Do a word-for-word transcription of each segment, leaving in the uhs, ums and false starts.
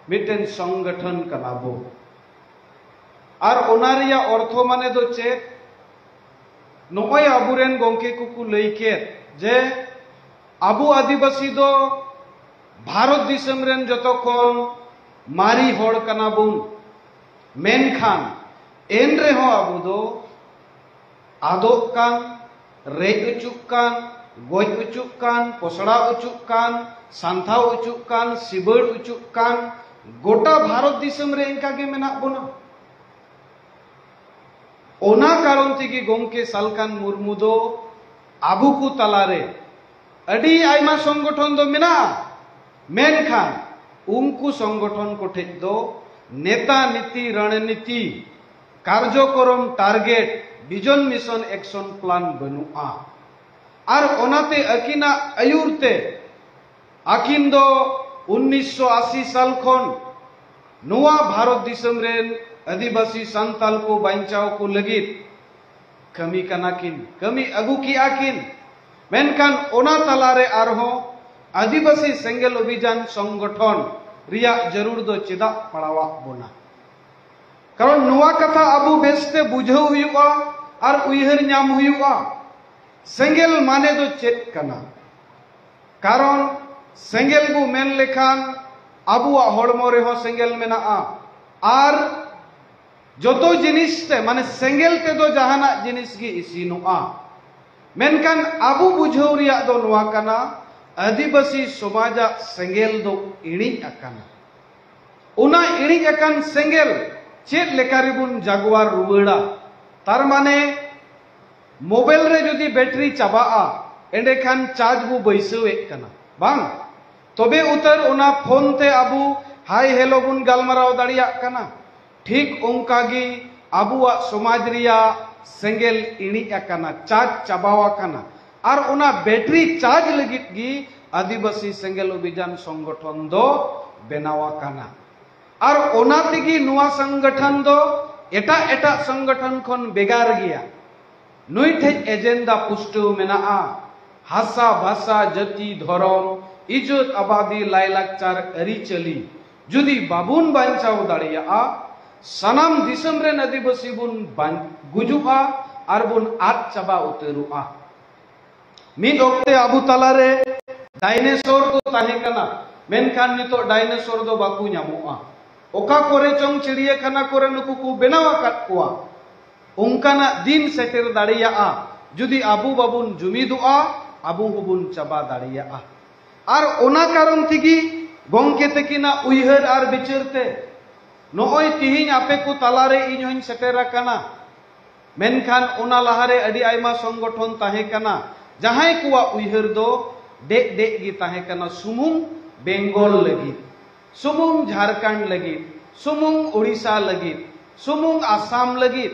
ᱢᱤᱫᱴᱮᱱ ᱥᱚᱝᱜᱚᱴᱷᱚᱱ ᱠᱟᱱᱟ ᱵᱚ᱾ ᱟᱨ ᱚᱱᱟ ᱨᱮᱭᱟᱜ ᱚᱨᱛᱷᱚ ᱢᱟᱱᱮ ᱫᱚ ᱪᱮᱫ? ᱱᱚᱜᱼᱚᱭ ᱟᱵᱚᱨᱮᱱ ᱜᱚᱢᱠᱮ ᱠᱚᱠᱚ ᱞᱟᱹᱭ ᱠᱮᱫ ᱡᱮ ᱟᱵᱚ ᱟᱹᱫᱤᱵᱟᱹᱥᱤ ᱫᱚ ᱵᱷᱟᱨᱚᱛ ᱫᱤᱥᱚᱢ ᱨᱮᱱ ᱡᱚᱛᱚ ᱠᱷᱚᱱ ᱢᱟᱨᱮ ᱦᱚᱲ ᱠᱟᱱᱟ ᱵᱚᱱ, ᱢᱮᱱᱠᱷᱟᱱ ᱮᱱ ᱨᱮᱦᱚᱸ ᱟᱵᱚ ᱫᱚ ᱟᱫᱚᱜ ᱠᱟᱱ, ᱨᱮᱡ ᱚᱪᱚᱜ ᱠᱟᱱ, ᱜᱚᱡ ᱚᱪᱚᱜ ᱠᱟᱱ, ᱯᱚᱥᱲᱟ ᱚᱪᱚᱜ ᱠᱟᱱ, ᱥᱟᱱᱛᱷᱟᱣ ᱚᱪᱚᱜ ᱠᱟᱱ, ᱥᱤᱵᱟᱹᱲ ᱚᱪᱚᱜ ᱠᱟᱱ, ᱜᱚᱴᱟ ᱵᱷᱟᱨᱚᱛ ᱫᱤᱥᱚᱢ ᱨᱮ ᱮᱱᱠᱟ ᱜᱮ ᱢᱮᱱᱟᱜ ᱵᱚᱱᱟ᱾ ᱚᱱᱟ ᱠᱟᱨᱚᱱ ᱛᱮᱜᱮ ᱜᱚᱢᱠᱮ ᱥᱟᱞᱠᱷᱟᱱ ᱢᱩᱨᱢᱩ ᱫᱚ ᱟᱵᱚ ᱠᱚ ᱛᱟᱞᱟᱨᱮ ᱟᱹᱰᱤ ᱟᱭᱢᱟ ᱥᱚᱝᱜᱚᱴᱷᱚᱱ ᱫᱚ ᱢᱮᱱᱟᱜᱼᱟ, ᱢᱮᱱᱠᱷᱟᱱ ᱩᱱᱠᱩ ᱥᱚᱝᱜᱚᱴᱷᱚᱱ ᱠᱚ ᱴᱷᱮᱡ ᱫᱚ ᱱᱮᱛᱟ, ᱱᱤᱛᱤ, ᱨᱚᱬᱱᱤᱛᱤ, ᱠᱟᱨᱡᱚᱠᱨᱚᱢ, ᱴᱟᱨᱜᱮᱴ, ᱵᱷᱤᱡᱚᱱ, ᱢᱤᱥᱚᱱ, ᱮᱠᱥᱚᱱ ᱯᱞᱟᱱ ᱵᱟᱹᱱᱩᱜᱼᱟ᱾ ᱟᱨ ᱚᱱᱟᱛᱮ ᱟᱹᱠᱤᱱᱟᱜ ᱟᱹᱭᱩᱨ ᱛᱮ ᱟᱹᱠᱤᱱ ᱫᱚ ᱩᱱᱤᱥᱥᱚ ᱟᱥᱤ ᱥᱟᱞ ᱠᱷᱚᱱ ᱱᱚᱣᱟ ᱵᱷᱟᱨᱚᱛ ᱫᱤᱥᱚᱢ ᱨᱮᱱ ᱟᱹᱫᱤᱵᱟᱹᱥᱤ ᱥᱟᱱᱛᱟᱞ ᱠᱚ ᱵᱟᱧᱪᱟᱣ ᱠᱚ ᱞᱟᱹᱜᱤᱫ ᱠᱟᱹᱢᱤ ᱠᱟᱱᱟ ᱠᱤᱱ, ᱠᱟᱹᱢᱤ ᱟᱹᱜᱩ ᱠᱮᱜᱼᱟ ᱠᱤᱱ᱾ ᱢᱮᱱᱠᱷᱟᱱ ᱚᱱᱟ ᱛᱟᱞᱟᱨᱮ ᱟᱨᱦᱚᱸ ᱟᱹᱫᱤᱵᱟᱹᱥᱤ ᱥᱮᱸᱜᱮᱞ ᱚᱵᱷᱤᱡᱟᱱ ᱥᱚᱝᱜᱚᱴᱷᱚᱱ ᱨᱮᱭᱟᱜ ᱡᱟᱹᱨᱩᱲ ᱫᱚ ᱪᱮᱫᱟᱜ ᱯᱟᱲᱟᱣᱟᱜ ᱵᱚᱱᱟ? ᱠᱟᱨᱚᱱ ᱱᱚᱣᱟ ᱠᱟᱛᱷᱟ ᱟᱵᱚ ᱵᱮᱥᱛᱮ ᱵᱩᱡᱷᱟᱹᱣ ᱦᱩᱭᱩᱜᱼᱟ ᱟᱨ ᱩᱭᱦᱟᱹᱨ ᱧᱟᱢ ᱦᱩᱭᱩᱜᱼᱟ, ᱥᱮᱸᱜᱮᱞ ᱢᱟᱱᱮ ᱫᱚ ᱪᱮᱫ ᱠᱟᱱᱟ? ᱠᱟᱨᱚᱱ ᱥᱮᱸᱜᱮᱞ ᱵᱚ ᱢᱮᱱ ᱞᱮᱠᱷᱟᱱ ᱟᱵᱚᱣᱟᱜ ᱦᱚᱲᱢᱚ ᱨᱮᱦᱚᱸ ᱥᱮᱸᱜᱮᱞ ᱢᱮᱱᱟᱜᱼᱟ, ᱟᱨ ᱡᱚᱛᱚ ᱡᱤᱱᱤᱥ ᱛᱮ, ᱢᱟᱱᱮ ᱥᱮᱸᱜᱮᱞ ᱛᱮᱫᱚ ᱡᱟᱦᱟᱱᱟᱜ ᱡᱤᱱᱤᱥ ᱜᱮ ᱤᱥᱤᱱᱚᱜᱼᱟ᱾ ᱢᱮᱱᱠᱷᱟᱱ ᱟᱵᱚ ᱵᱩᱡᱷᱟᱹᱣ ᱨᱮᱭᱟᱜ ᱫᱚ ᱱᱚᱣᱟ ᱠᱟᱱᱟ, ᱟᱹᱫᱤᱵᱟᱹᱥᱤ ᱥᱚᱢᱟᱡᱟᱜ ᱥᱮᱸᱜᱮᱞ ᱫᱚ ᱤᱬᱤᱡ ᱟᱠᱟᱱᱟ᱾ ᱚᱱᱟ ᱤᱬᱤᱡ ᱟᱠᱟᱱ ᱥᱮᱸᱜᱮᱞ ᱪᱮᱫ ᱞᱮᱠᱟ ᱨᱮᱵᱚᱱ ᱡᱟᱜᱣᱟᱨ ᱨᱩᱣᱟᱹᱲᱟ? ᱛᱟᱨ ᱢᱟᱱᱮ ᱢᱳᱵᱟᱭᱤᱞ ᱨᱮ ᱡᱩᱫᱤ ᱵᱮᱴᱨᱤ ᱪᱟᱵᱟᱜᱼᱟ, ᱮᱸᱰᱮᱠᱷᱟᱱ ᱪᱟᱨᱡᱽ ᱵᱚ ᱵᱟᱹᱭᱥᱟᱹᱣᱮᱫ ᱠᱟᱱᱟ, ᱵᱟᱝ? ᱛᱚᱵᱮ ᱩᱛᱟᱹᱨ ᱚᱱᱟ ᱯᱷᱳᱱ ᱛᱮ ᱟᱵᱚ ᱦᱟᱭ ᱦᱮᱞᱳ ᱵᱚᱱ ᱜᱟᱞᱢᱟᱨᱟᱣ ᱫᱟᱲᱮᱭᱟᱜ ᱠᱟᱱᱟ᱾ ᱴᱷᱤᱠ ᱚᱱᱠᱟ ᱜᱮ ᱟᱵᱚᱣᱟᱜ ᱥᱚᱢᱟᱡᱽ ᱨᱮᱭᱟᱜ ᱥᱮᱸᱜᱮᱞ ᱤᱬᱤᱡ ᱟᱠᱟᱱᱟ, ᱪᱟᱨᱡᱽ ᱪᱟᱵᱟᱣ ᱟᱠᱟᱱᱟ᱾ ᱟᱨ ᱚᱱᱟ ᱵᱮᱴᱨᱤ ᱪᱟᱨᱡᱽ ᱞᱟᱹᱜᱤᱫ ᱜᱮ ᱟᱹᱫᱤᱵᱟᱹᱥᱤ ᱥᱮᱸᱜᱮᱞ ᱚᱵᱷᱤᱡᱟᱱ ᱥᱚᱝᱜᱚᱴᱷᱚᱱ ᱫᱚ ᱵᱮᱱᱟᱣ ᱟᱠᱟᱱᱟ᱾ ᱟᱨ ᱚᱱᱟ ᱛᱮᱜᱮ ᱱᱚᱣᱟ ᱥᱚᱝᱜᱚᱴᱷᱚᱱ ᱫᱚ ᱮᱴᱟᱜ ᱮᱴᱟᱜ ᱥᱚᱝᱜᱚᱴᱷᱚᱱ ᱠᱷᱚᱱ ᱵᱷᱮᱜᱟᱨ ᱜᱮᱭᱟ᱾ ᱱᱩᱭ ᱴᱷᱮᱡ ᱮᱡᱮᱱᱰᱟ ᱯᱩᱥᱴᱟᱹᱣ ᱢᱮᱱᱟᱜᱼᱟ, ᱦᱟᱥᱟ, ᱵᱷᱟᱥᱟ, ᱡᱟᱹᱛᱤ, ᱫᱷᱚᱨᱚᱢ, ᱤᱡᱽᱡᱚᱛ, ᱟᱵᱟᱫᱤ, ᱞᱟᱭᱞᱟᱠᱪᱟᱨ, ᱟᱹᱨᱤᱪᱟᱹᱞᱤ, ᱡᱩᱫᱤ ᱵᱟᱵᱚᱱ ᱵᱟᱧᱪᱟᱣ ᱫᱟᱲᱮᱭᱟᱜᱼᱟ, ᱥᱟᱱᱟᱢ ᱫᱤᱥᱚᱢ ᱨᱮᱱ ᱟᱹᱫᱤᱵᱟᱹᱥᱤ ᱵᱚᱱ ᱵᱟᱧ-, ᱜᱩᱡᱩᱜᱼᱟ ᱟᱨ ᱵᱚᱱ ᱟᱫ ᱪᱟᱵᱟ ᱩᱛᱟᱹᱨᱚᱜᱼᱟ᱾ ᱢᱤᱫ ᱚᱠᱛᱮ ᱟᱵᱚ ᱛᱟᱞᱟᱨᱮ ᱰᱟᱭᱱᱮᱥᱚᱨ ᱠᱚ ᱛᱟᱦᱮᱸ ᱠᱟᱱᱟ, ᱢᱮᱱᱠᱷᱟᱱ ᱱᱤᱛᱚᱜ ᱰᱟᱭᱱᱮᱥᱚᱨ ᱫᱚ ᱵᱟᱠᱚ ᱧᱟᱢᱚᱜᱼᱟ᱾ ᱚᱠᱟ ᱠᱚᱨᱮ ᱪᱚᱝ ᱪᱤᱲᱤᱭᱟᱹᱠᱷᱟᱱᱟ ᱠᱚᱨᱮ ᱱᱩᱠᱩ ᱠᱚ ᱵᱮᱱᱟᱣ ᱟᱠᱟᱫ ᱠᱚᱣᱟ, ᱚᱱᱠᱟᱱᱟᱜ ᱫᱤᱱ ᱥᱮᱴᱮᱨ ᱫᱟᱲᱮᱭᱟᱜᱼᱟ᱾ ᱡᱩᱫᱤ ᱟᱵᱚ ᱵᱟᱵᱚᱱ ᱡᱩᱢᱤᱫᱚᱜᱼᱟ, ᱟᱵᱚ ᱦᱚᱸᱵᱚᱱ ᱪᱟᱵᱟ ᱫᱟᱲᱮᱭᱟᱜᱼᱟ᱾ ᱟᱨ ᱚᱱᱟ ᱠᱟᱨᱚᱱ ᱛᱮᱜᱮ ᱜᱚᱢᱠᱮ ᱛᱟᱹᱠᱤᱱᱟᱜ ᱩᱭᱦᱟᱹᱨ ᱟᱨ ᱵᱤᱪᱟᱹᱨ ᱛᱮ ᱱᱚᱜᱼᱚᱭ ᱛᱤᱦᱤᱧ ᱟᱯᱮ ᱠᱚ ᱛᱟᱞᱟᱨᱮ ᱤᱧ ᱦᱚᱧ ᱥᱮᱴᱮᱨ ᱟᱠᱟᱱᱟ᱾ ᱢᱮᱱᱠᱷᱟᱱ ᱚᱱᱟ ᱞᱟᱦᱟᱨᱮ ᱟᱹᱰᱤ ᱟᱭᱢᱟ ᱥᱚᱝᱜᱚᱴᱷᱚᱱ ᱛᱟᱦᱮᱸ ᱠᱟᱱᱟ, ᱡᱟᱦᱟᱸᱭ ᱠᱚᱣᱟᱜ ᱩᱭᱦᱟᱹᱨ ᱫᱚ ᱰᱮᱜ ᱰᱮᱜ ᱜᱮ ᱛᱟᱦᱮᱸ ᱠᱟᱱᱟ, ᱥᱩᱢᱩᱝ ᱵᱮᱝᱜᱚᱞ ᱞᱟᱹᱜᱤᱫ, ᱥᱩᱢᱩᱝ ᱡᱷᱟᱲᱠᱷᱚᱸᱰ ᱞᱟᱹᱜᱤᱫ, ᱥᱩᱢᱩᱝ ᱳᱰᱤᱥᱟ ᱞᱟᱹᱜᱤᱫ, ᱥᱩᱢᱩᱝ ᱟᱥᱟᱢ ᱞᱟᱹᱜᱤᱫ᱾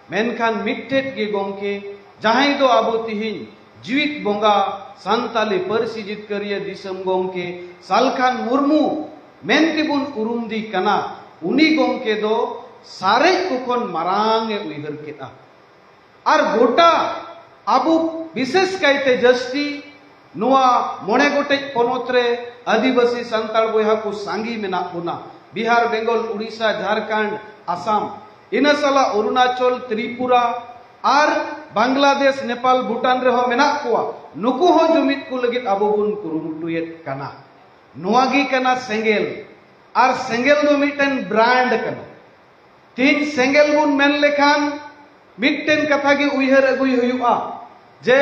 ᱢᱮᱱᱠᱷᱟᱱ ᱢᱤᱫᱴᱮᱡ ᱜᱮ ᱜᱚᱢᱠᱮ, ᱡᱟᱦᱟᱸᱭ ᱫᱚ ᱟᱵᱚ ᱛᱤᱦᱤᱧ ᱡᱤᱣᱤᱫ ᱵᱚᱸᱜᱟ ᱥᱟᱱᱛᱟᱞᱤ ᱯᱟᱹᱨᱥᱤ ᱡᱤᱛᱠᱟᱹᱨᱤᱭᱟᱹ ᱫᱤᱥᱚᱢ ᱜᱚᱢᱠᱮ ᱥᱟᱞᱠᱷᱟᱱ ᱢᱩᱨᱢᱩ ᱢᱮᱱᱛᱮᱵᱚᱱ ᱩᱨᱩᱢᱫᱮ ᱠᱟᱱᱟ, ᱩᱱᱤ ᱜᱚᱢᱠᱮ ᱫᱚ ᱥᱟᱨᱮᱡ ᱠᱚ ᱠᱷᱚᱱ ᱢᱟᱨᱟᱝ ᱮ ᱩᱭᱦᱟᱹᱨ ᱠᱮᱫᱼᱟ᱾ ᱟᱨ ᱜᱚᱴᱟ ᱟᱵᱚ ᱵᱤᱥᱮᱥ ᱠᱟᱭᱛᱮ ᱡᱟᱹᱥᱛᱤ ᱱᱚᱣᱟ ᱢᱚᱬᱮ ᱜᱚᱴᱮᱡ ᱯᱚᱱᱚᱛ ᱨᱮ ᱟᱹᱫᱤᱵᱟᱹᱥᱤ ᱥᱟᱱᱛᱟᱲ ᱵᱚᱭᱦᱟ ᱠᱚ ᱥᱟᱸᱜᱮ ᱢᱮᱱᱟᱜ ᱵᱚᱱᱟ᱾ ᱵᱤᱦᱟᱨ, ᱵᱮᱝᱜᱚᱞ, ᱩᱲᱤᱥᱥᱟ, ᱡᱷᱟᱲᱠᱷᱚᱸᱰ, ᱟᱥᱟᱢ, ᱤᱱᱟᱹ ᱥᱟᱞᱟᱜ ᱚᱨᱩᱱᱟᱪᱚᱞ, ᱛᱨᱤᱯᱩᱨᱟ ᱟᱨ ᱵᱟᱝᱞᱟᱫᱮᱥ, ᱱᱮᱯᱟᱞ, ᱵᱷᱩᱴᱟᱱ ᱨᱮᱦᱚᱸ ᱢᱮᱱᱟᱜ ᱠᱚᱣᱟ᱾ ᱱᱩᱠᱩ ᱦᱚᱸ ᱡᱩᱢᱤᱫ ᱠᱚ ᱞᱟᱹᱜᱤᱫ ᱟᱵᱚ ᱵᱚᱱ ᱠᱩᱨᱩᱢᱩᱴᱩᱭᱮᱫ ᱠᱟᱱᱟ᱾ ᱱᱚᱣᱟ ᱜᱮ ᱠᱟᱱᱟ ᱥᱮᱸᱜᱮᱞ᱾ ᱟᱨ ᱥᱮᱸᱜᱮᱞ ᱫᱚ ᱢᱤᱫᱴᱮᱱ ᱵᱨᱟᱱᱰ ᱠᱟᱱᱟ᱾ ᱛᱤᱦᱤᱧ ᱥᱮᱸᱜᱮᱞ ᱵᱚᱱ ᱢᱮᱱ ᱞᱮᱠᱷᱟᱱ ᱢᱤᱫᱴᱮᱱ ᱠᱟᱛᱷᱟ ᱜᱮ ᱩᱭᱦᱟᱹᱨ ᱟᱹᱜᱩᱭ ᱦᱩᱭᱩᱜᱼᱟ, ᱡᱮ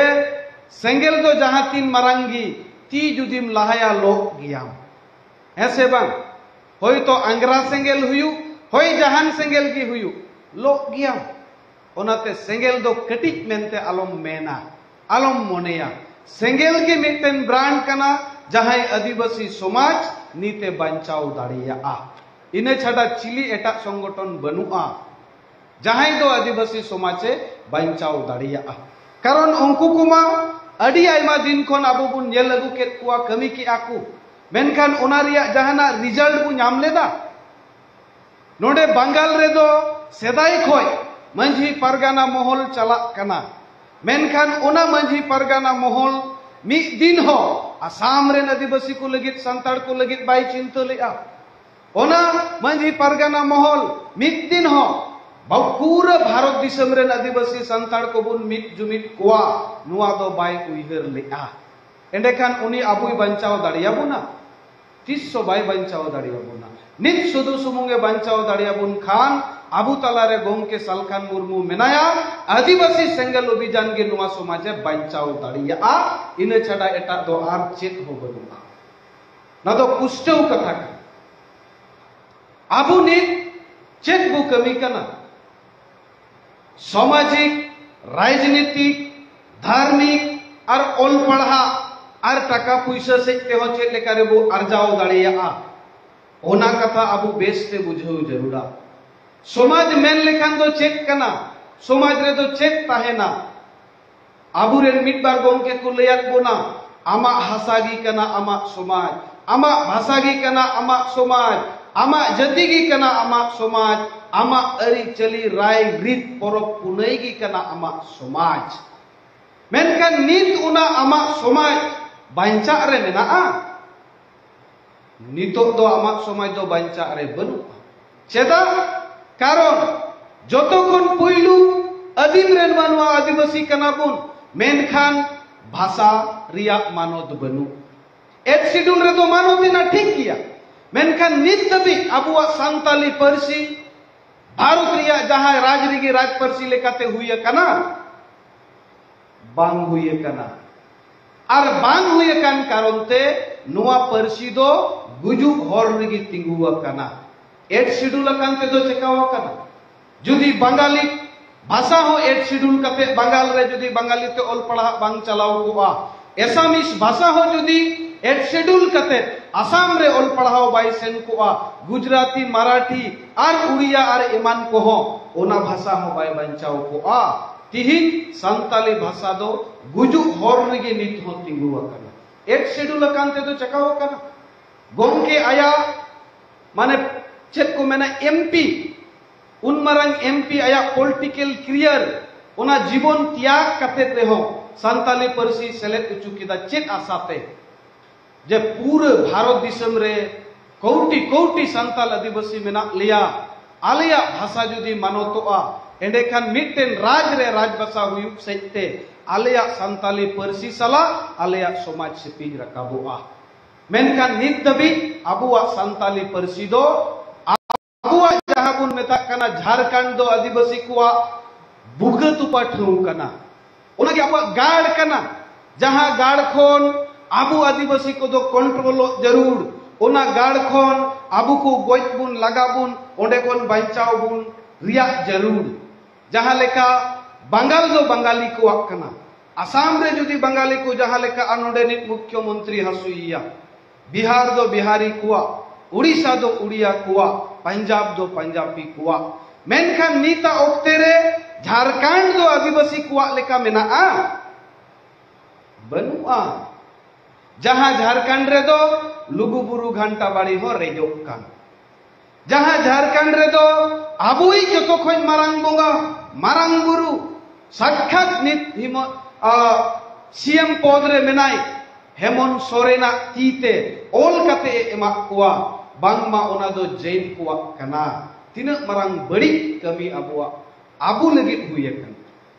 ᱥᱮᱸᱜᱮᱞ ᱫᱚ ᱡᱟᱦᱟᱸ ᱛᱤᱱ ᱢᱟᱨᱟᱝ ᱜᱮ ᱛᱤ ᱡᱩᱫᱤᱢ ᱞᱟᱦᱟᱭᱟ, ᱞᱚᱜ ᱜᱮᱭᱟᱢ, ᱦᱮᱸ ᱥᱮ ᱵᱟᱝ? ᱦᱳᱭᱛᱳ ᱟᱝᱜᱽᱨᱟ ᱥᱮᱸᱜᱮᱞ ᱦᱩᱭᱩᱜ, ᱦᱳᱭ ᱡᱟᱦᱟᱱ ᱥᱮᱸᱜᱮᱞ ᱜᱮ ᱦᱩᱭᱩᱜ, ᱞᱚᱜ ᱜᱮᱭᱟᱢ᱾ ᱚᱱᱟᱛᱮ ᱥᱮᱸᱜᱮᱞ ᱫᱚ ᱠᱟᱹᱴᱤᱡ ᱢᱮᱱᱛᱮ ᱟᱞᱚᱢ ᱢᱮᱱᱟ, ᱟᱞᱚᱢ ᱢᱚᱱᱮᱭᱟ᱾ ᱥᱮᱸᱜᱮᱞ ᱜᱮ ᱢᱤᱫᱴᱮᱱ ᱵᱨᱟᱱᱰ ᱠᱟᱱᱟ, ᱡᱟᱦᱟᱸᱭ ᱟᱹᱫᱤᱵᱟᱹᱥᱤ ᱥᱚᱢᱟᱡᱽ ᱱᱤᱛᱮ ᱵᱟᱧᱪᱟᱣ ᱫᱟᱲᱮᱭᱟᱜᱼᱟ᱾ ᱤᱱᱟᱹ ᱪᱷᱟᱰᱟ ᱪᱤᱞᱤ ᱮᱴᱟᱜ ᱥᱚᱝᱜᱚᱴᱷᱚᱱ ᱵᱟᱹᱱᱩᱜᱼᱟ, ᱡᱟᱦᱟᱸᱭ ᱫᱚ ᱟᱹᱫᱤᱵᱟᱹᱥᱤ ᱥᱚᱢᱟᱡᱽ ᱮ ᱵᱟᱧᱪᱟᱣ ᱫᱟᱲᱮᱭᱟᱜᱼᱟ᱾ ᱠᱟᱨᱚᱱ ᱩᱱᱠᱩ ᱠᱚᱢᱟ ᱟᱹᱰᱤ ᱟᱭᱢᱟ ᱫᱤᱱ ᱠᱷᱚᱱ ᱟᱵᱚ ᱵᱚᱱ ᱧᱮᱞ ᱟᱹᱜᱩ ᱠᱮᱫ ᱠᱚᱣᱟ, ᱠᱟᱹᱢᱤ ᱠᱮᱜᱼᱟ ᱠᱚ, ᱢᱮᱱᱠᱷᱟᱱ ᱚᱱᱟ ᱨᱮᱭᱟᱜ ᱡᱟᱦᱟᱱᱟᱜ ᱨᱤᱡᱟᱞᱴ ᱵᱚ ᱧᱟᱢ ᱞᱮᱫᱟ? ᱱᱚᱰᱮ ᱵᱟᱝᱜᱟᱞ ᱨᱮᱫᱚ ᱥᱮᱫᱟᱭ ᱠᱷᱚᱱ ᱢᱟᱹᱡᱷᱤ ᱯᱟᱨᱜᱟᱱᱟ ᱢᱚᱦᱚᱞ ᱪᱟᱞᱟᱜ ᱠᱟᱱᱟ, ᱢᱮᱱᱠᱷᱟᱱ ᱚᱱᱟ ᱢᱟᱹᱡᱷᱤ ᱯᱟᱨᱜᱟᱱᱟ ᱢᱚᱦᱚᱞ ᱢᱤᱫ ᱫᱤᱱ ᱦᱚᱸ ᱟᱥᱟᱢ ᱨᱮᱱ ᱟᱹᱫᱤᱵᱟᱹᱥᱤ ᱠᱚ ᱞᱟᱹᱜᱤᱫ, ᱥᱟᱱᱛᱟᱲ ᱠᱚ ᱞᱟᱹᱜᱤᱫ ᱵᱟᱭ ᱪᱤᱱᱛᱟᱹ ᱞᱮᱫᱼᱟ᱾ ᱚᱱᱟ ᱢᱟᱹᱡᱷᱤ ᱯᱟᱨᱜᱟᱱᱟ ᱢᱚᱦᱚᱞ ᱢᱤᱫ ᱫᱤᱱ ᱦᱚᱸ ᱵᱟ-, ᱯᱩᱨᱟᱹ ᱵᱷᱟᱨᱚᱛ ᱫᱤᱥᱚᱢ ᱨᱮᱱ ᱟᱹᱫᱤᱵᱟᱹᱥᱤ ᱥᱟᱱᱛᱟᱲ ᱠᱚᱵᱚᱱ ᱢᱤᱫ ᱡᱩᱢᱤᱫ ᱠᱚᱣᱟ, ᱱᱚᱣᱟ ᱫᱚ ᱵᱟᱭ ᱩᱭᱦᱟᱹᱨ ᱞᱮᱫᱼᱟ᱾ ᱮᱸᱰᱮᱠᱷᱟᱱ ᱩᱱᱤ ᱟᱵᱚᱭ ᱵᱟᱧᱪᱟᱣ ᱫᱟᱲᱮᱭᱟᱵᱚᱱᱟ? ᱛᱤᱥ ᱦᱚᱸ ᱵᱟᱭ ᱵᱟᱧᱪᱟᱣ ᱫᱟᱲᱮᱭᱟᱵᱚᱱᱟ᱾ ᱱᱤᱛ ᱥᱩᱫᱷᱩ ᱥᱩᱢᱩᱝ ᱮ ᱵᱟᱧᱪᱟᱣ ᱫᱟᱲᱮᱭᱟᱵᱚᱱ ᱠᱷᱟᱱ, ᱟᱵᱚ ᱛᱟᱞᱟᱨᱮ ᱜᱚᱢᱠᱮ ᱥᱟᱞᱠᱷᱟᱱ ᱢᱩᱨᱢᱩ ᱢᱮᱱᱟᱭᱟ, ᱟᱹᱫᱤᱵᱟᱹᱥᱤ ᱥᱮᱸᱜᱮᱞ ᱚᱵᱷᱤᱡᱟᱱ ᱜᱮ ᱱᱚᱣᱟ ᱥᱚᱢᱟᱡᱽ ᱮ ᱵᱟᱧᱪᱟᱣ ᱫᱟᱲᱮᱭᱟᱜᱼᱟ᱾ ᱤᱱᱟᱹ ᱪᱷᱟᱰᱟ ᱮᱴᱟᱜ ᱫᱚ ᱟᱨ ᱪᱮᱫ ᱦᱚᱸ ᱵᱟᱹᱱᱩᱜᱼᱟ᱾ ᱱᱚᱣᱟ ᱫᱚ ᱯᱩᱥᱴᱟᱹᱣ ᱠᱟᱛᱷᱟ ᱠᱟᱱᱟ᱾ ᱟᱵᱚ ᱱᱤᱛ ᱪᱮᱫ ᱵᱚ ᱠᱟᱹᱢᱤ ᱠᱟᱱᱟ? ᱥᱟᱢᱟᱡᱤᱠ, ᱨᱟᱡᱽᱱᱤᱛᱤᱠ, ᱫᱷᱟᱨᱢᱤᱠ ᱟᱨ ᱚᱞ ᱯᱟᱲᱦᱟᱜ ᱟᱨ ᱴᱟᱠᱟ ᱯᱩᱭᱥᱟᱹ ᱥᱮᱫ ᱛᱮᱦᱚᱸ ᱪᱮᱫ ᱞᱮᱠᱟ ᱨᱮᱵᱚ ᱟᱨᱡᱟᱣ ᱫᱟᱲᱮᱭᱟᱜᱼᱟ, ᱚᱱᱟ ᱠᱟᱛᱷᱟ ᱟᱵᱚ ᱵᱮᱥ ᱛᱮ ᱵᱩᱡᱷᱟᱹᱣ ᱡᱟᱹᱨᱩᱲᱟ᱾ ᱥᱚᱢᱟᱡᱽ ᱢᱮᱱ ᱞᱮᱠᱷᱟᱱ ᱫᱚ ᱪᱮᱫ ᱠᱟᱱᱟ? ᱥᱚᱢᱟᱡᱽ ᱨᱮᱫᱚ ᱪᱮᱫ ᱛᱟᱦᱮᱱᱟ? ᱟᱵᱚᱨᱮᱱ ᱢᱤᱫ ᱵᱟᱨ ᱜᱚᱢᱠᱮ ᱠᱚ ᱞᱟᱹᱭᱟᱫ ᱵᱚᱱᱟ, ᱟᱢᱟᱜ ᱦᱟᱥᱟ ᱜᱮ ᱠᱟᱱᱟ ᱟᱢᱟᱜ ᱥᱚᱢᱟᱡᱽ, ᱟᱢᱟᱜ ᱵᱷᱟᱥᱟ ᱜᱮ ᱠᱟᱱᱟ ᱟᱢᱟᱜ ᱥᱚᱢᱟᱡᱽ, ᱟᱢᱟᱜ ᱡᱟᱹᱛᱤ ᱜᱮ ᱠᱟᱱᱟ ᱟᱢᱟᱜ ᱥᱚᱢᱟᱡᱽ, ᱟᱢᱟᱜ ᱟᱹᱨᱤᱪᱟᱹᱞᱤ, ᱨᱟᱭ ᱨᱤᱛ, ᱯᱚᱨᱚᱵᱽ ᱯᱩᱱᱟᱹᱭ ᱜᱮ ᱠᱟᱱᱟ ᱟᱢᱟᱜ ᱥᱚᱢᱟᱡᱽ᱾ ᱢᱮᱱᱠᱷᱟᱱ ᱱᱤᱛ ᱚᱱᱟ ᱟᱢᱟᱜ ᱥᱚᱢᱟᱡᱽ ᱵᱟᱧᱪᱟᱜ ᱨᱮ ᱢᱮᱱᱟᱜᱼᱟ? ᱱᱤᱛᱚᱜ ᱫᱚ ᱟᱢᱟᱜ ᱥᱚᱢᱟᱡᱽ ᱫᱚ ᱵᱟᱧᱪᱟᱜ ᱨᱮ ᱵᱟᱹᱱᱩᱜᱼᱟ᱾ ᱪᱮᱫᱟᱜ? ᱠᱟᱨᱚᱱ ᱡᱚᱛᱚ ᱠᱷᱚᱱ ᱯᱩᱭᱞᱩ ᱟᱹᱫᱤᱢ ᱨᱮᱱ ᱢᱟᱱᱣᱟ ᱟᱹᱫᱤᱵᱟᱹᱥᱤ ᱠᱟᱱᱟ ᱵᱚᱱ, ᱢᱮᱱᱠᱷᱟᱱ ᱵᱷᱟᱥᱟ ᱨᱮᱭᱟᱜ ᱢᱟᱱᱚᱛ ᱵᱟᱹᱱᱩᱜ᱾ ᱮᱭᱤᱴ ᱥᱤᱰᱩᱞ ᱨᱮᱫᱚ ᱢᱟᱱᱚᱛ ᱮᱱᱟ, ᱴᱷᱤᱠ ᱜᱮᱭᱟ, ᱢᱮᱱᱠᱷᱟᱱ ᱱᱤᱛ ᱫᱷᱟᱹᱵᱤᱡ ᱟᱵᱚᱣᱟᱜ ᱥᱟᱱᱛᱟᱞᱤ ᱯᱟᱹᱨᱥᱤ ᱵᱷᱟᱨᱚᱛ ᱨᱮᱭᱟᱜ ᱡᱟᱦᱟᱸ ᱨᱟᱡᱽ ᱨᱮᱜᱮ ᱨᱟᱡᱽ ᱯᱟᱹᱨᱥᱤ ᱞᱮᱠᱟᱛᱮ ᱦᱩᱭ ᱟᱠᱟᱱᱟ, ᱵᱟᱝ ᱦᱩᱭ ᱟᱠᱟᱱᱟ᱾ ᱟᱨ ᱵᱟᱝ ᱦᱩᱭ ᱟᱠᱟᱱ ᱠᱟᱨᱚᱱ ᱛᱮ ᱱᱚᱣᱟ ᱯᱟᱹᱨᱥᱤ ᱫᱚ ᱜᱩᱡᱩᱜ ᱦᱚᱨ ᱨᱮᱜᱮ ᱛᱤᱸᱜᱩ ᱟᱠᱟᱱᱟ᱾ ᱮᱭᱤᱴ ᱥᱤᱰᱩᱞ ᱟᱠᱟᱱ ᱛᱮᱫᱚ ᱪᱮᱠᱟᱣ ᱟᱠᱟᱱᱟ? ᱡᱩᱫᱤ ᱵᱟᱝᱜᱟᱞᱤ ᱵᱷᱟᱥᱟ ᱦᱚᱸ ᱮᱭᱤᱴ ᱥᱤᱰᱩᱞ ᱠᱟᱛᱮ ᱵᱟᱝᱜᱟᱞ ᱨᱮ ᱡᱩᱫᱤ ᱵᱟᱝᱜᱟᱞᱤ ᱛᱮ ᱚᱞ ᱯᱟᱲᱦᱟᱜ ᱵᱟᱝ ᱪᱟᱞᱟᱣ ᱠᱚᱜᱼᱟ, ᱮᱥᱟᱢᱤᱥ ᱵᱷᱟᱥᱟ ᱦᱚᱸ ᱡᱩᱫᱤ ᱮᱭᱤᱴ ᱥᱤᱰᱩᱞ ᱠᱟᱛᱮ ᱟᱥᱟᱢ ᱨᱮ ᱚᱞ ᱯᱟᱲᱦᱟᱣ ᱵᱟᱭ ᱥᱮᱱ ᱠᱚᱜᱼᱟ, ᱜᱩᱡᱽᱨᱟᱴᱤ, ᱢᱟᱨᱟᱴᱷᱤ ᱟᱨ ᱩᱲᱤᱭᱟ ᱟᱨ ᱮᱢᱟᱱ ᱠᱚᱦᱚᱸ, ᱚᱱᱟ ᱵᱷᱟᱥᱟ ᱦᱚᱸ ᱵᱟᱭ ᱵᱟᱧᱪᱟᱣ ᱠᱚᱜᱼᱟ᱾ ᱛᱤᱦᱤᱧ ᱥᱟᱱᱛᱟᱞᱤ ᱵᱷᱟᱥᱟ ᱫᱚ ᱜᱩᱡᱩᱜ ᱦᱚᱨ ᱨᱮᱜᱮ ᱱᱤᱛ ᱦᱚᱸ ᱛᱤᱸᱜᱩ ᱟᱠᱟᱱᱟ᱾ ᱮᱭᱤᱴ ᱥᱤᱰᱩᱞ ᱟᱠᱟᱱ ᱛᱮᱫᱚ ᱪᱮᱠᱟᱣ ᱟᱠᱟᱱᱟ? ᱜᱚᱢᱠᱮ ᱟᱭᱟᱜ, ᱢᱟᱱᱮ, ᱪᱮᱫ ᱠᱚ ᱢᱮᱱᱟ, ᱮᱢᱯᱤ, ᱩᱱ ᱢᱟᱨᱟᱝ ᱮᱢᱯᱤ ᱟᱭᱟᱜ ᱯᱚᱞᱤᱴᱤᱠᱮᱞ ᱠᱮᱨᱤᱭᱟᱨ, ᱚᱱᱟ ᱡᱤᱵᱚᱱ ᱛᱤᱭᱟᱜ ᱠᱟᱛᱮ ᱨᱮᱦᱚᱸ ᱥᱟᱱᱛᱟᱞᱤ ᱯᱟᱹᱨᱥᱤ ᱥᱮᱞᱮᱫ ᱦᱚᱪᱚ ᱠᱮᱫᱟ᱾ ᱪᱮᱫ ᱟᱥᱟᱛᱮ? ᱡᱮ ᱯᱩᱨᱟᱹ ᱵᱷᱟᱨᱚᱛ ᱫᱤᱥᱚᱢ ᱨᱮ ᱠᱳᱴᱤ ᱠᱳᱴᱤ ᱥᱟᱱᱛᱟᱞ ᱟᱹᱫᱤᱵᱟᱹᱥᱤ ᱢᱮᱱᱟᱜ ᱞᱮᱭᱟ᱾ ᱟᱞᱮᱭᱟᱜ ᱵᱷᱟᱥᱟ ᱡᱩᱫᱤ ᱢᱟᱱᱚᱛᱚᱜᱼᱟ, ᱮᱸᱰᱮᱠᱷᱟᱱ ᱢᱤᱫᱴᱮᱱ ᱨᱟᱡᱽ ᱨᱮ ᱨᱟᱡᱽ ᱵᱷᱟᱥᱟ ᱦᱩᱭᱩᱜ ᱥᱮᱫ ᱛᱮ ᱟᱞᱮᱭᱟᱜ ᱥᱟᱱᱛᱟᱞᱤ ᱯᱟᱹᱨᱥᱤ ᱥᱟᱞᱟᱜ ᱟᱞᱮᱭᱟᱜ ᱥᱚᱢᱟᱡᱽ ᱥᱮᱯᱮᱧ ᱨᱟᱠᱟᱵᱚᱜᱼᱟ᱾ ᱢᱮᱱᱠᱷᱟᱱ ᱱᱤᱛ ᱫᱷᱟᱹᱵᱤᱡ ᱟᱵᱚᱣᱟᱜ ᱥᱟᱱᱛᱟᱞᱤ ᱯᱟᱹᱨᱥᱤ ᱫᱚ, ᱟᱵᱚᱣᱟᱜ ᱡᱟᱦᱟᱸ ᱵᱚᱱ ᱢᱮᱛᱟᱜ ᱠᱟᱱᱟ ᱡᱷᱟᱲᱠᱷᱚᱸᱰ ᱫᱚ ᱟᱹᱫᱤᱵᱟᱹᱥᱤ ᱠᱚᱣᱟᱜ ᱵᱩᱠᱟᱹ ᱛᱚᱯᱟ ᱴᱷᱟᱶ ᱠᱟᱱᱟ, ᱚᱱᱟᱜᱮ ᱟᱵᱚᱣᱟᱜ ᱜᱟᱲ ᱠᱟᱱᱟ᱾ ᱡᱟᱦᱟᱸ ᱜᱟᱲ ᱠᱷᱚᱱ ᱟᱵᱚ ᱟᱹᱫᱤᱵᱟᱹᱥᱤ ᱠᱚᱫᱚ ᱠᱚᱱᱴᱨᱳᱞᱚᱜ ᱡᱟᱹᱨᱩᱲ, ᱚᱱᱟ ᱜᱟᱲ ᱠᱷᱚᱱ ᱟᱵᱚ ᱠᱚ ᱜᱚᱡ ᱵᱚᱱ, ᱞᱟᱜᱟ ᱵᱚᱱ, ᱚᱸᱰᱮ ᱠᱷᱚᱱ ᱵᱟᱧᱪᱟᱣ ᱵᱚᱱ ᱨᱮᱭᱟᱜ ᱡᱟᱹᱨᱩᱲ᱾ ᱡᱟᱦᱟᱸ ᱞᱮᱠᱟ ᱵᱟᱝᱜᱟᱞ ᱫᱚ ᱵᱟᱝᱜᱟᱞᱤ ᱠᱚᱣᱟᱜ ᱠᱟᱱᱟ, ᱟᱥᱟᱢ ᱨᱮ ᱡᱩᱫᱤ ᱵᱟᱝᱜᱟᱞᱤ ᱠᱚ ᱡᱟᱦᱟᱸ ᱞᱮᱠᱟ, ᱟᱨ ᱱᱚᱰᱮᱱᱤᱡ ᱢᱩᱠᱷᱭᱚ ᱢᱚᱱᱛᱨᱤ ᱦᱟᱹᱥᱩᱭᱮᱭᱟ, ᱵᱤᱦᱟᱨ ᱫᱚ ᱵᱤᱦᱟᱨᱤ ᱠᱚᱣᱟᱜ, ᱩᱲᱤᱥᱥᱟ ᱫᱚ ᱩᱲᱤᱭᱟ ᱠᱚᱣᱟᱜ, ᱯᱟᱧᱡᱟᱵᱽ ᱫᱚ ᱯᱟᱧᱡᱟᱵᱤ ᱠᱚᱣᱟᱜ᱾ ᱢᱮᱱᱠᱷᱟᱱ ᱱᱤᱛᱟᱜ ᱚᱠᱛᱮ ᱨᱮ ᱡᱷᱟᱲᱠᱷᱚᱸᱰ ᱫᱚ ᱟᱹᱫᱤᱵᱟᱹᱥᱤ ᱠᱚᱣᱟᱜ ᱞᱮᱠᱟ ᱢᱮᱱᱟᱜᱼᱟ? ᱵᱟᱹᱱᱩᱜᱼᱟ᱾ ᱡᱟᱦᱟᱸ ᱡᱷᱟᱲᱠᱷᱚᱸᱰ ᱨᱮᱫᱚ ᱞᱩᱜᱩᱵᱩᱨᱩ ᱜᱷᱟᱱᱴᱟ ᱵᱟᱲᱮ ᱦᱚᱸ ᱨᱮᱡᱚᱜ ᱠᱟᱱ, ᱡᱟᱦᱟᱸ ᱡᱷᱟᱲᱠᱷᱚᱸᱰ ᱨᱮᱫᱚ ᱟᱵᱚᱭᱤᱡ ᱡᱚᱛᱚ ᱠᱷᱚᱱ ᱢᱟᱨᱟᱝ ᱵᱚᱸᱜᱟ, ᱢᱟᱨᱟᱝ ᱵᱩᱨᱩ, ᱥᱟᱠᱠᱷᱟᱛ ᱱᱤᱛ ᱦᱤᱢᱚ-, ᱟ, ᱥᱤ ᱮᱢ ᱯᱚᱫᱽ ᱨᱮ ᱢᱮᱱᱟᱭ, ᱦᱮᱢᱚᱱᱛ ᱥᱚᱨᱮᱱᱟᱜ ᱛᱤ ᱛᱮ ᱚᱞ ᱠᱟᱛᱮ ᱮ ᱮᱢᱟᱜ ᱠᱚᱣᱟ, ᱵᱟᱝᱢᱟ ᱚᱱᱟ ᱫᱚ ᱡᱮᱱ ᱠᱚᱣᱟᱜ ᱠᱟᱱᱟ᱾ ᱛᱤᱱᱟᱹᱜ ᱢᱟᱨᱟᱝ ᱵᱟᱹᱲᱤᱡ ᱠᱟᱹᱢᱤ ᱟᱵᱚᱣᱟᱜ, ᱟᱵᱚ ᱞᱟᱹᱜᱤᱫ ᱦᱩᱭ ᱟᱠᱟᱱᱟ᱾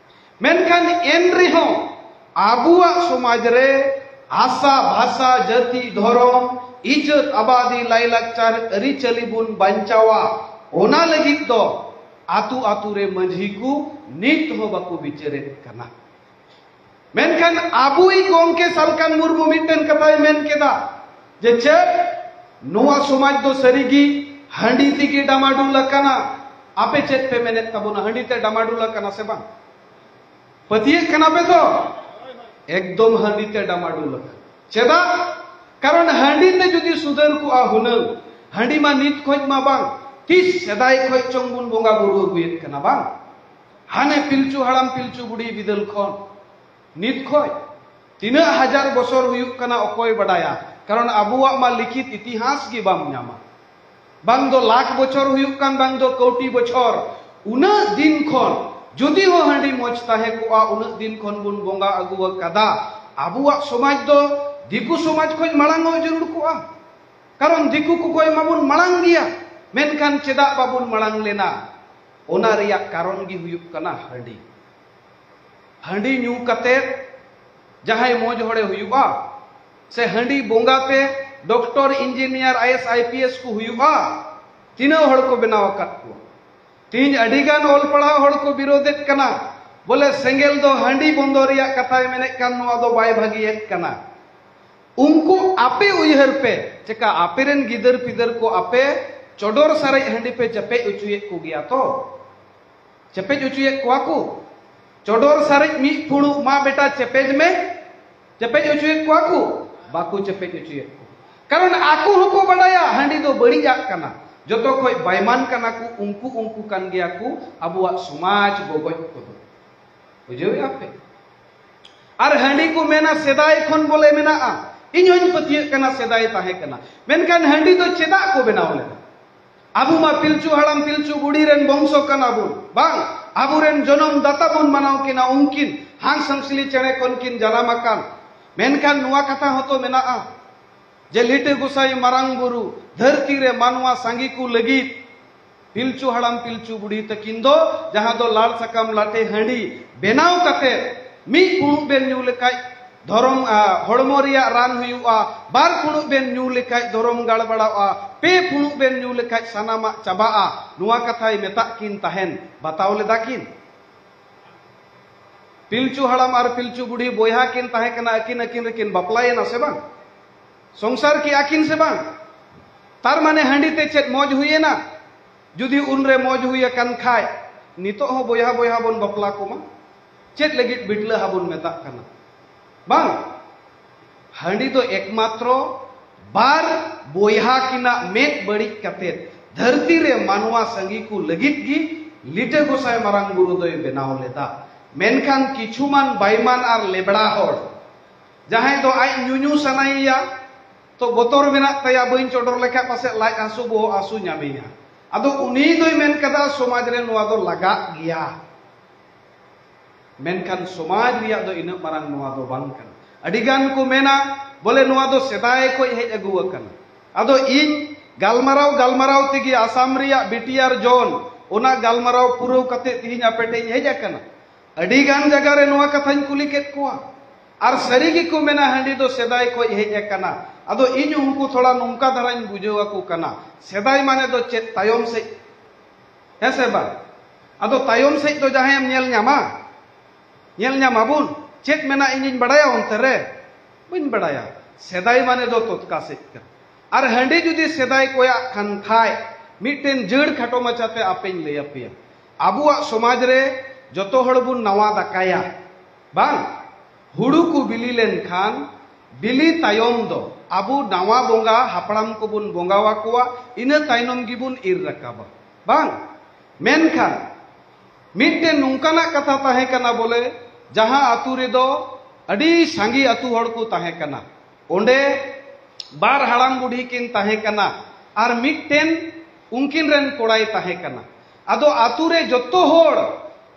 ᱢᱮᱱᱠᱷᱟᱱ ᱮᱱ ᱨᱮᱦᱚᱸ ᱟᱵᱚᱣᱟᱜ ᱥᱚᱢᱟᱡᱽ ᱨᱮ ᱦᱟᱥᱟ, ᱵᱷᱟᱥᱟ, ᱡᱟᱹᱛᱤ, ᱫᱷᱚᱨᱚᱢ, ᱤᱡᱽᱡᱚᱛ, ᱟᱵᱟᱫᱤ, ᱞᱟᱭᱞᱟᱠᱪᱟᱨ, ᱟᱹᱨᱤᱪᱟᱹᱞᱤ ᱵᱚᱱ ᱵᱟᱧᱪᱟᱣᱟ, ᱚᱱᱟ ᱞᱟᱹᱜᱤᱫ ᱫᱚ ᱟᱹᱛᱩ ᱟᱹᱛᱩ ᱨᱮ ᱢᱟᱹᱡᱷᱤ ᱠᱚ ᱱᱤᱛ ᱦᱚᱸ ᱵᱟᱠᱚ ᱵᱤᱪᱟᱹᱨᱮᱫ ᱠᱟᱱᱟ᱾ ᱢᱮᱱᱠᱷᱟᱱ ᱟᱵᱚᱭᱤᱡ ᱜᱚᱢᱠᱮ ᱥᱟᱞᱠᱷᱟᱱ ᱢᱩᱨᱢᱩ ᱢᱤᱫᱴᱮᱱ ᱠᱟᱛᱷᱟᱭ ᱢᱮᱱ ᱠᱮᱫᱟ ᱡᱮ, ᱪᱮᱫ ᱱᱚᱣᱟ ᱥᱚᱢᱟᱡᱽ ᱫᱚ ᱥᱟᱹᱨᱤᱜᱮ ᱦᱟᱺᱰᱤ ᱛᱮᱜᱮ ᱰᱟᱢᱟᱰᱩᱞ ᱟᱠᱟᱱᱟ? ᱟᱯᱮ ᱪᱮᱫ ᱯᱮ ᱢᱮᱱᱮᱫ ᱛᱟᱵᱚᱱᱟ? ᱦᱟᱺᱰᱤ ᱛᱮ ᱰᱟᱢᱟᱰᱩᱞ ᱟᱠᱟᱱᱟ ᱥᱮ ᱵᱟᱝ? ᱯᱟᱹᱛᱭᱟᱹᱜ ᱠᱟᱱᱟ ᱯᱮ ᱛᱚ? ᱮᱠᱫᱚᱢ ᱦᱟᱺᱰᱤ ᱛᱮ ᱰᱟᱢᱟᱰᱩᱞ ᱟᱠᱟᱱᱟ᱾ ᱪᱮᱫᱟᱜ? ᱠᱟᱨᱚᱱ ᱦᱟᱺᱰᱤ ᱛᱮ ᱡᱩᱫᱤ ᱥᱩᱫᱷᱟᱹᱨ ᱠᱚᱜᱼᱟ ᱦᱩᱱᱟᱹᱝ, ᱦᱟᱺᱰᱤ ᱢᱟ ᱱᱤᱛ ᱠᱷᱚᱡ ᱢᱟ ᱵᱟᱝ, ᱛᱤᱥ ᱥᱮᱫᱟᱭ ᱠᱷᱚᱡ ᱪᱚᱝ ᱵᱚᱱ ᱵᱚᱸᱜᱟ ᱵᱩᱨᱩ ᱟᱹᱜᱩᱭᱮᱫ ᱠᱟᱱᱟ ᱵᱟᱝ? ᱦᱟᱱᱮ ᱯᱤᱞᱪᱩ ᱦᱟᱲᱟᱢ ᱯᱤᱞᱪᱩ ᱵᱩᱰᱷᱤ ᱵᱤᱫᱟᱹᱞ ᱠᱷᱚᱱ ᱱᱤᱛ ᱠᱷᱚᱡ ᱛᱤᱱᱟᱹᱜ ᱦᱟᱡᱟᱨ ᱵᱚᱪᱷᱚᱨ ᱦᱩᱭᱩᱜ ᱠᱟᱱᱟ, ᱚᱠᱚᱭ ᱵᱟᱰᱟᱭᱟ? ᱠᱟᱨᱚᱱ ᱟᱵᱚᱣᱟᱜ ᱢᱟ ᱞᱤᱠᱷᱤᱛ ᱤᱛᱤᱦᱟᱥ ᱜᱮ ᱵᱟᱢ ᱧᱟᱢᱟ᱾ ᱵᱟᱝ ᱫᱚ ᱞᱟᱠᱷ ᱵᱚᱪᱷᱚᱨ ᱦᱩᱭᱩᱜ ᱠᱟᱱ, ᱵᱟᱝ ᱫᱚ ᱠᱳᱴᱤ ᱵᱚᱪᱷᱚᱨ᱾ ᱩᱱᱟᱹᱜ ᱫᱤᱱ ᱠᱷᱚᱱ ᱡᱩᱫᱤ ᱦᱚᱸ ᱦᱟᱺᱰᱤ ᱢᱚᱡᱽ ᱛᱟᱦᱮᱸ ᱠᱚᱜᱼᱟ, ᱩᱱᱟᱹᱜ ᱫᱤᱱ ᱠᱷᱚᱱ ᱵᱚᱱ ᱵᱚᱸᱜᱟ ᱟᱹᱜᱩ ᱟᱠᱟᱫᱟ᱾ ᱟᱵᱚᱣᱟᱜ ᱥᱚᱢᱟᱡᱽ ᱫᱚ ᱫᱤᱠᱩ ᱥᱚᱢᱟᱡᱽ ᱠᱷᱚᱱ ᱢᱟᱲᱟᱝ ᱦᱚᱸ ᱡᱟᱹᱨᱩᱲ ᱠᱚᱜᱼᱟ᱾ ᱠᱟᱨᱚᱱ ᱫᱤᱠᱩ ᱠᱚ ᱠᱷᱚᱱ ᱢᱟᱵᱚᱱ ᱢᱟᱲᱟᱝ ᱜᱮᱭᱟ, ᱢᱮᱱᱠᱷᱟᱱ ᱪᱮᱫᱟᱜ ᱵᱟᱵᱚᱱ ᱢᱟᱲᱟᱝ ᱞᱮᱱᱟ? ᱚᱱᱟ ᱨᱮᱭᱟᱜ ᱠᱟᱨᱚᱱ ᱜᱮ ᱦᱩᱭᱩᱜ ᱠᱟᱱᱟ ᱦᱟᱺᱰᱤ᱾ ᱦᱟᱺᱰᱤ ᱧᱩ ᱠᱟᱛᱮ ᱡᱟᱦᱟᱸᱭ ᱢᱚᱡᱽ ᱦᱚᱲᱮ ᱦᱩᱭᱩᱜᱼᱟ, ᱥᱮ ᱦᱟᱺᱰᱤ ᱵᱚᱸᱜᱟ ᱛᱮ doctor, engineer, I A S, I P S ᱠᱚ ᱦᱩᱭᱩᱜᱼᱟ, ᱛᱤᱱᱟᱹᱜ ᱦᱚᱲ ᱠᱚ ᱵᱮᱱᱟᱣ ᱟᱠᱟᱫ ᱠᱚᱣᱟ? ᱛᱮᱦᱮᱧ ᱟᱹᱰᱤ ᱜᱟᱱ ᱚᱞ ᱯᱟᱲᱦᱟᱣ ᱦᱚᱲ ᱠᱚ ᱵᱤᱨᱳᱫᱮᱫ ᱠᱟᱱᱟ, ᱵᱚᱞᱮ ᱥᱮᱸᱜᱮᱞ ᱫᱚ ᱦᱟᱺᱰᱤ ᱵᱚᱱᱫᱚ ᱨᱮᱭᱟᱜ ᱠᱟᱛᱷᱟᱭ ᱢᱮᱱᱮᱫ ᱠᱟᱱ, ᱱᱚᱣᱟ ᱫᱚ ᱵᱟᱭ ᱵᱷᱟᱹᱜᱤᱭᱮᱫ ᱠᱟᱱᱟ᱾ ᱩᱱᱠᱩ ᱟᱯᱮ ᱩᱭᱦᱟᱹᱨ ᱯᱮ, ᱪᱮᱠᱟ ᱟᱯᱮ ᱨᱮᱱ ᱜᱤᱫᱟᱹᱨ ᱯᱤᱫᱟᱹᱨ ᱠᱚ ᱟᱯᱮ ᱪᱚᱰᱚᱨ ᱥᱟᱨᱮᱡ ᱦᱟᱺᱰᱤ ᱯᱮ ᱪᱮᱯᱮᱡ ᱦᱚᱪᱚᱭᱮᱫ ᱠᱚᱜᱮᱭᱟ ᱛᱚ? ᱪᱮᱯᱮᱡ ᱦᱚᱪᱚᱭᱮᱫ ᱠᱚᱣᱟ ᱠᱚ? ᱪᱚᱰᱚᱨ ᱥᱟᱨᱮᱡ ᱢᱤᱫ ᱯᱷᱩᱲᱩᱜ ᱢᱟ ᱵᱮᱴᱟ ᱪᱮᱯᱮᱡ ᱢᱮ, ᱪᱮᱯᱮᱡ ᱦᱚᱪᱚᱭᱮᱫ ᱠᱚᱣᱟ ᱠᱚ? ᱵᱟᱠᱚ ᱪᱮᱯᱮᱡ ᱦᱚᱪᱚᱭᱮᱫ ᱠᱚ᱾ ᱠᱟᱨᱚᱱ ᱟᱠᱚ ᱦᱚᱸᱠᱚ ᱵᱟᱰᱟᱭᱟ ᱦᱟᱺᱰᱤ ᱫᱚ ᱵᱟᱹᱲᱤᱡᱟᱜ ᱠᱟᱱᱟ᱾ ᱡᱚᱛᱚ ᱠᱷᱚᱡ ᱵᱟᱭᱢᱟᱱ ᱠᱟᱱᱟ ᱠᱚ ᱩᱱᱠᱩ, ᱩᱱᱠᱩ ᱠᱟᱱ ᱜᱮᱭᱟ ᱠᱚ ᱟᱵᱚᱣᱟᱜ ᱥᱚᱢᱟᱡᱽ ᱜᱚᱜᱚᱡ ᱠᱚᱫᱚ᱾ ᱵᱩᱡᱷᱟᱹᱣᱮᱫᱼᱟ ᱯᱮ? ᱟᱨ ᱦᱟᱺᱰᱤ ᱠᱚ ᱢᱮᱱᱟ ᱥᱮᱫᱟᱭ ᱠᱷᱚᱱ ᱵᱚᱞᱮ ᱢᱮᱱᱟᱜᱼᱟ᱾ ᱤᱧ ᱦᱚᱧ ᱯᱟᱹᱛᱭᱟᱹᱜ ᱠᱟᱱᱟ ᱥᱮᱫᱟᱭ ᱛᱟᱦᱮᱸ ᱠᱟᱱᱟ, ᱢᱮᱱᱠᱷᱟᱱ ᱦᱟᱺᱰᱤ ᱫᱚ ᱪᱮᱫᱟᱜ ᱠᱚ ᱵᱮᱱᱟᱣ ᱞᱮᱫᱟ? ᱟᱵᱚ ᱢᱟ ᱯᱤᱞᱪᱩ ᱦᱟᱲᱟᱢ ᱯᱤᱞᱪᱩ ᱵᱩᱲᱦᱤ ᱨᱮᱱ ᱵᱚᱝᱥᱚ ᱠᱟᱱᱟ ᱵᱚᱱ, ᱵᱟᱝ? ᱟᱵᱚᱨᱮᱱ ᱡᱚᱱᱚᱢ ᱫᱟᱛᱟ ᱵᱚᱱ ᱢᱟᱱᱟᱣ ᱠᱤᱱᱟ ᱩᱱᱠᱤᱱ, ᱦᱟᱸᱥ ᱦᱟᱸᱥᱞᱤ ᱪᱮᱬᱮ ᱠᱷᱚᱱ ᱠᱤᱱ ᱡᱟᱱᱟᱢ ᱟᱠᱟᱱ᱾ ᱢᱮᱱᱠᱷᱟᱱ ᱱᱚᱣᱟ ᱠᱟᱛᱷᱟ ᱦᱚᱸᱛᱚ ᱢᱮᱱᱟᱜᱼᱟ ᱡᱮ ᱞᱤᱴᱟᱹ ᱜᱚᱸᱥᱟᱭ ᱢᱟᱨᱟᱝ ᱵᱩᱨᱩ ᱫᱷᱟᱹᱨᱛᱤ ᱨᱮ ᱢᱟᱱᱣᱟ ᱥᱟᱸᱜᱮ ᱠᱚ ᱞᱟᱹᱜᱤᱫ ᱯᱤᱞᱪᱩ ᱦᱟᱲᱟᱢ ᱯᱤᱞᱪᱩ ᱵᱩᱲᱦᱤ ᱛᱟᱹᱠᱤᱱ ᱫᱚ, ᱡᱟᱦᱟᱸ ᱫᱚ ᱞᱟᱲ ᱥᱟᱠᱟᱢ ᱞᱟᱴᱷᱮ ᱦᱟᱺᱰᱤ ᱵᱮᱱᱟᱣ ᱠᱟᱛᱮ, ᱢᱤᱫ ᱯᱷᱩᱲᱩᱜ ᱵᱮᱱ ᱧᱩ ᱞᱮᱠᱷᱟᱡ ᱫᱷᱚᱨᱚᱢ, ᱟ, ᱦᱚᱲᱢᱚ ᱨᱮᱭᱟᱜ ᱨᱟᱱ ᱦᱩᱭᱩᱜᱼᱟ, ᱵᱟᱨ ᱯᱷᱩᱲᱩᱜ ᱵᱮᱱ ᱧᱩ ᱞᱮᱠᱷᱟᱡ ᱫᱷᱚᱨᱚᱢ ᱜᱟᱲᱵᱟᱲᱟᱜᱼᱟ, ᱯᱮ ᱯᱷᱩᱲᱩᱜ ᱵᱮᱱ ᱧᱩ ᱞᱮᱠᱷᱟᱡ ᱥᱟᱱᱟᱢᱟᱜ ᱪᱟᱵᱟᱜᱼᱟ, ᱱᱚᱣᱟ ᱠᱟᱛᱷᱟᱭ ᱢᱮᱛᱟᱜ ᱠᱤᱱ ᱛᱟᱦᱮᱱ᱾ ᱵᱟᱛᱟᱣ ᱞᱮᱫᱟ ᱠᱤᱱ? ᱯᱤᱞᱪᱩ ᱦᱟᱲᱟᱢ ᱟᱨ ᱯᱤᱞᱪᱩ ᱵᱩᱲᱦᱤ ᱵᱚᱭᱦᱟ ᱠᱤᱱ ᱛᱟᱦᱮᱸ ᱠᱟᱱᱟ, ᱟᱹᱠᱤᱱ ᱟᱹᱠᱤᱱ ᱨᱮᱠᱤᱱ ᱵᱟᱯᱞᱟᱭᱮᱱᱟ ᱥᱮ ᱵᱟᱝ? ᱥᱚᱝᱥᱟᱨ ᱠᱮᱜᱼᱟ ᱠᱤᱱ ᱥᱮ ᱵᱟᱝ? ᱛᱟᱨ ᱢᱟᱱᱮ ᱦᱟᱺᱰᱤ ᱛᱮ ᱪᱮᱫ ᱢᱚᱡᱽ ᱦᱩᱭᱮᱱᱟ? ᱡᱩᱫᱤ ᱩᱱᱨᱮ ᱢᱚᱡᱽ ᱦᱩᱭ ᱟᱠᱟᱱ ᱠᱷᱟᱡ, ᱱᱤᱛᱚᱜ ᱦᱚᱸ ᱵᱚᱭᱦᱟ ᱵᱚᱭᱦᱟ ᱵᱚᱱ ᱵᱟᱯᱞᱟ ᱠᱚᱢᱟ᱾ ᱪᱮᱫ ᱞᱟᱹᱜᱤᱫ ᱵᱤᱴᱞᱟᱹ ᱦᱟᱵᱚᱱ ᱢᱮᱛᱟᱜ ᱠᱟᱱᱟ? ᱵᱟᱝ, ᱦᱟᱺᱰᱤ ᱫᱚ ᱮᱠᱢᱟᱛᱨᱚ ᱵᱟᱨ ᱵᱚᱭᱦᱟ ᱠᱤᱱᱟᱜ ᱢᱮᱫ ᱵᱟᱹᱲᱤᱡ ᱠᱟᱛᱮ ᱫᱷᱟᱹᱨᱛᱤ ᱨᱮ ᱢᱟᱱᱣᱟ ᱥᱟᱸᱜᱮ ᱠᱚ ᱞᱟᱹᱜᱤᱫ ᱜᱮ ᱞᱤᱴᱟᱹ ᱜᱚᱸᱥᱟᱭ ᱢᱟᱨᱟᱝ ᱵᱩᱨᱩ ᱫᱚᱭ ᱵᱮᱱᱟᱣ ᱞᱮᱫᱟ᱾ ᱢᱮᱱᱠᱷᱟᱱ ᱠᱤᱪᱷᱩᱢᱟᱱ ᱵᱟᱭᱢᱟᱱ ᱟᱨ ᱞᱮᱵᱲᱟ ᱦᱚᱲ, ᱡᱟᱦᱟᱸᱭ ᱫᱚ ᱟᱡ ᱧᱩᱧᱩ ᱥᱟᱱᱟᱭᱮᱭᱟ, ᱛᱚ ᱵᱚᱛᱚᱨ ᱢᱮᱱᱟᱜ ᱛᱟᱭᱟ, ᱵᱟᱹᱧ ᱪᱚᱰᱚᱨ ᱞᱮᱠᱷᱟᱡ ᱯᱟᱥᱮᱡ ᱞᱟᱡ ᱦᱟᱹᱥᱩ ᱵᱚᱦᱚᱜ ᱦᱟᱹᱥᱩ ᱧᱟᱢᱮᱭᱟ᱾ ᱟᱫᱚ ᱩᱱᱤ ᱫᱚᱭ ᱢᱮᱱ ᱠᱟᱫᱟ ᱥᱚᱢᱟᱡᱽ ᱨᱮ ᱱᱚᱣᱟ ᱫᱚ ᱞᱟᱜᱟᱜ ᱜᱮᱭᱟ᱾ ᱢᱮᱱᱠᱷᱟᱱ ᱥᱚᱢᱟᱡᱽ ᱨᱮᱭᱟᱜ ᱫᱚ ᱤᱱᱟᱹᱜ ᱢᱟᱨᱟᱝ ᱱᱚᱣᱟ ᱫᱚ ᱵᱟᱝ ᱠᱟᱱᱟ᱾ ᱟᱹᱰᱤ ᱜᱟᱱ ᱠᱚ ᱢᱮᱱᱟ ᱵᱚᱞᱮ ᱱᱚᱣᱟ ᱫᱚ ᱥᱮᱫᱟᱭ ᱠᱷᱚᱡ ᱦᱮᱡ ᱟᱹᱜᱩ ᱟᱠᱟᱱᱟ᱾ ᱟᱫᱚ ᱤᱧ ᱜᱟᱞᱢᱟᱨᱟᱣ ᱜᱟᱞᱢᱟᱨᱟᱣ ᱛᱮᱜᱮ ᱟᱥᱟᱢ ᱨᱮᱭᱟᱜ ᱵᱤᱴᱤᱟᱨ ᱡᱳᱱ, ᱚᱱᱟ ᱜᱟᱞᱢᱟᱨᱟᱣ ᱯᱩᱨᱟᱹᱣ ᱠᱟᱛᱮ ᱛᱤᱦᱤᱧ ᱟᱯᱮ ᱴᱷᱮᱱ ᱤᱧ ᱦᱮᱡ ᱟᱠᱟᱱᱟ᱾ ᱟᱹᱰᱤ ᱜᱟᱱ ᱡᱟᱭᱜᱟ ᱨᱮ ᱱᱚᱣᱟ ᱠᱟᱛᱷᱟᱧ ᱠᱩᱞᱤ ᱠᱮᱫ ᱠᱚᱣᱟ, ᱟᱨ ᱥᱟᱹᱨᱤ ᱜᱮᱠᱚ ᱢᱮᱱᱟ ᱦᱟᱺᱰᱤ ᱫᱚ ᱥᱮᱫᱟᱭ ᱠᱷᱚᱱ ᱦᱮᱡ ᱟᱠᱟᱱᱟ᱾ ᱟᱫᱚ ᱤᱧ ᱩᱱᱠᱩ ᱛᱷᱚᱲᱟ ᱱᱚᱝᱠᱟ ᱫᱷᱟᱨᱟᱧ ᱵᱩᱡᱷᱟᱹᱣ ᱟᱠᱚ ᱠᱟᱱᱟ, ᱥᱮᱫᱟᱭ ᱢᱟᱱᱮ ᱫᱚ ᱪᱮᱫ? ᱛᱟᱭᱚᱢ ᱥᱮᱫ, ᱦᱮᱸ ᱥᱮ ᱵᱟᱝ? ᱟᱫᱚ ᱛᱟᱭᱚᱢ ᱥᱮᱫ ᱫᱚ ᱡᱟᱦᱟᱸᱭᱮᱢ ᱧᱮᱞ ᱧᱟᱢᱟ, ᱧᱮᱞ ᱧᱟᱢ ᱟᱵᱚᱱ, ᱪᱮᱫ ᱢᱮᱱᱟᱜ ᱤᱧᱤᱧ ᱵᱟᱲᱟᱭᱟ ᱚᱱᱛᱮ ᱨᱮ? ᱵᱟᱹᱧ ᱵᱟᱲᱟᱭᱟ᱾ ᱥᱮᱫᱟᱭ ᱢᱟᱱᱮ ᱫᱚ ᱛᱚᱛᱠᱟ ᱥᱮᱫ ᱠᱟᱱᱟ᱾ ᱟᱨ ᱦᱟᱺᱰᱤ ᱡᱩᱫᱤ ᱥᱮᱫᱟᱭ ᱠᱚᱭᱟᱜ ᱠᱟᱱ ᱠᱷᱟᱡ, ᱢᱤᱫᱴᱮᱱ ᱡᱟᱹᱲ ᱠᱷᱟᱴᱚ ᱢᱟᱪᱷᱟᱛᱮ ᱟᱯᱮᱧ ᱞᱟᱹᱭ ᱟᱯᱮᱭᱟ᱾ ᱟᱵᱚᱣᱟᱜ ᱥᱚᱢᱟᱡᱽ ᱨᱮ ᱡᱚᱛᱚ ᱦᱚᱲ ᱵᱚᱱ ᱱᱟᱣᱟ ᱫᱟᱠᱟᱭᱟ, ᱵᱟᱝ? ᱦᱩᱲᱩ ᱠᱚ ᱵᱤᱞᱤ ᱞᱮᱱᱠᱷᱟᱱ, ᱵᱤᱞᱤ ᱛᱟᱭᱚᱢ ᱫᱚ ᱟᱵᱚ ᱱᱟᱣᱟ ᱵᱚᱸᱜᱟ ᱦᱟᱯᱲᱟᱢ ᱠᱚᱵᱚᱱ ᱵᱚᱸᱜᱟ ᱟᱠᱚᱣᱟ, ᱤᱱᱟᱹ ᱛᱟᱭᱱᱚᱢ ᱜᱮᱵᱚᱱ ᱤᱨ ᱨᱟᱠᱟᱵᱟ, ᱵᱟᱝ? ᱢᱮᱱᱠᱷᱟᱱ ᱢᱤᱫᱴᱮᱱ ᱱᱚᱝᱠᱟᱱᱟᱜ ᱠᱟᱛᱷᱟ ᱛᱟᱦᱮᱸ ᱠᱟᱱᱟ ᱵᱚᱞᱮ, ᱡᱟᱦᱟᱸ ᱟᱹᱛᱩ ᱨᱮᱫᱚ ᱟᱹᱰᱤ ᱥᱟᱸᱜᱮ ᱟᱹᱛᱩ ᱦᱚᱲ ᱠᱚ ᱛᱟᱦᱮᱸ ᱠᱟᱱᱟ, ᱚᱸᱰᱮ ᱵᱟᱨ ᱦᱟᱲᱟᱢ ᱵᱩᱰᱷᱤ ᱠᱤᱱ ᱛᱟᱦᱮᱸ ᱠᱟᱱᱟ, ᱟᱨ ᱢᱤᱫᱴᱮᱱ ᱩᱱᱠᱤᱱ ᱨᱮᱱ ᱠᱚᱲᱟᱭ ᱛᱟᱦᱮᱸ ᱠᱟᱱᱟ᱾ ᱟᱫᱚ ᱟᱹᱛᱩ ᱨᱮ ᱡᱚᱛᱚ ᱦᱚᱲ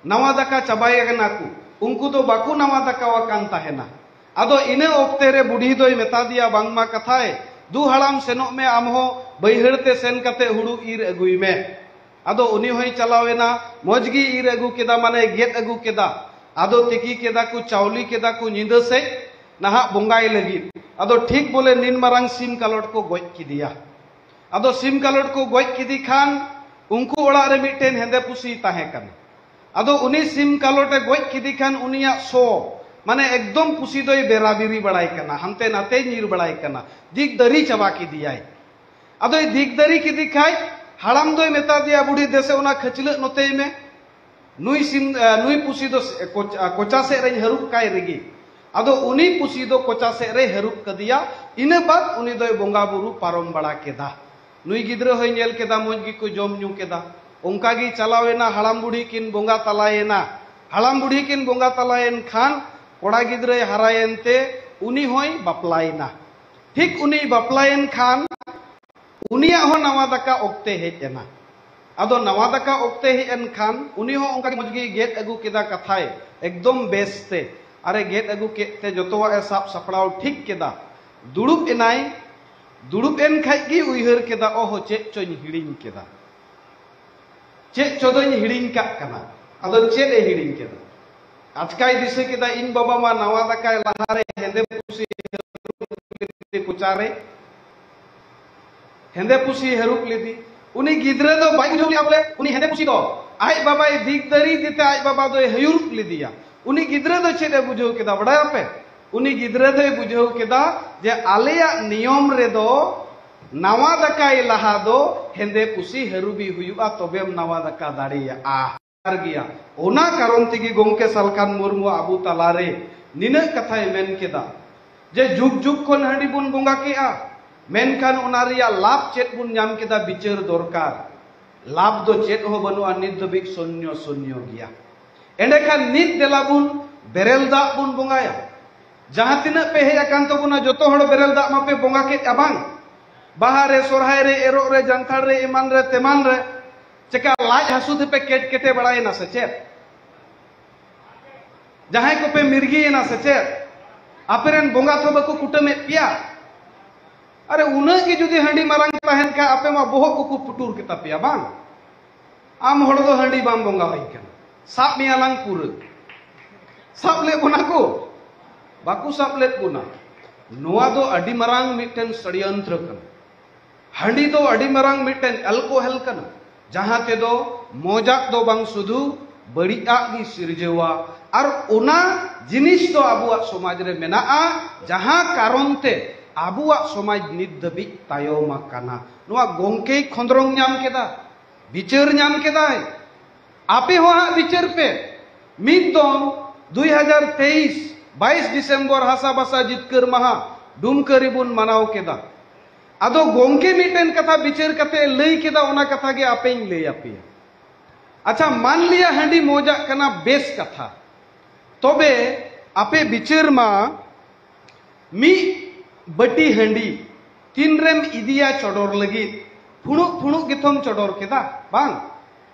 ᱱᱟᱣᱟ ᱫᱟᱠᱟ ᱪᱟᱵᱟᱭ ᱠᱟᱱᱟ ᱠᱚ, ᱩᱱᱠᱩ ᱫᱚ ᱵᱟᱠᱚ ᱱᱟᱣᱟ ᱫᱟᱠᱟᱣᱟ ᱠᱟᱱ ᱛᱟᱦᱮᱱᱟ᱾ ᱟᱫᱚ ᱤᱱᱟᱹ ᱚᱠᱛᱮ ᱨᱮ ᱵᱩᱰᱷᱤ ᱫᱚᱭ ᱢᱮᱛᱟ ᱫᱮᱭᱟ, ᱵᱟᱝᱢᱟ ᱠᱟᱛᱷᱟᱭ, "ᱫᱩ ᱦᱟᱲᱟᱢ, ᱥᱮᱱᱚᱜ ᱢᱮ, ᱟᱢ ᱦᱚᱸ ᱵᱟᱹᱭᱦᱟᱹᱲ ᱛᱮ ᱥᱮᱱ ᱠᱟᱛᱮ ᱦᱩᱲᱩ ᱤᱨ ᱟᱹᱜᱩᱭ ᱢᱮ᱾" ᱟᱫᱚ ᱩᱱᱤ ᱦᱚᱸᱭ ᱪᱟᱞᱟᱣ ᱮᱱᱟ, ᱢᱚᱡᱽ ᱜᱮ ᱤᱨ ᱟᱹᱜᱩ ᱠᱮᱫᱟ, ᱢᱟᱱᱮ ᱜᱮᱫ ᱟᱹᱜᱩ ᱠᱮᱫᱟ᱾ ᱟᱫᱚ ᱛᱤᱠᱤ ᱠᱮᱫᱟ ᱠᱚ, ᱪᱟᱣᱞᱮ ᱠᱮᱫᱟ ᱠᱚ ᱧᱤᱫᱟᱹ ᱥᱮᱫ ᱱᱟᱦᱟᱜ ᱵᱚᱸᱜᱟᱭ ᱞᱟᱹᱜᱤᱫ᱾ ᱟᱫᱚ ᱴᱷᱤᱠ ᱵᱚᱞᱮ ᱱᱤᱱ ᱢᱟᱨᱟᱝ ᱥᱤᱢ ᱠᱟᱞᱚᱴ ᱠᱚ ᱜᱚᱡ ᱠᱮᱫᱮᱭᱟ᱾ ᱟᱫᱚ ᱥᱤᱢ ᱠᱟᱞᱚᱴ ᱠᱚ ᱜᱚᱡ ᱠᱮᱫᱮ ᱠᱷᱟᱱ, ᱩᱱᱠᱩ ᱚᱲᱟᱜ ᱨᱮ ᱢᱤᱫᱴᱮᱱ ᱦᱮᱸᱫᱮ ᱯᱩᱥᱤ ᱛᱟᱦᱮᱸ ᱠᱟᱱᱟ᱾ ᱟᱫᱚ ᱩᱱᱤ ᱥᱤᱢ ᱠᱟᱞᱚᱴ ᱮ ᱜᱚᱡ ᱠᱮᱫᱮ ᱠᱷᱟᱱ, ᱩᱱᱤᱭᱟᱜ ᱥᱚ, ᱢᱟᱱᱮ ᱮᱠᱫᱚᱢ ᱯᱩᱥᱤ ᱫᱚᱭ ᱵᱮᱨᱟᱵᱤᱨᱤ ᱵᱟᱲᱟᱭ ᱠᱟᱱᱟ, ᱦᱟᱱᱛᱮ ᱱᱟᱛᱮᱭ ᱧᱤᱨ ᱵᱟᱲᱟᱭ ᱠᱟᱱᱟ, ᱫᱤᱠ ᱫᱟᱨᱤ ᱪᱟᱵᱟ ᱠᱮᱫᱮᱭᱟᱭ᱾ ᱟᱫᱚᱭ ᱫᱤᱠ ᱫᱟᱨᱤ ᱠᱮᱫᱮ ᱠᱷᱟᱡ, ᱦᱟᱲᱟᱢ ᱫᱚᱭ ᱢᱮᱛᱟ ᱫᱮᱭᱟ, "ᱵᱩᱰᱷᱤ, ᱫᱮᱥᱮ ᱚᱱᱟ ᱠᱷᱟᱹᱪᱞᱟᱹᱜ ᱱᱚᱛᱮᱭ ᱢᱮ, ᱱᱩᱭ ᱥᱤᱢ, ᱮ, ᱱᱩᱭ ᱯᱩᱥᱤ ᱫᱚ ᱥᱮ-, ᱠᱚᱪ-, ᱟ, ᱠᱚᱪᱟ ᱥᱮᱫ ᱨᱮᱧ ᱦᱟᱹᱨᱩᱵ ᱠᱟᱭ ᱨᱮᱜᱮ᱾" ᱟᱫᱚ ᱩᱱᱤ ᱯᱩᱥᱤ ᱫᱚ ᱠᱚᱪᱟ ᱥᱮᱫ ᱨᱮᱭ ᱦᱟᱹᱨᱩᱵ ᱠᱟᱫᱮᱭᱟ᱾ ᱤᱱᱟᱹ ᱵᱟᱫ ᱩᱱᱤ ᱫᱚᱭ ᱵᱚᱸᱜᱟ ᱵᱩᱨᱩ ᱯᱟᱨᱚᱢ ᱵᱟᱲᱟ ᱠᱮᱫᱟ᱾ ᱱᱩᱭ ᱜᱤᱫᱽᱨᱟᱹ ᱦᱚᱸᱭ ᱧᱮᱞ ᱠᱮᱫᱟ, ᱢᱚᱡᱽ ᱜᱮᱠᱚ ᱡᱚᱢ ᱧᱩ ᱠᱮᱫᱟ᱾ ᱚᱱᱠᱟ ᱜᱮ ᱪᱟᱞᱟᱣ ᱮᱱᱟ, ᱦᱟᱲᱟᱢ ᱵᱩᱲᱦᱤ ᱠᱤᱱ ᱵᱚᱸᱜᱟ ᱛᱟᱞᱟᱭᱮᱱᱟ᱾ ᱦᱟᱲᱟᱢ ᱵᱩᱲᱦᱤ ᱠᱤᱱ ᱵᱚᱸᱜᱟ ᱛᱟᱞᱟᱭᱮᱱ ᱠᱷᱟᱱ, ᱠᱚᱲᱟ ᱜᱤᱫᱽᱨᱟᱹᱭ ᱦᱟᱨᱟᱭᱮᱱ ᱛᱮ ᱩᱱᱤ ᱦᱚᱸᱭ ᱵᱟᱯᱞᱟᱭᱮᱱᱟ᱾ ᱴᱷᱤᱠ ᱩᱱᱤᱭ ᱵᱟᱯᱞᱟᱭᱮᱱ ᱠᱷᱟᱱ, ᱩᱱᱤᱭᱟᱜ ᱦᱚᱸ ᱱᱟᱣᱟ ᱫᱟᱠᱟ ᱚᱠᱛᱮ ᱦᱮᱡ ᱮᱱᱟ᱾ ᱟᱫᱚ ᱱᱟᱣᱟ ᱫᱟᱠᱟ ᱚᱠᱛᱮ ᱦᱮᱡ ᱮᱱ ᱠᱷᱟᱱ, ᱩᱱᱤ ᱦᱚᱸ ᱚᱱᱠᱟ ᱜᱮ ᱢᱚᱡᱽ ᱜᱮ ᱜᱮᱫ ᱟᱹᱜᱩ ᱠᱮᱫᱟ ᱠᱟᱛᱷᱟᱭ, ᱮᱠᱫᱚᱢ ᱵᱮᱥ ᱛᱮ᱾ ᱟᱨᱮ ᱜᱮᱫ ᱟᱹᱜᱩ ᱠᱮᱫ ᱛᱮ ᱡᱚᱛᱚᱣᱟᱜ ᱮ ᱥᱟᱵ ᱥᱟᱯᱲᱟᱣ ᱴᱷᱤᱠ ᱠᱮᱫᱟ᱾ ᱫᱩᱲᱩᱵ ᱮᱱᱟᱭ, ᱫᱩᱲᱩᱵ ᱮᱱ ᱠᱷᱟᱡ ᱜᱮ ᱩᱭᱦᱟᱹᱨ ᱠᱮᱫᱟ, ᱚᱦᱚ, ᱪᱮᱫ ᱪᱚᱧ ᱦᱤᱲᱤᱧ ᱠᱮᱫᱟ, ᱪᱮᱫ ᱪᱚ ᱫᱚᱧ ᱦᱤᱲᱤᱧ ᱠᱟᱜ ᱠᱟᱱᱟ᱾ ᱟᱫᱚ ᱪᱮᱫ ᱮ ᱦᱤᱲᱤᱧ ᱠᱮᱫᱟ? ᱟᱪᱠᱟᱭ ᱫᱤᱥᱟᱹ ᱠᱮᱫᱟ, ᱤᱧ ᱵᱟᱵᱟ ᱢᱟ ᱱᱟᱣᱟ ᱫᱟᱠᱟᱭ ᱞᱟᱦᱟᱨᱮ ᱦᱮᱸᱫᱮ ᱯᱩᱥᱤ ᱠᱚᱪᱟᱨᱮ ᱦᱮᱸᱫᱮ ᱯᱩᱥᱤ ᱦᱟᱹᱨᱩᱵ ᱞᱮᱫᱮ᱾ ᱩᱱᱤ ᱜᱤᱫᱽᱨᱟᱹ ᱫᱚ ᱵᱟᱭ ᱵᱩᱡᱷᱟᱹᱣ ᱞᱮᱫᱟ ᱵᱚᱞᱮ ᱩᱱᱤ ᱦᱮᱸᱫᱮ ᱯᱩᱥᱤ ᱫᱚ ᱟᱡ ᱵᱟᱵᱟᱭ ᱫᱤᱜ ᱫᱟᱨᱤ ᱫᱤᱛᱮ ᱟᱡ ᱵᱟᱵᱟ ᱫᱚᱭ ᱦᱟᱹᱭᱩᱨᱩᱵ ᱞᱮᱫᱮᱭᱟ᱾ ᱩᱱᱤ ᱜᱤᱫᱽᱨᱟᱹ ᱫᱚ ᱪᱮᱫ ᱮ ᱵᱩᱡᱷᱟᱹᱣ ᱠᱮᱫᱟ ᱵᱟᱲᱟᱭᱟᱯᱮ? ᱩᱱᱤ ᱜᱤᱫᱽᱨᱟᱹ ᱫᱚᱭ ᱵᱩᱡᱷᱟᱹᱣ ᱠᱮᱫᱟ ᱡᱮ ᱟᱞᱮᱭᱟᱜ ᱱᱤᱭᱚᱢ ᱨᱮᱫᱚ ᱱᱟᱣᱟ ᱫᱟᱠᱟᱭ ᱞᱟᱦᱟ ᱫᱚ ᱦᱮᱸᱫᱮ ᱯᱩᱥᱤ ᱦᱟᱹᱨᱩᱵᱤ ᱦᱩᱭᱩᱜᱼᱟ, ᱛᱚᱵᱮᱢ ᱱᱟᱣᱟ ᱫᱟᱠᱟ ᱫᱟᱲᱮᱭᱟᱜᱼᱟ᱾ ᱜᱮᱭᱟ᱾ ᱚᱱᱟ ᱠᱟᱨᱚᱱ ᱛᱮᱜᱮ ᱜᱚᱢᱠᱮ ᱥᱟᱞᱠᱷᱟᱱ ᱢᱩᱨᱢᱩ ᱟᱵᱚ ᱛᱟᱞᱟᱨᱮ ᱱᱤᱱᱟᱹᱜ ᱠᱟᱛᱷᱟᱭ ᱢᱮᱱ ᱠᱮᱫᱟ ᱡᱮ ᱡᱩᱜᱽ ᱡᱩᱜᱽ ᱠᱷᱚᱱ ᱦᱟᱺᱰᱤ ᱵᱚᱱ ᱵᱚᱸᱜᱟ ᱠᱮᱜᱼᱟ, ᱢᱮᱱᱠᱷᱟᱱ ᱚᱱᱟ ᱨᱮᱭᱟᱜ ᱞᱟᱵᱷ ᱪᱮᱫ ᱵᱚᱱ ᱧᱟᱢ ᱠᱮᱫᱟ? ᱵᱤᱪᱟᱹᱨ ᱫᱚᱨᱠᱟᱨ᱾ ᱞᱟᱵᱷ ᱫᱚ ᱪᱮᱫ ᱦᱚᱸ ᱵᱟᱹᱱᱩᱜᱼᱟ, ᱱᱤᱛ ᱫᱷᱟᱹᱵᱤᱡ ᱥᱚᱱᱱᱚ ᱥᱚᱱᱱᱚ ᱜᱮᱭᱟ᱾ ᱮᱸᱰᱮᱠᱷᱟᱱ ᱱᱤᱛ ᱫᱮᱞᱟ ᱵᱚᱱ ᱵᱮᱨᱮᱞ ᱫᱟᱜ ᱵᱚᱱ ᱵᱚᱸᱜᱟᱭᱟ᱾ ᱡᱟᱦᱟᱸ ᱛᱤᱱᱟᱹᱜ ᱯᱮ ᱦᱮᱡ ᱟᱠᱟᱱ ᱛᱟᱵᱚᱱᱟ, ᱡᱚᱛᱚ ᱦᱚᱲ ᱵᱮᱨᱮᱞ ᱫᱟᱜ ᱢᱟᱯᱮ ᱵᱚᱸᱜᱟ ᱠᱮᱫᱼᱟ ᱵᱟᱝ? ᱵᱟᱦᱟ ᱨᱮ, ᱥᱚᱨᱦᱟᱭ ᱨᱮ, ᱮᱨᱚᱜ ᱨᱮ, ᱡᱟᱱᱛᱷᱟᱲ ᱨᱮ, ᱮᱢᱟᱱ ᱨᱮ, ᱛᱮᱢᱟᱱ ᱨᱮ᱾ ᱪᱮᱠᱟ ᱞᱟᱡ ᱦᱟᱹᱥᱩ ᱛᱮᱯᱮ ᱠᱮᱴ ᱠᱮᱴᱮ ᱵᱟᱲᱟᱭᱮᱱᱟ ᱥᱮ ᱪᱮᱫ? ᱡᱟᱦᱟᱸᱭ ᱠᱚᱯᱮ ᱢᱤᱨᱜᱤᱭᱮᱱᱟ ᱥᱮ ᱪᱮᱫ? ᱟᱯᱮᱨᱮᱱ ᱵᱚᱸᱜᱟ ᱛᱚ ᱵᱟᱠᱚ ᱠᱩᱴᱟᱹᱢᱮᱫ ᱯᱮᱭᱟ? ᱟᱨᱮ, ᱩᱱᱟᱹᱜ ᱜᱮ ᱡᱩᱫᱤ ᱦᱟᱺᱰᱤ ᱢᱟᱨᱟᱝ ᱛᱟᱦᱮᱱ ᱠᱷᱟᱱ, ᱟᱯᱮ ᱢᱟ ᱵᱚᱦᱚᱜ ᱠᱚᱠᱚ ᱯᱩᱴᱩᱨ ᱠᱮᱛᱟ ᱯᱮᱭᱟ ᱵᱟᱝ? ᱟᱢ ᱦᱚᱲ ᱫᱚ ᱦᱟᱺᱰᱤ ᱵᱟᱢ ᱵᱚᱸᱜᱟ ᱦᱩᱭ ᱠᱟᱱᱟ, ᱥᱟᱵ ᱢᱮᱭᱟ ᱞᱟᱝ ᱯᱩᱨᱟᱹ᱾ ᱥᱟᱵ ᱞᱮᱫ ᱵᱚᱱᱟ ᱠᱚ? ᱵᱟᱠᱚ ᱥᱟᱵ ᱞᱮᱫ ᱵᱚᱱᱟ᱾ ᱱᱚᱣᱟ ᱫᱚ ᱟᱹᱰᱤ ᱢᱟᱨᱟᱝ ᱢᱤᱫᱴᱮᱱ ᱥᱟᱹᱲᱭᱚᱱᱛᱨᱚ ᱠᱟᱱᱟ᱾ ᱦᱟᱺᱰᱤ ᱫᱚ ᱟᱹᱰᱤ ᱢᱟᱨᱟᱝ ᱢᱤᱫᱴᱮᱱ ᱮᱞᱠᱳᱦᱚᱞ ᱠᱟᱱᱟ, ᱡᱟᱦᱟᱸ ᱛᱮᱫᱚ ᱢᱚᱡᱟᱜ ᱫᱚ ᱵᱟᱝ ᱥᱩᱫᱷᱩ ᱵᱟᱹᱲᱤᱡᱟᱜ ᱜᱮ ᱥᱤᱨᱡᱟᱹᱣᱟ᱾ ᱟᱨ ᱚᱱᱟ ᱡᱤᱱᱤᱥ ᱫᱚ ᱟᱵᱚᱣᱟᱜ ᱥᱚᱢᱟᱡᱽ ᱨᱮ ᱢᱮᱱᱟᱜᱼᱟ, ᱡᱟᱦᱟᱸ ᱠᱟᱨᱚᱱ ᱛᱮ ᱟᱵᱚᱣᱟᱜ ᱥᱚᱢᱟᱡᱽ ᱱᱤᱛ ᱫᱷᱟᱹᱵᱤᱡ ᱛᱟᱭᱚᱢ ᱟᱠᱟᱱᱟ᱾ ᱱᱚᱣᱟ ᱜᱚᱢᱠᱮᱭ ᱠᱷᱚᱸᱫᱽᱨᱚᱝ ᱧᱟᱢ ᱠᱮᱫᱟ, ᱵᱤᱪᱟᱹᱨ ᱧᱟᱢ ᱠᱮᱫᱟᱭ᱾ ᱟᱯᱮ ᱦᱚᱸ ᱦᱟᱸᱜ ᱵᱤᱪᱟᱹᱨ ᱯᱮ᱾ ᱢᱤᱫ ᱫᱚᱢ ᱫᱩᱭ ᱦᱟᱡᱟᱨ ᱛᱮᱭᱤᱥ ᱵᱟᱭᱤᱥ ᱰᱤᱥᱮᱢᱵᱚᱨ ᱦᱟᱥᱟ ᱵᱷᱟᱥᱟ ᱡᱤᱛᱠᱟᱹᱨ ᱢᱟᱦᱟ ᱰᱩᱢᱠᱟᱹ ᱨᱮᱵᱚᱱ ᱢᱟᱱᱟᱣ ᱠᱮᱫᱟ᱾ ᱟᱫᱚ ᱜᱚᱢᱠᱮ ᱢᱤᱫᱴᱮᱱ ᱠᱟᱛᱷᱟ ᱵᱤᱪᱟᱹᱨ ᱠᱟᱛᱮ ᱮ ᱞᱟᱹᱭ ᱠᱮᱫᱟ, ᱚᱱᱟ ᱠᱟᱛᱷᱟ ᱜᱮ ᱟᱯᱮᱧ ᱞᱟᱹᱭ ᱟᱯᱮᱭᱟ᱾ ᱟᱪᱪᱷᱟ, ᱢᱟᱱ ᱞᱤᱭᱟ ᱦᱟᱺᱰᱤ ᱢᱚᱡᱟᱜ ᱠᱟᱱᱟ, ᱵᱮᱥ ᱠᱟᱛᱷᱟ᱾ ᱛᱚᱵᱮ ᱟᱯᱮ ᱵᱤᱪᱟᱹᱨ ᱢᱟ, ᱢᱤᱫ ᱵᱟᱹᱴᱤ ᱦᱟᱺᱰᱤ ᱛᱤᱱᱨᱮᱢ ᱤᱫᱤᱭᱟ ᱪᱚᱰᱚᱨ ᱞᱟᱹᱜᱤᱫ, ᱯᱷᱩᱲᱩᱜ ᱯᱷᱩᱲᱩᱜ ᱜᱮᱛᱚᱢ ᱪᱚᱰᱚᱨ ᱠᱮᱫᱟ, ᱵᱟᱝ?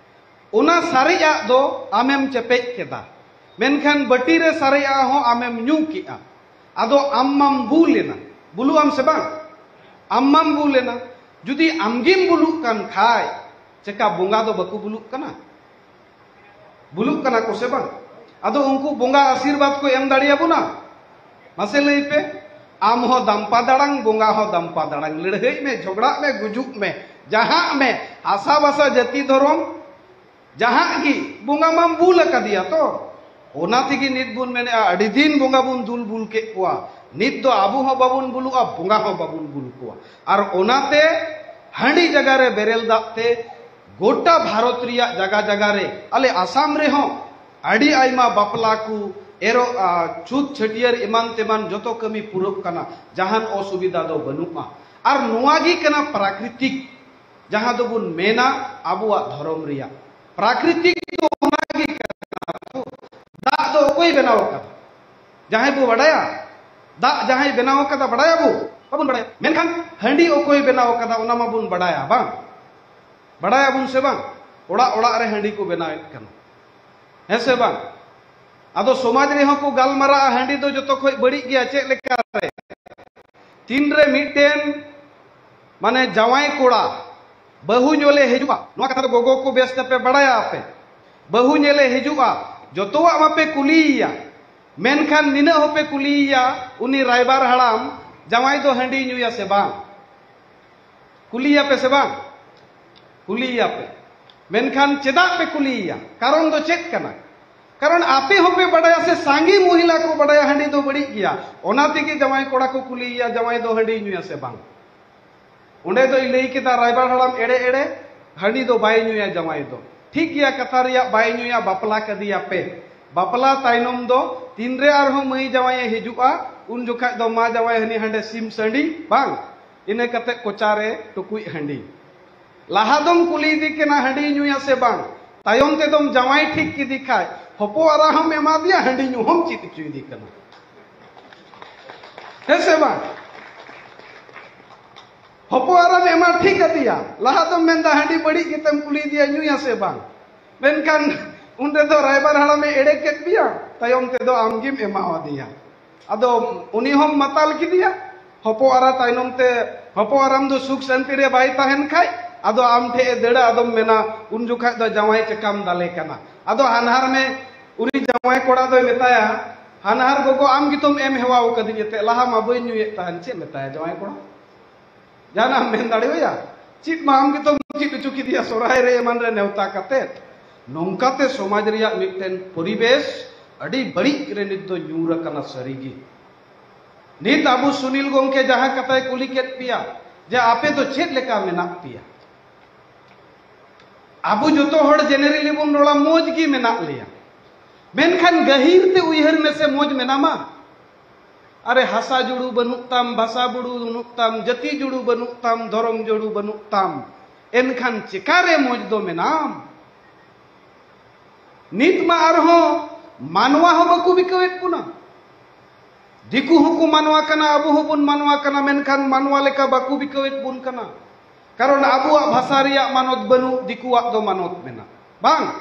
ᱚᱱᱟ ᱥᱟᱨᱮᱡᱟᱜ ᱫᱚ ᱟᱢᱮᱢ ᱪᱮᱯᱮᱡ ᱠᱮᱫᱟ, ᱢᱮᱱᱠᱷᱟᱱ ᱵᱟᱹᱴᱤ ᱨᱮ ᱥᱟᱨᱮᱡᱟᱜ ᱦᱚᱸ ᱟᱢᱮᱢ ᱧᱩ ᱠᱮᱜᱼᱟ᱾ ᱟᱫᱚ ᱟᱢ ᱢᱟᱢ ᱵᱩᱞ ᱮᱱᱟ, ᱵᱩᱞᱩᱜ ᱟᱢ ᱥᱮ ᱵᱟᱝ? ᱟᱢ ᱢᱟᱢ ᱵᱩᱞ ᱮᱱᱟ᱾ ᱡᱩᱫᱤ ᱟᱢᱜᱮᱢ ᱵᱩᱞᱩᱜ ᱠᱟᱱ ᱠᱷᱟᱡ, ᱪᱮᱠᱟ ᱵᱚᱸᱜᱟ ᱫᱚ ᱵᱟᱠᱚ ᱵᱩᱞᱩᱜ ᱠᱟᱱᱟ? ᱵᱩᱞᱩᱜ ᱠᱟᱱᱟ ᱠᱚ ᱥᱮ ᱵᱟᱝ? ᱟᱫᱚ ᱩᱱᱠᱩ ᱵᱚᱸᱜᱟ ᱟᱥᱤᱨᱵᱟᱫᱽ ᱠᱚ ᱮᱢ ᱫᱟᱲᱮᱭᱟᱵᱚᱱᱟ? ᱢᱟᱥᱮ ᱞᱟᱹᱭ ᱯᱮ᱾ ᱟᱢ ᱦᱚᱸ ᱫᱟᱢᱯᱟ ᱫᱟᱲᱟᱝ, ᱵᱚᱸᱜᱟ ᱦᱚᱸ ᱫᱟᱢᱯᱟ ᱫᱟᱲᱟᱝ, ᱞᱟᱹᱲᱦᱟᱹᱭ ᱢᱮ, ᱡᱷᱚᱜᱽᱲᱟᱜ ᱢᱮ, ᱜᱩᱡᱩᱜ ᱢᱮ, ᱡᱟᱦᱟᱸᱜ ᱢᱮ, ᱦᱟᱥᱟ ᱵᱷᱟᱥᱟ, ᱡᱟᱹᱛᱤ ᱫᱷᱚᱨᱚᱢ, ᱡᱟᱦᱟᱸᱜ ᱜᱮ, ᱵᱚᱸᱜᱟ ᱢᱟᱢ ᱵᱩᱞ ᱟᱠᱟᱫᱮᱭᱟ ᱛᱚ᱾ ᱚᱱᱟ ᱛᱮᱜᱮ ᱱᱤᱛ ᱵᱚᱱ ᱢᱮᱱᱮᱜᱼᱟ, ᱟᱹᱰᱤ ᱫᱤᱱ ᱵᱚᱸᱜᱟ ᱵᱚᱱ ᱫᱩᱞ ᱵᱩᱞ ᱠᱮᱫ ᱠᱚᱣᱟ, ᱱᱤᱛ ᱫᱚ ᱟᱵᱚ ᱦᱚᱸ ᱵᱟᱵᱚᱱ ᱵᱩᱞᱩᱜᱼᱟ, ᱵᱚᱸᱜᱟ ᱦᱚᱸ ᱵᱟᱵᱚᱱ ᱵᱩᱞ ᱠᱚᱣᱟ᱾ ᱟᱨ ᱚᱱᱟᱛᱮ ᱦᱟᱺᱰᱤ ᱡᱟᱭᱜᱟ ᱨᱮ ᱵᱮᱨᱮᱞ ᱫᱟᱜ ᱛᱮ ᱜᱚᱴᱟ ᱵᱷᱟᱨᱚᱛ ᱨᱮᱭᱟᱜ ᱡᱟᱭᱜᱟ ᱡᱟᱭᱜᱟ ᱨᱮ, ᱟᱞᱮ ᱟᱥᱟᱢ ᱨᱮᱦᱚᱸ ᱟᱹᱰᱤ ᱟᱭᱢᱟ ᱵᱟᱯᱞᱟ ᱠᱚ, ᱮᱨᱚᱜ, ᱟ, ᱪᱷᱩᱛ ᱪᱷᱟᱹᱴᱭᱟᱹᱨ ᱮᱢᱟᱱ ᱛᱮᱢᱟᱱ ᱡᱚᱛᱚ ᱠᱟᱹᱢᱤ ᱯᱩᱨᱟᱹᱜ ᱠᱟᱱᱟ, ᱡᱟᱦᱟᱱ ᱚᱥᱩᱵᱤᱫᱷᱟ ᱫᱚ ᱵᱟᱹᱱᱩᱜᱼᱟ᱾ ᱟᱨ ᱱᱚᱣᱟ ᱜᱮ ᱠᱟᱱᱟ ᱯᱨᱟᱠᱨᱤᱛᱤᱠ, ᱡᱟᱦᱟᱸ ᱫᱚᱵᱚᱱ ᱢᱮᱱᱟ ᱟᱵᱚᱣᱟᱜ ᱫᱷᱚᱨᱚᱢ ᱨᱮᱭᱟᱜ᱾ ᱯᱨᱟᱠᱨᱤᱛᱤᱠ ᱫᱚ ᱚᱱᱟ ᱜᱮ ᱠᱟᱱᱟ᱾ ᱫᱟᱜ ᱫᱚ ᱚᱠᱚᱭ ᱵᱮᱱᱟᱣ ᱟᱠᱟᱫᱟ? ᱡᱟᱦᱟᱸᱭ ᱵᱚ ᱵᱟᱰᱟᱭᱟ? ᱫᱟᱜ ᱡᱟᱦᱟᱸᱭ ᱵᱮᱱᱟᱣ ᱟᱠᱟᱫᱟ, ᱵᱟᱰᱟᱭᱟᱵᱚ? ᱵᱟᱵᱚᱱ ᱵᱟᱰᱟᱭᱟ᱾ ᱢᱮᱱᱠᱷᱟᱱ ᱦᱟᱺᱰᱤ ᱚᱠᱚᱭ ᱵᱮᱱᱟᱣ ᱟᱠᱟᱫᱟ, ᱚᱱᱟ ᱢᱟᱵᱚᱱ ᱵᱟᱰᱟᱭᱟ, ᱵᱟᱝ? ᱵᱟᱰᱟᱭᱟᱵᱚᱱ ᱥᱮ ᱵᱟᱝ? ᱚᱲᱟᱜ ᱚᱲᱟᱜ ᱨᱮ ᱦᱟᱺᱰᱤ ᱠᱚ ᱵᱮᱱᱟᱣᱮᱫ ᱠᱟᱱᱟ, ᱦᱮᱸ ᱥᱮ ᱵᱟᱝ? ᱟᱫᱚ ᱥᱚᱢᱟᱡᱽ ᱨᱮᱦᱚᱸ ᱠᱚ ᱜᱟᱞᱢᱟᱨᱟᱜᱼᱟ, ᱦᱟᱺᱰᱤ ᱫᱚ ᱡᱚᱛᱚ ᱠᱷᱚᱡ ᱵᱟᱹᱲᱤᱡ ᱜᱮᱭᱟ᱾ ᱪᱮᱫ ᱞᱮᱠᱟ ᱨᱮ? ᱛᱤᱱᱨᱮ ᱢᱤᱫᱴᱮᱱ, ᱢᱟᱱᱮ, ᱡᱟᱶᱟᱭ ᱠᱚᱲᱟ ᱵᱟᱹᱦᱩ ᱧᱮᱞᱮ ᱦᱤᱡᱩᱜᱼᱟ, ᱱᱚᱣᱟ ᱠᱟᱛᱷᱟ ᱫᱚ ᱜᱚᱜᱚ ᱠᱚ ᱵᱮᱥ ᱛᱮᱯᱮ ᱵᱟᱲᱟᱭᱟ ᱟᱯᱮ, ᱵᱟᱹᱦᱩ ᱧᱮᱞᱮ ᱦᱤᱡᱩᱜᱼᱟ, ᱡᱚᱛᱚᱣᱟᱜ ᱢᱟᱯᱮ ᱠᱩᱞᱤᱭᱮᱭᱟ, ᱢᱮᱱᱠᱷᱟᱱ ᱱᱤᱱᱟᱹᱜ ᱦᱚᱸᱯᱮ ᱠᱩᱞᱤᱭᱮᱭᱟ, ᱩᱱᱤ ᱨᱟᱭᱵᱟᱨ ᱦᱟᱲᱟᱢ ᱡᱟᱶᱟᱭ ᱫᱚ ᱦᱟᱺᱰᱤ ᱧᱩᱭᱟ ᱥᱮ ᱵᱟᱝ? ᱠᱩᱞᱤᱭᱮᱭᱟᱯᱮ ᱥᱮ ᱵᱟᱝ? ᱠᱩᱞᱤᱭᱮᱭᱟᱯᱮ᱾ ᱢᱮᱱᱠᱷᱟᱱ ᱪᱮᱫᱟᱜ ᱯᱮ ᱠᱩᱞᱤᱭᱮᱭᱟ? ᱠᱟᱨᱚᱱ ᱫᱚ ᱪᱮᱫ ᱠᱟᱱᱟ? ᱠᱟᱨᱚᱱ ᱟᱯᱮ ᱦᱚᱸᱯᱮ ᱵᱟᱰᱟᱭᱟ ᱥᱮ, ᱥᱟᱸᱜᱮ ᱢᱚᱦᱤᱞᱟ ᱠᱚ ᱵᱟᱰᱟᱭᱟ ᱦᱟᱺᱰᱤ ᱫᱚ ᱵᱟᱹᱲᱤᱡ ᱜᱮᱭᱟ, ᱚᱱᱟ ᱛᱮᱜᱮ ᱡᱟᱶᱟᱭ ᱠᱚᱲᱟ ᱠᱚ ᱠᱩᱞᱤᱭᱮᱭᱟ, ᱡᱟᱶᱟᱭ ᱫᱚ ᱦᱟᱺᱰᱤ ᱧᱩᱭᱟ ᱥᱮ ᱵᱟᱝ? ᱚᱸᱰᱮ ᱫᱚᱭ ᱞᱟᱹᱭ ᱠᱮᱫᱟ ᱨᱟᱭᱵᱟᱨ ᱦᱟᱲᱟᱢ ᱮᱲᱮ ᱮᱲᱮ, ᱦᱟᱺᱰᱤ ᱫᱚ ᱵᱟᱭ ᱧᱩᱭᱟ ᱡᱟᱶᱟᱭ ᱫᱚ᱾ ᱴᱷᱤᱠ ᱜᱮᱭᱟ, ᱠᱟᱛᱷᱟ ᱨᱮᱭᱟᱜ ᱵᱟᱭ ᱧᱩᱭᱟ, ᱵᱟᱯᱞᱟ ᱠᱮᱫᱮᱭᱟ ᱯᱮ᱾ ᱵᱟᱯᱞᱟ ᱛᱟᱭᱱᱚᱢ ᱫᱚ ᱛᱤᱱᱨᱮ ᱟᱨᱦᱚᱸ ᱢᱟᱹᱭ ᱡᱟᱶᱟᱭᱮ ᱦᱤᱡᱩᱜᱼᱟ, ᱩᱱ ᱡᱚᱠᱷᱟᱡ ᱫᱚ ᱢᱟ ᱡᱟᱶᱟᱭ ᱦᱟᱹᱱᱤ ᱦᱟᱸᱰᱮ ᱥᱤᱢ ᱥᱟᱺᱰᱤ, ᱵᱟᱝ? ᱤᱱᱟᱹ ᱠᱟᱛᱮ ᱠᱚᱪᱟᱨᱮ ᱴᱩᱠᱩᱡ ᱦᱟᱺᱰᱤ᱾ ᱞᱟᱦᱟ ᱫᱚᱢ ᱠᱩᱞᱤᱭᱮᱫᱮ ᱠᱟᱱᱟ ᱦᱟᱺᱰᱤ ᱧᱩᱭᱟ ᱥᱮ ᱵᱟᱝ, ᱛᱟᱭᱚᱢ ᱛᱮᱫᱚᱢ ᱡᱟᱶᱟᱭ ᱴᱷᱤᱠ ᱠᱮᱫᱮ ᱠᱷᱟᱡ ᱦᱚᱯᱚ ᱟᱨᱟ ᱦᱚᱸᱢ ᱮᱢᱟᱫᱮᱭᱟ, ᱦᱟᱺᱰᱤ ᱧᱩ ᱦᱚᱸᱢ ᱪᱮᱫ ᱦᱚᱪᱚᱭᱮᱫᱮ ᱠᱟᱱᱟ, ᱦᱮᱸ ᱥᱮ ᱵᱟᱝ? ᱦᱚᱯᱚ ᱟᱨᱟᱢ ᱮᱢᱟ ᱴᱷᱤᱠ ᱟᱫᱮᱭᱟ, ᱞᱟᱦᱟ ᱫᱚᱢ ᱢᱮᱱᱫᱟ ᱦᱟᱺᱰᱤ ᱵᱟᱹᱲᱤᱡ ᱜᱮᱛᱮᱢ ᱠᱩᱞᱤᱭᱮᱫᱮᱭᱟ ᱧᱩᱭᱟ ᱥᱮ ᱵᱟᱝ, ᱢᱮᱱᱠᱷᱟᱱ ᱩᱱ ᱨᱮᱫᱚ ᱨᱟᱭᱵᱟᱨ ᱦᱟᱲᱟᱢᱮ ᱮᱲᱮ ᱠᱮᱫ ᱢᱮᱭᱟ, ᱛᱟᱭᱚᱢ ᱛᱮᱫᱚ ᱟᱢᱜᱮᱢ ᱮᱢᱟᱣᱟᱫᱮᱭᱟ᱾ ᱟᱫᱚ ᱩᱱᱤ ᱦᱚᱸᱢ ᱢᱟᱛᱟᱞ ᱠᱮᱫᱮᱭᱟ, ᱦᱚᱯᱚ ᱟᱨᱟ ᱛᱟᱭᱱᱚᱢ ᱛᱮ ᱦᱚᱯᱚᱱ ᱟᱨᱟᱢ ᱫᱚ ᱥᱩᱠ ᱥᱟᱱᱛᱤ ᱨᱮ ᱵᱟᱭ ᱛᱟᱦᱮᱱ ᱠᱷᱟᱡ, ᱟᱫᱚ ᱟᱢ ᱴᱷᱮᱡ ᱮ ᱫᱟᱹᱲᱟ, ᱟᱫᱚᱢ ᱢᱮᱱᱟ, "ᱩᱱ ᱡᱚᱠᱷᱟᱡ ᱫᱚ ᱡᱟᱶᱟᱭ ᱪᱮᱠᱟᱢ ᱫᱟᱞᱮ ᱠᱟᱱᱟ?" ᱟᱫᱚ ᱦᱟᱱᱦᱟᱨ ᱢᱮ, ᱩᱱᱤ ᱡᱟᱶᱟᱭ ᱠᱚᱲᱟ ᱫᱚᱭ ᱢᱮᱛᱟᱭᱟ, "ᱦᱟᱱᱦᱟᱨ ᱜᱚᱜᱚ, ᱟᱢ ᱜᱮᱛᱚᱢ ᱮᱢ ᱦᱮᱣᱟ ᱟᱠᱟᱫᱤᱧ, ᱮᱱᱛᱮᱫ ᱞᱟᱦᱟ ᱢᱟ ᱵᱟᱹᱧ ᱧᱩᱭᱮᱫ ᱛᱟᱦᱮᱱ, ᱪᱮᱫ ᱢᱮᱛᱟᱭᱟ ᱡᱟᱶᱟᱭ ᱠᱚᱲᱟ? ᱡᱟᱦᱟᱱᱟᱜ ᱮᱢ ᱢᱮᱱ ᱫᱟᱲᱮᱣᱟᱭᱟ? ᱪᱮᱫ ᱢᱟ ᱟᱢ ᱜᱮᱛᱚᱢ ᱪᱮᱫ ᱦᱚᱪᱚ ᱠᱮᱫᱮᱭᱟ ᱥᱚᱨᱦᱟᱭ ᱨᱮ ᱮᱢᱟᱱ ᱨᱮ ᱱᱮᱣᱛᱟ ᱠᱟᱛᱮᱫ?" ᱱᱚᱝᱠᱟᱛᱮ ᱥᱚᱢᱟᱡᱽ ᱨᱮᱭᱟᱜ ᱢᱤᱫᱴᱮᱱ ᱯᱚᱨᱤᱵᱮᱥ ᱟᱹᱰᱤ ᱵᱟᱹᱲᱤᱡ ᱨᱮ ᱱᱤᱛ ᱫᱚ ᱧᱩᱨ ᱟᱠᱟᱱᱟ ᱥᱟᱹᱨᱤᱜᱮ᱾ ᱱᱤᱛ ᱟᱵᱚ ᱥᱩᱱᱤᱞ ᱜᱚᱢᱠᱮ ᱡᱟᱦᱟᱸ ᱠᱟᱛᱷᱟᱭ ᱠᱩᱞᱤ ᱠᱮᱫ ᱯᱮᱭᱟ ᱡᱮ ᱟᱯᱮ ᱫᱚ ᱪᱮᱫ ᱞᱮᱠᱟ ᱢᱮᱱᱟᱜ ᱯᱮᱭᱟ? ᱟᱵᱚ ᱡᱚᱛᱚ ᱦᱚᱲ generally ᱵᱚᱱ ᱨᱚᱲᱟ, "ᱢᱚᱡᱽ ᱜᱮ ᱢᱮᱱᱟᱜ ᱞᱮᱭᱟ", ᱢᱮᱱᱠᱷᱟᱱ ᱜᱟᱹᱦᱤᱨ ᱛᱮ ᱩᱭᱦᱟᱹᱨ ᱢᱮᱥᱮ, ᱢᱚᱡᱽ ᱢᱮᱱᱟᱢᱟ? ᱟᱨᱮ, ᱦᱟᱥᱟ ᱡᱩᱲᱩ ᱵᱟᱹᱱᱩᱜ ᱛᱟᱢ, ᱵᱷᱟᱥᱟ ᱵᱩᱲᱩ ᱵᱟᱹᱱᱩᱜ ᱛᱟᱢ, ᱡᱟᱹᱛᱤ ᱡᱩᱲᱩ ᱵᱟᱹᱱᱩᱜ ᱛᱟᱢ, ᱫᱷᱚᱨᱚᱢ ᱡᱩᱲᱩ ᱵᱟᱹᱱᱩᱜ ᱛᱟᱢ, ᱮᱱᱠᱷᱟᱱ ᱪᱮᱠᱟᱨᱮ ᱢᱚᱡᱽ ᱫᱚ ᱢᱮᱱᱟᱢ? ᱱᱤᱛ ᱢᱟ ᱟᱨᱦᱚᱸ ᱢᱟᱱᱣᱟ ᱦᱚᱸ ᱵᱟᱠᱚ ᱵᱤᱠᱟᱹᱣᱮᱫ ᱵᱚᱱᱟ᱾ ᱫᱤᱠᱩ ᱦᱚᱸᱠᱚ ᱢᱟᱱᱣᱟ ᱠᱟᱱᱟ, ᱟᱵᱚ ᱦᱚᱸᱵᱚᱱ ᱢᱟᱱᱣᱟ ᱠᱟᱱᱟ, ᱢᱮᱱᱠᱷᱟᱱ ᱢᱟᱱᱣᱟ ᱞᱮᱠᱟ ᱵᱟᱠᱚ ᱵᱤᱠᱟᱹᱣᱮᱫ ᱵᱚᱱ ᱠᱟᱱᱟ᱾ ᱠᱟᱨᱚᱱ ᱟᱵᱚᱣᱟᱜ ᱵᱷᱟᱥᱟ ᱨᱮᱭᱟᱜ ᱢᱟᱱᱚᱛ ᱵᱟᱹᱱᱩᱜ, ᱫᱤᱠᱩᱣᱟᱜ ᱫᱚ ᱢᱟᱱᱚᱛ ᱢᱮᱱᱟᱜ᱾ ᱵᱟᱝ,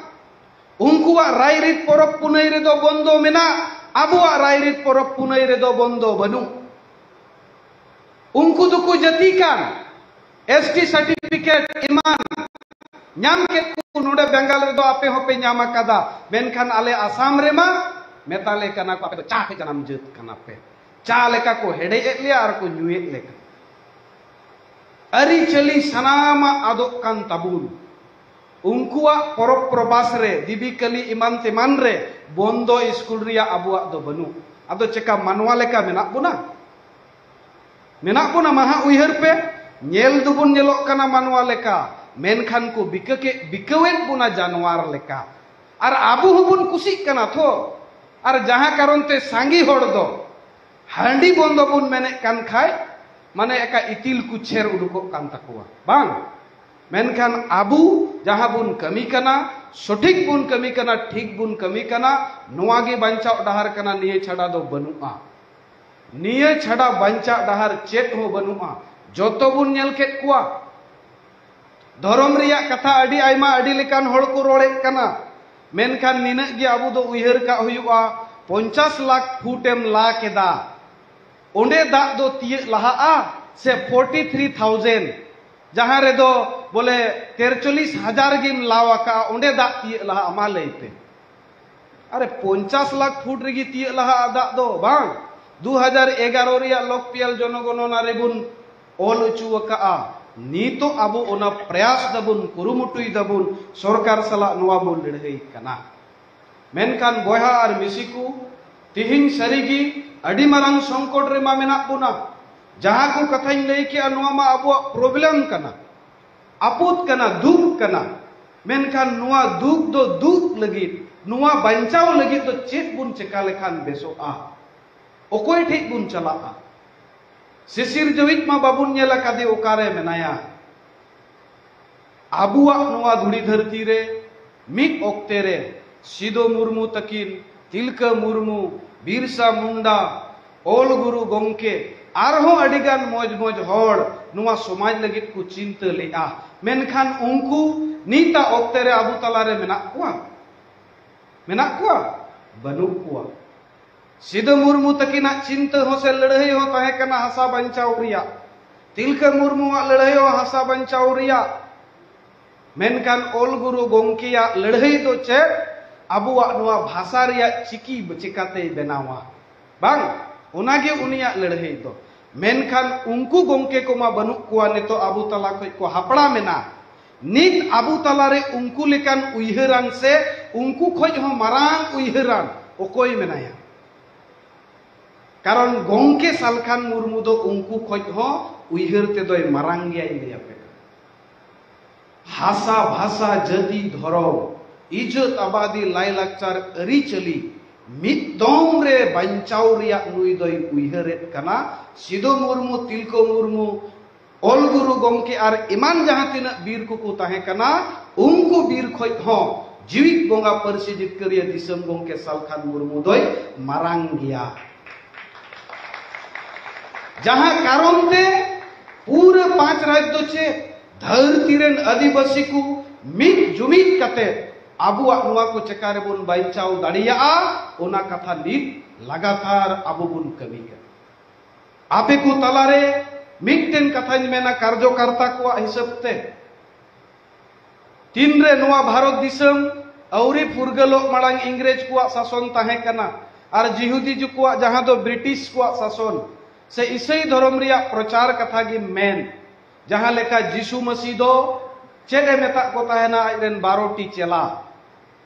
ᱩᱱᱠᱩᱣᱟᱜ ᱨᱟᱭᱨᱤᱛ ᱯᱚᱨᱚᱵᱽ ᱯᱩᱱᱟᱹᱭ ᱨᱮᱫᱚ ᱵᱚᱱᱫᱚ ᱢᱮᱱᱟᱜ, ᱟᱵᱚᱣᱟᱜ ᱨᱟᱭᱨᱤᱛ ᱯᱚᱨᱚᱵᱽ ᱯᱩᱱᱟᱹᱭ ᱨᱮᱫᱚ ᱵᱚᱱᱫᱚ ᱵᱟᱹᱱᱩᱜ᱾ ᱩᱱᱠᱩ ᱫᱚᱠᱚ ᱡᱟᱹᱛᱤ ᱠᱟᱱ, S T certificate ᱮᱢᱟᱱ ᱧᱟᱢ ᱠᱮᱫ ᱠᱚ ᱱᱚᱰᱮ ᱵᱮᱝᱜᱟᱞ ᱨᱮᱫᱚ ᱟᱯᱮ ᱦᱚᱸᱯᱮ ᱧᱟᱢ ᱟᱠᱟᱫᱟ, ᱢᱮᱱᱠᱷᱟᱱ ᱟᱞᱮ ᱟᱥᱟᱢ ᱨᱮᱢᱟ ᱢᱮᱛᱟ ᱞᱮ ᱠᱟᱱᱟ ᱠᱚ, "ᱟᱯᱮ ᱫᱚ ᱪᱟ ᱯᱮ ᱡᱟᱱᱟᱢ ᱡᱟᱹᱛ ᱠᱟᱱᱟ ᱯᱮ, ᱪᱟ ᱞᱮᱠᱟ ᱠᱚ ᱦᱮᱰᱮᱡ ᱮᱫ ᱞᱮᱭᱟ ᱟᱨ ᱠᱚ ᱧᱩᱭᱮᱫ ᱞᱮ ᱠᱟᱱᱟ᱾" ᱟᱹᱨᱤᱪᱟᱹᱞᱤ ᱥᱟᱱᱟᱢᱟᱜ ᱟᱫᱚᱜ ᱠᱟᱱ ᱛᱟᱵᱚᱱ᱾ ᱩᱱᱠᱩᱣᱟᱜ ᱯᱚᱨᱚᱵᱽ ᱯᱨᱚᱵᱟᱥ ᱨᱮ, ᱫᱮᱵᱤ ᱠᱟᱹᱞᱤ ᱮᱢᱟᱱ ᱛᱮᱢᱟᱱ ᱨᱮ ᱵᱚᱱᱫᱚ ᱥᱠᱩᱞ ᱨᱮᱭᱟᱜ ᱟᱵᱚᱣᱟᱜ ᱫᱚ ᱵᱟᱹᱱᱩᱜ᱾ ᱟᱫᱚ ᱪᱮᱠᱟ ᱢᱟᱱᱣᱟ ᱞᱮᱠᱟ ᱢᱮᱱᱟᱜ ᱵᱚᱱᱟ? ᱢᱮᱱᱟᱜ ᱵᱚᱱᱟ, ᱢᱟᱦᱟ ᱩᱭᱦᱟᱹᱨ ᱯᱮ, ᱧᱮᱞ ᱫᱚᱵᱚᱱ ᱧᱮᱞᱚᱜ ᱠᱟᱱᱟ ᱢᱟᱱᱣᱟ ᱞᱮᱠᱟ, ᱢᱮᱱᱠᱷᱟᱱ ᱠᱚ ᱵᱤᱠᱟᱹ ᱠᱮ-, ᱵᱤᱠᱟᱹᱣᱮᱫ ᱵᱚᱱᱟ ᱡᱟᱱᱣᱟᱨ ᱞᱮᱠᱟ᱾ ᱟᱨ ᱟᱵᱚ ᱦᱚᱸᱵᱚᱱ ᱠᱩᱥᱤᱜ ᱠᱟᱱᱟ ᱛᱷᱚ᱾ ᱟᱨ ᱡᱟᱦᱟᱸ ᱠᱟᱨᱚᱱ ᱛᱮ ᱥᱟᱸᱜᱮ ᱦᱚᱲ ᱫᱚ ᱦᱟᱺᱰᱤ ᱵᱚᱱᱫᱚ ᱵᱚᱱ ᱢᱮᱱᱮᱫ ᱠᱟᱱ ᱠᱷᱟᱡ, ᱢᱟᱱᱮ ᱮᱠᱟ ᱤᱛᱤᱞ ᱠᱚ ᱪᱷᱮᱨ ᱩᱰᱩᱠᱚᱜ ᱠᱟᱱ ᱛᱟᱠᱚᱣᱟ, ᱵᱟᱝ? ᱢᱮᱱᱠᱷᱟᱱ ᱟᱵᱚ ᱡᱟᱦᱟᱸ ᱵᱚᱱ ᱠᱟᱹᱢᱤ ᱠᱟᱱᱟ, ᱥᱚᱴᱷᱤᱠ ᱵᱚᱱ ᱠᱟᱹᱢᱤ ᱠᱟᱱᱟ, ᱴᱷᱤᱠ ᱵᱚᱱ ᱠᱟᱹᱢᱤ ᱠᱟᱱᱟ, ᱱᱚᱣᱟ ᱜᱮ ᱵᱟᱧᱪᱟᱣ ᱰᱟᱦᱟᱨ ᱠᱟᱱᱟ, ᱱᱤᱭᱟᱹ ᱪᱷᱟᱰᱟ ᱫᱚ ᱵᱟᱹᱱᱩᱜᱼᱟ᱾ ᱱᱤᱭᱟᱹ ᱪᱷᱟᱰᱟ ᱵᱟᱧᱪᱟᱜ ᱰᱟᱦᱟᱨ ᱪᱮᱫ ᱦᱚᱸ ᱵᱟᱹᱱᱩᱜᱼᱟ᱾ ᱡᱚᱛᱚ ᱵᱚᱱ ᱧᱮᱞ ᱠᱮᱫ ᱠᱚᱣᱟ, ᱫᱷᱚᱨᱚᱢ ᱨᱮᱭᱟᱜ ᱠᱟᱛᱷᱟ ᱟᱹᱰᱤ ᱟᱭᱢᱟ, ᱟᱹᱰᱤ ᱞᱮᱠᱟᱱ ᱦᱚᱲ ᱠᱚ ᱨᱚᱲᱮᱫ ᱠᱟᱱᱟ, ᱢᱮᱱᱠᱷᱟᱱ ᱱᱤᱱᱟᱹᱜ ᱜᱮ ᱟᱵᱚ ᱫᱚ ᱩᱭᱦᱟᱹᱨ ᱠᱟᱜ ᱦᱩᱭᱩᱜᱼᱟ, ᱯᱚᱧᱪᱟᱥ ᱞᱟᱠᱷ ᱯᱷᱩᱴ ᱮᱢ ᱞᱟ ᱠᱮᱫᱟ, ᱚᱸᱰᱮ ᱫᱟᱜ ᱫᱚ ᱛᱤᱭᱟᱹᱜ ᱞᱟᱦᱟᱜᱼᱟ? ᱥᱮ ᱯᱷᱳᱨᱴᱤ ᱛᱷᱨᱤ ᱛᱷᱟᱣᱡᱮᱱᱰ, ᱡᱟᱦᱟᱸ ᱨᱮᱫᱚ ᱵᱚᱞᱮ ᱛᱮᱨᱪᱚᱞᱤᱥ ᱦᱟᱡᱟᱨ ᱜᱮᱢ ᱞᱟᱣ ᱟᱠᱟᱫᱼᱟ, ᱚᱸᱰᱮ ᱫᱟᱜ ᱛᱤᱭᱟᱹᱜ ᱞᱟᱦᱟᱜᱼᱟ? ᱢᱟ ᱞᱟᱹᱭ ᱯᱮ᱾ ᱟᱨᱮ, ᱯᱚᱧᱪᱟᱥ ᱞᱟᱠᱷ ᱯᱷᱩᱴ ᱨᱮᱜᱮ ᱛᱤᱭᱟᱹᱜ ᱞᱟᱦᱟᱜᱼᱟ ᱫᱟᱜ ᱫᱚ, ᱵᱟᱝ? ᱫᱩ ᱦᱟᱡᱟᱨ ᱮᱜᱟᱨᱚ ᱨᱮᱭᱟᱜ ᱞᱚᱠᱯᱤᱭᱟᱞ ᱡᱚᱱᱚᱜᱚᱱᱚᱱᱟ ᱨᱮᱵᱚᱱ ᱚᱞ ᱦᱚᱪᱚ ᱟᱠᱟᱫᱼᱟ᱾ ᱱᱤᱛᱚᱜ ᱟᱵᱚ ᱚᱱᱟ ᱯᱨᱚᱭᱟᱥ ᱫᱟᱵᱚᱱ, ᱠᱩᱨᱩᱢᱩᱴᱩᱭ ᱫᱟᱵᱚᱱ, ᱥᱚᱨᱠᱟᱨ ᱥᱟᱞᱟᱜ ᱱᱚᱣᱟ ᱵᱚᱱ ᱞᱟᱹᱲᱦᱟᱹᱭ ᱠᱟᱱᱟ᱾ ᱢᱮᱱᱠᱷᱟᱱ ᱵᱚᱭᱦᱟ ᱟᱨ ᱢᱤᱥᱤ ᱠᱚ, ᱛᱤᱦᱤᱧ ᱥᱟᱹᱨᱤᱜᱮ ᱟᱹᱰᱤ ᱢᱟᱨᱟᱝ ᱥᱚᱝᱠᱚᱴ ᱨᱮᱢᱟ ᱢᱮᱱᱟᱜ ᱵᱚᱱᱟ᱾ ᱡᱟᱦᱟᱸ ᱠᱚ ᱠᱟᱛᱷᱟᱧ ᱞᱟᱹᱭ ᱠᱮᱜᱼᱟ, ᱱᱚᱣᱟ ᱢᱟ ᱟᱵᱚᱣᱟᱜ ᱯᱨᱚᱵᱞᱮᱢ ᱠᱟᱱᱟ, ᱟᱯᱚᱫ ᱠᱟᱱᱟ, ᱫᱩᱠ ᱠᱟᱱᱟ᱾ ᱢᱮᱱᱠᱷᱟᱱ ᱱᱚᱣᱟ ᱫᱩᱠ ᱫᱚ ᱫᱩᱜ ᱞᱟᱹᱜᱤᱫ, ᱱᱚᱣᱟ ᱵᱟᱧᱪᱟᱣ ᱞᱟᱹᱜᱤᱫ ᱫᱚ ᱪᱮᱫ ᱵᱚᱱ ᱪᱮᱠᱟ ᱞᱮᱠᱷᱟᱱ ᱵᱮᱥᱚᱜᱼᱟ? ᱚᱠᱚᱭ ᱴᱷᱮᱡ ᱵᱚᱱ ᱪᱟᱞᱟᱜᱼᱟ? ᱥᱤᱥᱤᱨ ᱡᱟᱹᱣᱤᱡ ᱢᱟ ᱵᱟᱵᱚᱱ ᱧᱮᱞ ᱟᱠᱟᱫᱮ ᱚᱠᱟᱨᱮ ᱢᱮᱱᱟᱭᱟ᱾ ᱟᱵᱚᱣᱟᱜ ᱱᱚᱣᱟ ᱫᱷᱩᱲᱤ ᱫᱷᱟᱹᱨᱛᱤ ᱨᱮ ᱢᱤᱫ ᱚᱠᱛᱮ ᱨᱮ ᱥᱤᱫᱚ ᱢᱩᱨᱢᱩ ᱛᱟᱹᱠᱤᱱ, ᱛᱤᱞᱠᱟᱹ ᱢᱩᱨᱢᱩ, ᱵᱤᱨᱥᱟ ᱢᱩᱱᱰᱟ, ᱚᱞ ᱜᱩᱨᱩ ᱜᱚᱢᱠᱮ, ᱟᱨᱦᱚᱸ ᱟᱹᱰᱤᱜᱟᱱ ᱢᱚᱡᱽ ᱢᱚᱡᱽ ᱦᱚᱲ ᱱᱚᱣᱟ ᱥᱚᱢᱟᱡᱽ ᱞᱟᱹᱜᱤᱫ ᱠᱚ ᱪᱤᱱᱛᱟᱹ ᱞᱮᱫᱼᱟ᱾ ᱢᱮᱱᱠᱷᱟᱱ ᱩᱱᱠᱩ ᱱᱤᱛᱟᱜ ᱚᱠᱛᱮ ᱨᱮ ᱟᱵᱚ ᱛᱟᱞᱟᱨᱮ ᱢᱮᱱᱟᱜ ᱠᱚᱣᱟ? ᱢᱮᱱᱟᱜ ᱠᱚᱣᱟ? ᱵᱟᱹᱱᱩᱜ ᱠᱚᱣᱟ᱾ ᱥᱤᱫᱚ ᱢᱩᱨᱢᱩ ᱛᱟᱹᱠᱤᱱᱟᱜ ᱪᱤᱱᱛᱟᱹ ᱦᱚᱸ ᱥᱮ ᱞᱟᱹᱲᱦᱟᱹᱭ ᱦᱚᱸ ᱛᱟᱦᱮᱸ ᱠᱟᱱᱟ ᱦᱟᱥᱟ ᱵᱟᱧᱪᱟᱣ ᱨᱮᱭᱟᱜ᱾ ᱛᱤᱞᱠᱟᱹ ᱢᱩᱨᱢᱩᱣᱟᱜ ᱞᱟᱹᱲᱦᱟᱹᱭ ᱦᱚᱸ ᱦᱟᱥᱟ ᱵᱟᱧᱪᱟᱣ ᱨᱮᱭᱟᱜ᱾ ᱢᱮᱱᱠᱷᱟᱱ ᱚᱞ ᱜᱩᱨᱩ ᱜᱚᱢᱠᱮᱭᱟᱜ ᱞᱟᱹᱲᱦᱟᱹᱭ ᱫᱚ ᱪᱮᱫ? ᱟᱵᱚᱣᱟᱜ ᱱᱚᱣᱟ ᱵᱷᱟᱥᱟ ᱨᱮᱭᱟᱜ ᱪᱤᱠᱤ ᱪᱤᱠᱟᱛᱮᱭ ᱵᱮᱱᱟᱣᱟ, ᱵᱟᱝ? ᱚᱱᱟᱜᱮ ᱩᱱᱤᱭᱟᱜ ᱞᱟᱹᱲᱦᱟᱹᱭ ᱫᱚ᱾ ᱢᱮᱱᱠᱷᱟᱱ ᱩᱱᱠᱩ ᱜᱚᱢᱠᱮ ᱠᱚᱢᱟ ᱵᱟᱹᱱᱩᱜ ᱠᱚᱣᱟ, ᱱᱤᱛᱚᱜ ᱟᱵᱚ ᱛᱟᱞᱟ ᱠᱷᱚᱡ ᱠᱚ ᱦᱟᱯᱲᱟᱢ ᱮᱱᱟ᱾ ᱱᱤᱛ ᱟᱵᱚ ᱛᱟᱞᱟᱨᱮ ᱩᱱᱠᱩ ᱞᱮᱠᱟᱱ ᱩᱭᱦᱟᱹᱨᱟᱱ ᱥᱮ ᱩᱱᱠᱩ ᱠᱷᱚᱡ ᱦᱚᱸ ᱢᱟᱨᱟᱝ ᱩᱭᱦᱟᱹᱨᱟᱱ ᱚᱠᱚᱭ ᱢᱮᱱᱟᱭᱟ? ᱠᱟᱨᱚᱱ ᱜᱚᱢᱠᱮ ᱥᱟᱞᱠᱷᱟᱱ ᱢᱩᱨᱢᱩ ᱫᱚ ᱩᱱᱠᱩ ᱠᱷᱚᱡ ᱦᱚᱸ ᱩᱭᱦᱟᱹᱨ ᱛᱮᱫᱚᱭ ᱢᱟᱨᱟᱝ ᱜᱮᱭᱟᱭ, ᱞᱟᱹᱭ ᱟᱯᱮ ᱠᱟᱱᱟ᱾ ᱦᱟᱥᱟ, ᱵᱷᱟᱥᱟ, ᱡᱟᱹᱛᱤ, ᱫᱷᱚᱨᱚᱢ, ᱤᱡᱽᱡᱚᱛ, ᱟᱵᱟᱫᱤ, ᱞᱟᱭᱞᱟᱠᱪᱟᱨ, ᱟᱹᱨᱤᱪᱟᱹᱞᱤ ᱢᱤᱫ ᱫᱚᱢ ᱨᱮ ᱵᱟᱧᱪᱟᱣ ᱨᱮᱭᱟᱜ ᱱᱩᱭ ᱫᱚᱭ ᱩᱭᱦᱟᱹᱨᱮᱫ ᱠᱟᱱᱟ᱾ ᱥᱤᱫᱚ ᱢᱩᱨᱢᱩ, ᱛᱤᱞᱠᱟᱹ ᱢᱩᱨᱢᱩ, ᱚᱞ ᱜᱩᱨᱩ ᱜᱚᱢᱠᱮ ᱟᱨ ᱮᱢᱟᱱ ᱡᱟᱦᱟᱸ ᱛᱤᱱᱟᱹᱜ ᱵᱤᱨ ᱠᱚᱠᱚ ᱛᱟᱦᱮᱸ ᱠᱟᱱᱟ, ᱩᱱᱠᱩ ᱵᱤᱨ ᱠᱷᱚᱡ ᱦᱚᱸ ᱡᱤᱣᱤᱫ ᱵᱚᱸᱜᱟ ᱯᱟᱹᱨᱥᱤ ᱡᱤᱛᱠᱟᱹᱨᱤᱭᱟᱹ ᱫᱤᱥᱚᱢ ᱜᱚᱢᱠᱮ ᱥᱟᱞᱠᱷᱟᱱ ᱢᱩᱨᱢᱩ ᱫᱚᱭ ᱢᱟᱨᱟᱝ ᱜᱮᱭᱟ᱾ ᱡᱟᱦᱟᱸ ᱠᱟᱨᱚᱱ ᱛᱮ ᱯᱩᱨᱟᱹ ᱯᱟᱸᱪ ᱨᱟᱡᱽ ᱫᱚ ᱪᱮᱫ, ᱫᱷᱟᱹᱨᱛᱤ ᱨᱮᱱ ᱟᱹᱫᱤᱵᱟᱹᱥᱤ ᱠᱚ ᱢᱤᱫ ᱡᱩᱢᱤᱫ ᱠᱟᱛᱮ ᱟᱵᱚᱣᱟᱜ ᱱᱚᱣᱟ ᱠᱚ ᱪᱮᱠᱟ ᱨᱮᱵᱚᱱ ᱵᱟᱧᱪᱟᱣ ᱫᱟᱲᱮᱭᱟᱜᱼᱟ, ᱚᱱᱟ ᱠᱟᱛᱷᱟ ᱱᱤᱛ ᱞᱟᱜᱟᱛᱟᱨ ᱟᱵᱚ ᱵᱚᱱ ᱠᱟᱹᱢᱤ ᱠᱟᱱᱟ᱾ ᱟᱯᱮ ᱠᱚ ᱛᱟᱞᱟᱨᱮ ᱢᱤᱫᱴᱮᱱ ᱠᱟᱛᱷᱟᱧ ᱢᱮᱱᱟ, ᱠᱟᱨᱡᱚᱠᱟᱨᱛᱟ ᱠᱚᱣᱟᱜ ᱦᱤᱥᱟᱹᱵ ᱛᱮ, ᱛᱤᱱᱨᱮ ᱱᱚᱣᱟ ᱵᱷᱟᱨᱚᱛ ᱫᱤᱥᱚᱢ ᱟᱹᱣᱨᱤ ᱯᱷᱩᱨᱜᱟᱹᱞᱚᱜ ᱢᱟᱲᱟᱝ ᱤᱝᱨᱮᱡᱽ ᱠᱚᱣᱟᱜ ᱥᱟᱥᱚᱱ ᱛᱟᱦᱮᱸ ᱠᱟᱱᱟ ᱟᱨ ᱡᱤᱦᱩᱫᱤ ᱡᱩ ᱠᱚᱣᱟᱜ, ᱡᱟᱦᱟᱸ ᱫᱚ ᱵᱨᱤᱴᱤᱥ ᱠᱚᱣᱟᱜ ᱥᱟᱥᱚᱱ, ᱥᱮ ᱤᱥᱟᱹᱭ ᱫᱷᱚᱨᱚᱢ ᱨᱮᱭᱟᱜ ᱯᱨᱚᱪᱟᱨ ᱠᱟᱛᱷᱟ ᱜᱮᱢ ᱢᱮᱱ, ᱡᱟᱦᱟᱸ ᱞᱮᱠᱟ ᱡᱤᱥᱩ ᱢᱟᱹᱥᱤ ᱫᱚ ᱪᱮᱫ ᱮ ᱢᱮᱛᱟᱜ ᱠᱚ ᱛᱟᱦᱮᱱᱟ ᱟᱡᱨᱮᱱ ᱵᱟᱨᱚᱴᱤ ᱪᱮᱞᱟ?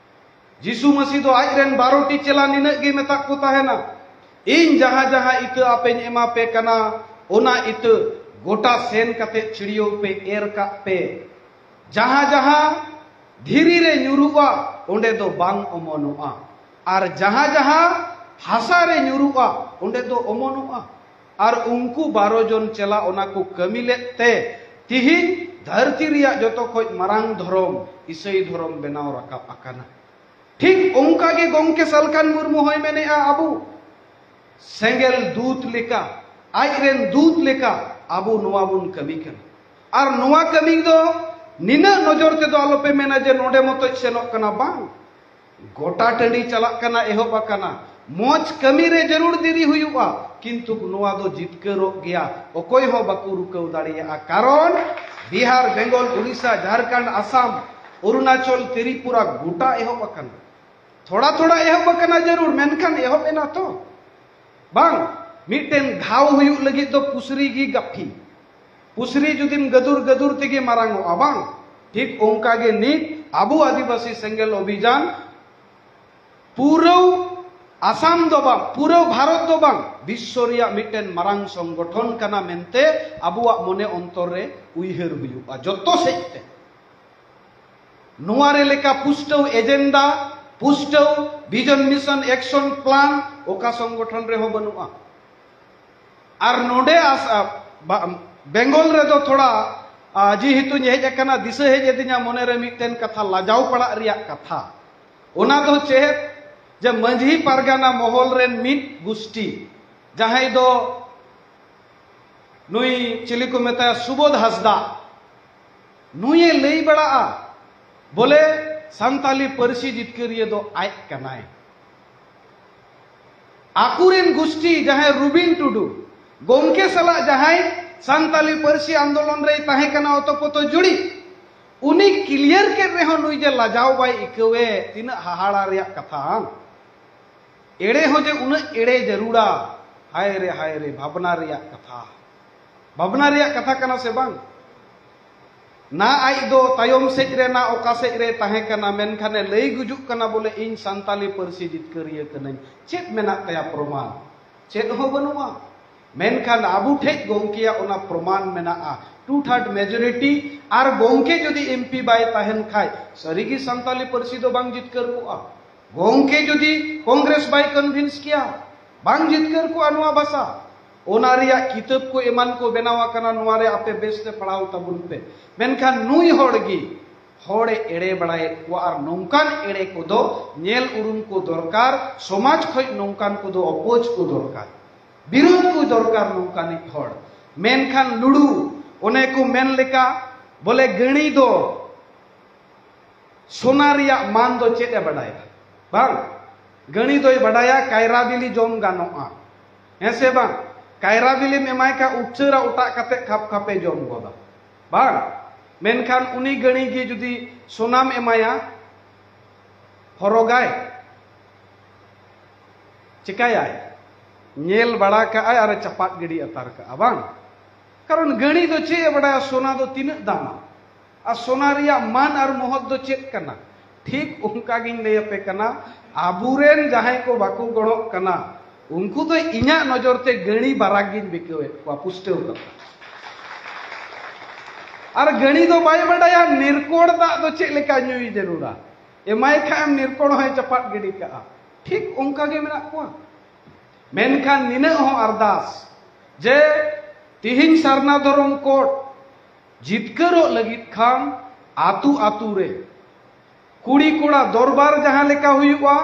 ᱡᱤᱥᱩ ᱢᱟᱹᱥᱤ ᱫᱚ ᱟᱡᱨᱮᱱ ᱵᱟᱨᱚᱴᱤ ᱪᱮᱞᱟ ᱱᱤᱱᱟᱹᱜ ᱜᱮ ᱢᱮᱛᱟᱜ ᱠᱚ ᱛᱟᱦᱮᱱᱟ, "ᱤᱧ ᱡᱟᱦᱟᱸ ᱡᱟᱦᱟᱸ ᱤᱛᱟᱹ ᱟᱯᱮᱧ ᱮᱢᱟ ᱯᱮ ᱠᱟᱱᱟ, ᱚᱱᱟ ᱤᱛᱟᱹ ᱜᱚᱴᱟ ᱥᱮᱱ ᱠᱟᱛᱮ ᱪᱷᱤᱲᱭᱟᱹᱣ ᱯᱮ, ᱮᱨ ᱠᱟᱜ ᱯᱮ᱾ ᱡᱟᱦᱟᱸ ᱡᱟᱦᱟᱸ ᱫᱷᱤᱨᱤ ᱨᱮ ᱧᱩᱨᱩᱜᱼᱟ, ᱚᱸᱰᱮ ᱫᱚ ᱵᱟᱝ ᱚᱢᱚᱱᱚᱜᱼᱟ, ᱟᱨ ᱡᱟᱦᱟᱸ ᱡᱟᱦᱟᱸ ᱦᱟᱥᱟ ᱨᱮ ᱧᱩᱨᱩᱜᱼᱟ, ᱚᱸᱰᱮ ᱫᱚ ᱚᱢᱚᱱᱚᱜᱼᱟ᱾" ᱟᱨ ᱩᱱᱠᱩ ᱵᱟᱨᱚ ᱡᱚᱱ ᱪᱮᱞᱟ ᱚᱱᱟ ᱠᱚ ᱠᱟᱹᱢᱤ ᱞᱮᱫ ᱛᱮ ᱛᱤᱦᱤᱧ ᱫᱷᱟᱹᱨᱛᱤ ᱨᱮᱭᱟᱜ ᱡᱚᱛᱚ ᱠᱷᱚᱡ ᱢᱟᱨᱟᱝ ᱫᱷᱚᱨᱚᱢ, ᱤᱥᱟᱹᱭ ᱫᱷᱚᱨᱚᱢ ᱵᱮᱱᱟᱣ ᱨᱟᱠᱟᱵ ᱟᱠᱟᱱᱟ᱾ ᱴᱷᱤᱠ ᱚᱱᱠᱟ ᱜᱮ ᱜᱚᱢᱠᱮ ᱥᱟᱞᱠᱷᱟᱱ ᱢᱩᱨᱢᱩ ᱦᱚᱸᱭ ᱢᱮᱱᱮᱜᱼᱟ, ᱟᱵᱚ ᱥᱮᱸᱜᱮᱞ ᱫᱩᱛ ᱞᱮᱠᱟ, ᱟᱡᱨᱮᱱ ᱫᱩᱛ ᱞᱮᱠᱟ ᱟᱵᱚ ᱱᱚᱣᱟ ᱵᱚᱱ ᱠᱟᱹᱢᱤ ᱠᱟᱱᱟ᱾ ᱟᱨ ᱱᱚᱣᱟ ᱠᱟᱹᱢᱤ ᱫᱚ ᱱᱤᱱᱟᱹᱜ ᱱᱚᱡᱚᱨ ᱛᱮᱫᱚ ᱟᱞᱚᱯᱮ ᱢᱮᱱᱟ ᱡᱮ ᱱᱚᱰᱮ ᱢᱚᱛᱚᱡ ᱥᱮᱱᱚᱜ ᱠᱟᱱᱟ, ᱵᱟᱝ᱾ ᱜᱚᱴᱟ ᱴᱟᱺᱰᱤ ᱪᱟᱞᱟᱜ ᱠᱟᱱᱟ, ᱮᱦᱚᱵ ᱟᱠᱟᱱᱟ᱾ ᱢᱚᱡᱽ ᱠᱟᱹᱢᱤ ᱨᱮ ᱡᱟᱹᱨᱩᱲ ᱫᱮᱨᱤ ᱦᱩᱭᱩᱜᱼᱟ, ᱠᱤᱱᱛᱩ ᱱᱚᱣᱟ ᱫᱚ ᱡᱤᱛᱠᱟᱹᱨᱚᱜ ᱜᱮᱭᱟ, ᱚᱠᱚᱭ ᱦᱚᱸ ᱵᱟᱠᱚ ᱨᱩᱠᱟᱹᱣ ᱫᱟᱲᱮᱭᱟᱜᱼᱟ᱾ ᱠᱟᱨᱚᱱ ᱵᱤᱦᱟᱨ, ᱵᱮᱝᱜᱚᱞ, ᱩᱲᱤᱥᱥᱟ, ᱡᱷᱟᱲᱠᱷᱚᱸᱰ, ᱟᱥᱟᱢ, ᱚᱨᱩᱱᱟᱪᱚᱞ, ᱛᱨᱤᱯᱩᱨᱟ ᱜᱚᱴᱟ ᱮᱦᱚᱵ ᱟᱠᱟᱱᱟ᱾ ᱛᱷᱚᱲᱟ ᱛᱷᱚᱲᱟ ᱮᱦᱚᱵ ᱟᱠᱟᱱᱟ ᱡᱟᱹᱨᱩᱲ, ᱢᱮᱱᱠᱷᱟᱱ ᱮᱦᱚᱵ ᱮᱱᱟ ᱛᱚ, ᱵᱟᱝ? ᱢᱤᱫᱴᱮᱱ ᱜᱷᱟᱣ ᱦᱩᱭᱩᱜ ᱞᱟᱹᱜᱤᱫ ᱫᱚ ᱯᱩᱥᱨᱤ ᱜᱮ ᱜᱟᱹᱯᱷᱤ᱾ ᱯᱩᱥᱨᱤ ᱡᱩᱫᱤᱢ ᱜᱟᱹᱫᱩᱨ ᱜᱟᱹᱫᱩᱨ ᱛᱮᱜᱮ ᱢᱟᱨᱟᱝ ᱚᱜᱼᱟ, ᱵᱟᱝ? ᱴᱷᱤᱠ ᱚᱱᱠᱟ ᱜᱮ ᱱᱤᱛ ᱟᱵᱚ ᱟᱹᱫᱤᱵᱟᱹᱥᱤ ᱥᱮᱸᱜᱮᱞ ᱚᱵᱷᱤᱡᱟᱱ ᱯᱩᱨᱟᱹᱣ ᱟᱥᱟᱢ ᱫᱚ ᱵᱟᱝ, ᱯᱩᱨᱟᱹᱣ ᱵᱷᱟᱨᱚᱛ ᱫᱚ ᱵᱟᱝ, ᱵᱤᱥᱥᱚ ᱨᱮᱭᱟᱜ ᱢᱤᱫᱴᱮᱱ ᱢᱟᱨᱟᱝ ᱥᱚᱝᱜᱚᱴᱷᱚᱱ ᱠᱟᱱᱟ ᱢᱮᱱᱛᱮ ᱟᱵᱚᱣᱟᱜ ᱢᱚᱱᱮ ᱚᱱᱛᱚᱨ ᱨᱮ ᱩᱭᱦᱟᱹᱨ ᱦᱩᱭᱩᱜᱼᱟ ᱡᱚᱛᱚ ᱥᱮᱫ ᱛᱮ᱾ ᱱᱚᱣᱟ ᱨᱮ ᱞᱮᱠᱟ ᱯᱩᱥᱴᱟᱹᱣ ᱮᱡᱮᱱᱰᱟ, ᱯᱩᱥᱴᱟᱹᱣ ᱵᱷᱤᱡᱚᱱ, ᱢᱤᱥᱚᱱ, ᱮᱠᱥᱚᱱ ᱯᱞᱟᱱ ᱚᱠᱟ ᱥᱚᱝᱜᱚᱴᱷᱚᱱ ᱨᱮᱦᱚᱸ ᱵᱟᱹᱱᱩᱜᱼᱟ᱾ ᱟᱨ ᱱᱚᱰᱮ ᱟᱥ-, ᱟ, ᱵᱟ-, ᱵᱮᱝᱜᱚᱞ ᱨᱮᱫᱚ ᱛᱷᱚᱲᱟ, ᱟ, ᱡᱮᱦᱮᱛᱩᱧ ᱦᱮᱡ ᱟᱠᱟᱱᱟ, ᱫᱤᱥᱟᱹ ᱦᱮᱡ ᱟᱹᱫᱤᱧᱟ ᱢᱚᱱᱮᱨᱮ ᱢᱤᱫᱴᱮᱱ ᱠᱟᱛᱷᱟ ᱞᱟᱡᱟᱣ ᱯᱟᱲᱟᱜ ᱨᱮᱭᱟᱜ ᱠᱟᱛᱷᱟ᱾ ᱚᱱᱟ ᱫᱚ ᱪᱮᱫ? ᱡᱮ ᱢᱟᱹᱡᱷᱤ ᱯᱟᱨᱜᱟᱱᱟ ᱢᱚᱦᱚᱞ ᱨᱮᱱ ᱢᱤᱫ ᱜᱩᱥᱴᱤ, ᱡᱟᱦᱟᱸᱭ ᱫᱚ ᱱᱩᱭ ᱪᱤᱞᱤ ᱠᱚ ᱢᱮᱛᱟᱭᱟ, ᱥᱩᱵᱳᱫᱷ ᱦᱟᱸᱥᱫᱟ, ᱱᱩᱭᱮ ᱞᱟᱹᱭ ᱵᱟᱲᱟᱜᱼᱟ, ᱵᱚᱞᱮ ᱥᱟᱱᱛᱟᱞᱤ ᱯᱟᱹᱨᱥᱤ ᱡᱤᱛᱠᱟᱹᱨᱤᱭᱟᱹ ᱫᱚ ᱟᱡ ᱠᱟᱱᱟᱭ᱾ ᱟᱠᱚᱨᱮᱱ ᱜᱩᱥᱴᱤ ᱡᱟᱦᱟᱸᱭ ᱨᱩᱵᱤᱱ ᱴᱩᱰᱩ, ᱜᱚᱢᱠᱮ ᱥᱟᱞᱟᱜ ᱡᱟᱦᱟᱸᱭ ᱥᱟᱱᱛᱟᱞᱤ ᱯᱟᱹᱨᱥᱤ ᱟᱱᱫᱳᱞᱚᱱ ᱨᱮᱭ ᱛᱟᱦᱮᱸ ᱠᱟᱱᱟ ᱚᱛᱚᱯᱚᱛᱚ ᱡᱩᱲᱤ᱾ ᱩᱱᱤ ᱠᱞᱤᱭᱟᱨ ᱠᱮᱫ ᱨᱮᱦᱚᱸ ᱱᱩᱭ ᱡᱮ ᱞᱟᱡᱟᱣ ᱵᱟᱭ ᱟᱹᱭᱠᱟᱹᱣᱮ, ᱛᱤᱱᱟᱹᱜ ᱦᱟᱦᱟᱲᱟ ᱨᱮᱭᱟᱜ ᱠᱟᱛᱷᱟ᱾ ᱮᱲᱮ ᱦᱚᱸ ᱡᱮ ᱩᱱᱟᱹᱜ ᱮᱲᱮ ᱡᱟᱹᱨᱩᱲᱟ, ᱦᱟᱭ ᱨᱮ ᱦᱟᱭ ᱨᱮ, ᱵᱷᱟᱵᱽᱱᱟ ᱨᱮᱭᱟᱜ ᱠᱟᱛᱷᱟ᱾ ᱵᱷᱟᱵᱽᱱᱟ ᱨᱮᱭᱟᱜ ᱠᱟᱛᱷᱟ ᱠᱟᱱᱟ ᱥᱮ ᱵᱟᱝ? ᱱᱟ ᱟᱡ ᱫᱚ ᱛᱟᱭᱚᱢ ᱥᱮᱫ ᱨᱮ, ᱱᱟ ᱚᱠᱟ ᱥᱮᱫ ᱨᱮ ᱛᱟᱦᱮᱸ ᱠᱟᱱᱟ, ᱢᱮᱱᱠᱷᱟᱱᱮ ᱞᱟᱹᱭ ᱜᱩᱡᱩᱜ ᱠᱟᱱᱟ ᱵᱚᱞᱮ, "ᱤᱧ ᱥᱟᱱᱛᱟᱞᱤ ᱯᱟᱹᱨᱥᱤ ᱡᱤᱛᱠᱟᱹᱨᱤᱭᱟᱹ ᱠᱟᱹᱱᱟᱹᱧ᱾" ᱪᱮᱫ ᱢᱮᱱᱟᱜ ᱛᱟᱭᱟ ᱯᱨᱚᱢᱟᱱ? ᱪᱮᱫ ᱦᱚᱸ ᱵᱟᱹᱱᱩᱜᱼᱟ᱾ ᱢᱮᱱᱠᱷᱟᱱ ᱟᱵᱚ ᱴᱷᱮᱡ ᱜᱚᱢᱠᱮᱭᱟᱜ ᱚᱱᱟ ᱯᱨᱚᱢᱟᱱ ᱢᱮᱱᱟᱜᱼᱟ, ᱴᱩ ᱛᱷᱟᱨᱰ ᱢᱮᱡᱚᱨᱤᱴᱤ᱾ ᱟᱨ ᱜᱚᱢᱠᱮ ᱡᱩᱫᱤ ᱮᱢᱯᱤ ᱵᱟᱭ ᱛᱟᱦᱮᱱ ᱠᱷᱟᱡ, ᱥᱟᱹᱨᱤᱜᱮ ᱥᱟᱱᱛᱟᱞᱤ ᱯᱟᱹᱨᱥᱤ ᱫᱚ ᱵᱟᱝ ᱡᱤᱛᱠᱟᱹᱨ ᱠᱚᱜᱼᱟ᱾ ᱜᱚᱢᱠᱮ ᱡᱩᱫᱤ ᱠᱚᱝᱜᱨᱮᱥ ᱵᱟᱭ ᱠᱚᱱᱵᱷᱤᱱᱥ ᱠᱮᱭᱟ, ᱵᱟᱝ ᱡᱤᱛᱠᱟᱹᱨ ᱠᱚᱜᱼᱟ ᱱᱚᱣᱟ ᱵᱷᱟᱥᱟ᱾ ᱚᱱᱟ ᱨᱮᱭᱟᱜ ᱠᱤᱛᱟᱹᱵ ᱠᱚ ᱮᱢᱟᱱ ᱠᱚ ᱵᱮᱱᱟᱣ ᱟᱠᱟᱱᱟ, ᱱᱚᱣᱟ ᱨᱮ ᱟᱯᱮ ᱵᱮᱥ ᱛᱮ ᱯᱟᱲᱦᱟᱣ ᱛᱟᱵᱚᱱ ᱯᱮ᱾ ᱢᱮᱱᱠᱷᱟᱱ ᱱᱩᱭ ᱦᱚᱲ ᱜᱮ ᱦᱚᱲᱮ ᱮᱲᱮ ᱵᱟᱲᱟᱭᱮᱫ ᱠᱚᱣᱟ, ᱟᱨ ᱱᱚᱝᱠᱟᱱ ᱮᱲᱮ ᱠᱚᱫᱚ ᱧᱮᱞ ᱩᱨᱩᱢ ᱠᱚ ᱫᱚᱨᱠᱟᱨ, ᱥᱚᱢᱟᱡᱽ ᱠᱷᱚᱡ ᱱᱚᱝᱠᱟᱱ ᱠᱚᱫᱚ ᱚᱯᱳᱡᱽ ᱠᱚ ᱫᱚᱨᱠᱟᱨ, ᱵᱤᱨᱳᱫᱷ ᱠᱚ ᱫᱚᱨᱠᱟᱨ ᱱᱚᱝᱠᱟᱱᱤᱡ ᱦᱚᱲ᱾ ᱢᱮᱱᱠᱷᱟᱱ ᱞᱩᱲᱩ, ᱚᱱᱮ ᱠᱚ ᱢᱮᱱ ᱞᱮᱠᱟ, ᱵᱚᱞᱮ ᱜᱟᱹᱲᱤ ᱫᱚ ᱥᱚᱱᱟ ᱨᱮᱭᱟᱜ ᱢᱟᱱ ᱫᱚ ᱪᱮᱫ ᱮ ᱵᱟᱰᱟᱭᱟ? ᱵᱟᱝ, ᱜᱟᱹᱲᱤ ᱫᱚᱭ ᱵᱟᱰᱟᱭᱟ ᱠᱟᱭᱨᱟ ᱵᱤᱞᱤ ᱡᱚᱢ ᱜᱟᱱᱚᱜᱼᱟ, ᱦᱮᱸ ᱥᱮ ᱵᱟᱝ? ᱠᱟᱭᱨᱟ ᱵᱤᱞᱤᱢ ᱮᱢᱟᱭ ᱠᱷᱟᱱ ᱩᱪᱟᱹᱨᱟ ᱚᱴᱟᱜ ᱠᱟᱛᱮ ᱠᱷᱟᱯ ᱠᱷᱟᱯᱮ ᱡᱚᱢ ᱜᱚᱫᱟ, ᱵᱟᱝ? ᱢᱮᱱᱠᱷᱟᱱ ᱩᱱᱤ ᱜᱟᱹᱲᱤ ᱜᱮ ᱡᱩᱫᱤ ᱥᱚᱱᱟᱢ ᱮᱢᱟᱭᱟ, ᱦᱚᱨᱚᱜᱟᱭ, ᱪᱤᱠᱟᱭᱟᱭ? ᱧᱮᱞ ᱵᱟᱲᱟ ᱠᱟᱜᱼᱟᱭ ᱟᱨᱮ ᱪᱟᱯᱟᱫ ᱜᱤᱰᱤ ᱟᱛᱟᱨ ᱠᱟᱜᱼᱟ, ᱵᱟᱝ? ᱠᱟᱨᱚᱱ ᱜᱟᱹᱲᱤ ᱫᱚ ᱪᱮᱫ ᱮ ᱵᱟᱰᱟᱭᱟ ᱥᱚᱱᱟ ᱫᱚ ᱛᱤᱱᱟᱹᱜ ᱫᱟᱢᱟ, ᱟᱨ ᱥᱚᱱᱟ ᱨᱮᱭᱟᱜ ᱢᱟᱱ ᱟᱨ ᱢᱚᱦᱚᱛ ᱫᱚ ᱪᱮᱫ ᱠᱟᱱᱟ? ᱴᱷᱤᱠ ᱚᱱᱠᱟ ᱜᱤᱧ ᱞᱟᱹᱭ ᱟᱯᱮ ᱠᱟᱱᱟ, ᱟᱵᱚᱨᱮᱱ ᱡᱟᱦᱟᱸᱭ ᱠᱚ ᱵᱟᱠᱚ ᱜᱚᱲᱚᱜ ᱠᱟᱱᱟ, ᱩᱱᱠᱩ ᱫᱚ ᱤᱧᱟᱹᱜ ᱱᱚᱡᱚᱨ ᱛᱮ ᱜᱟᱹᱲᱤ ᱵᱟᱨᱟᱠ ᱜᱤᱧ ᱵᱤᱠᱟᱹᱣᱮᱫ ᱠᱚᱣᱟ, ᱯᱩᱥᱴᱟᱹᱣ ᱠᱟᱛᱷᱟ᱾ ᱟᱨ ᱜᱟᱹᱲᱤ ᱫᱚ ᱵᱟᱭ ᱵᱟᱰᱟᱭᱟ ᱱᱤᱨᱠᱚᱲ ᱫᱟᱜ ᱫᱚ ᱪᱮᱫ ᱞᱮᱠᱟ ᱧᱩᱭ ᱡᱟᱹᱨᱩᱲᱟ, ᱮᱢᱟᱭ ᱠᱷᱟᱱ ᱱᱤᱨᱠᱚᱲ ᱦᱚᱸᱭ ᱪᱟᱯᱟᱫ ᱜᱤᱰᱤ ᱠᱟᱜᱼᱟ᱾ ᱴᱷᱤᱠ ᱚᱱᱠᱟ ᱜᱮ ᱢᱮᱱᱟᱜ ᱠᱚᱣᱟ᱾ ᱢᱮᱱᱠᱷᱟᱱ ᱱᱤᱱᱟᱹᱜ ᱦᱚᱸ ᱟᱨᱫᱟᱥ ᱡᱮ ᱛᱤᱦᱤᱧ ᱥᱟᱨᱱᱟ ᱫᱷᱚᱨᱚᱢ ᱠᱳᱰ ᱡᱤᱛᱠᱟᱹᱨᱚᱜ ᱞᱟᱹᱜᱤᱫ ᱠᱷᱟᱱ ᱟᱹᱛᱩ ᱟᱹᱛᱩ ᱨᱮ ᱠᱩᱲᱤ ᱠᱚᱲᱟ ᱫᱚᱨᱵᱟᱨ ᱡᱟᱦᱟᱸ ᱞᱮᱠᱟ ᱦᱩᱭᱩᱜᱼᱟ,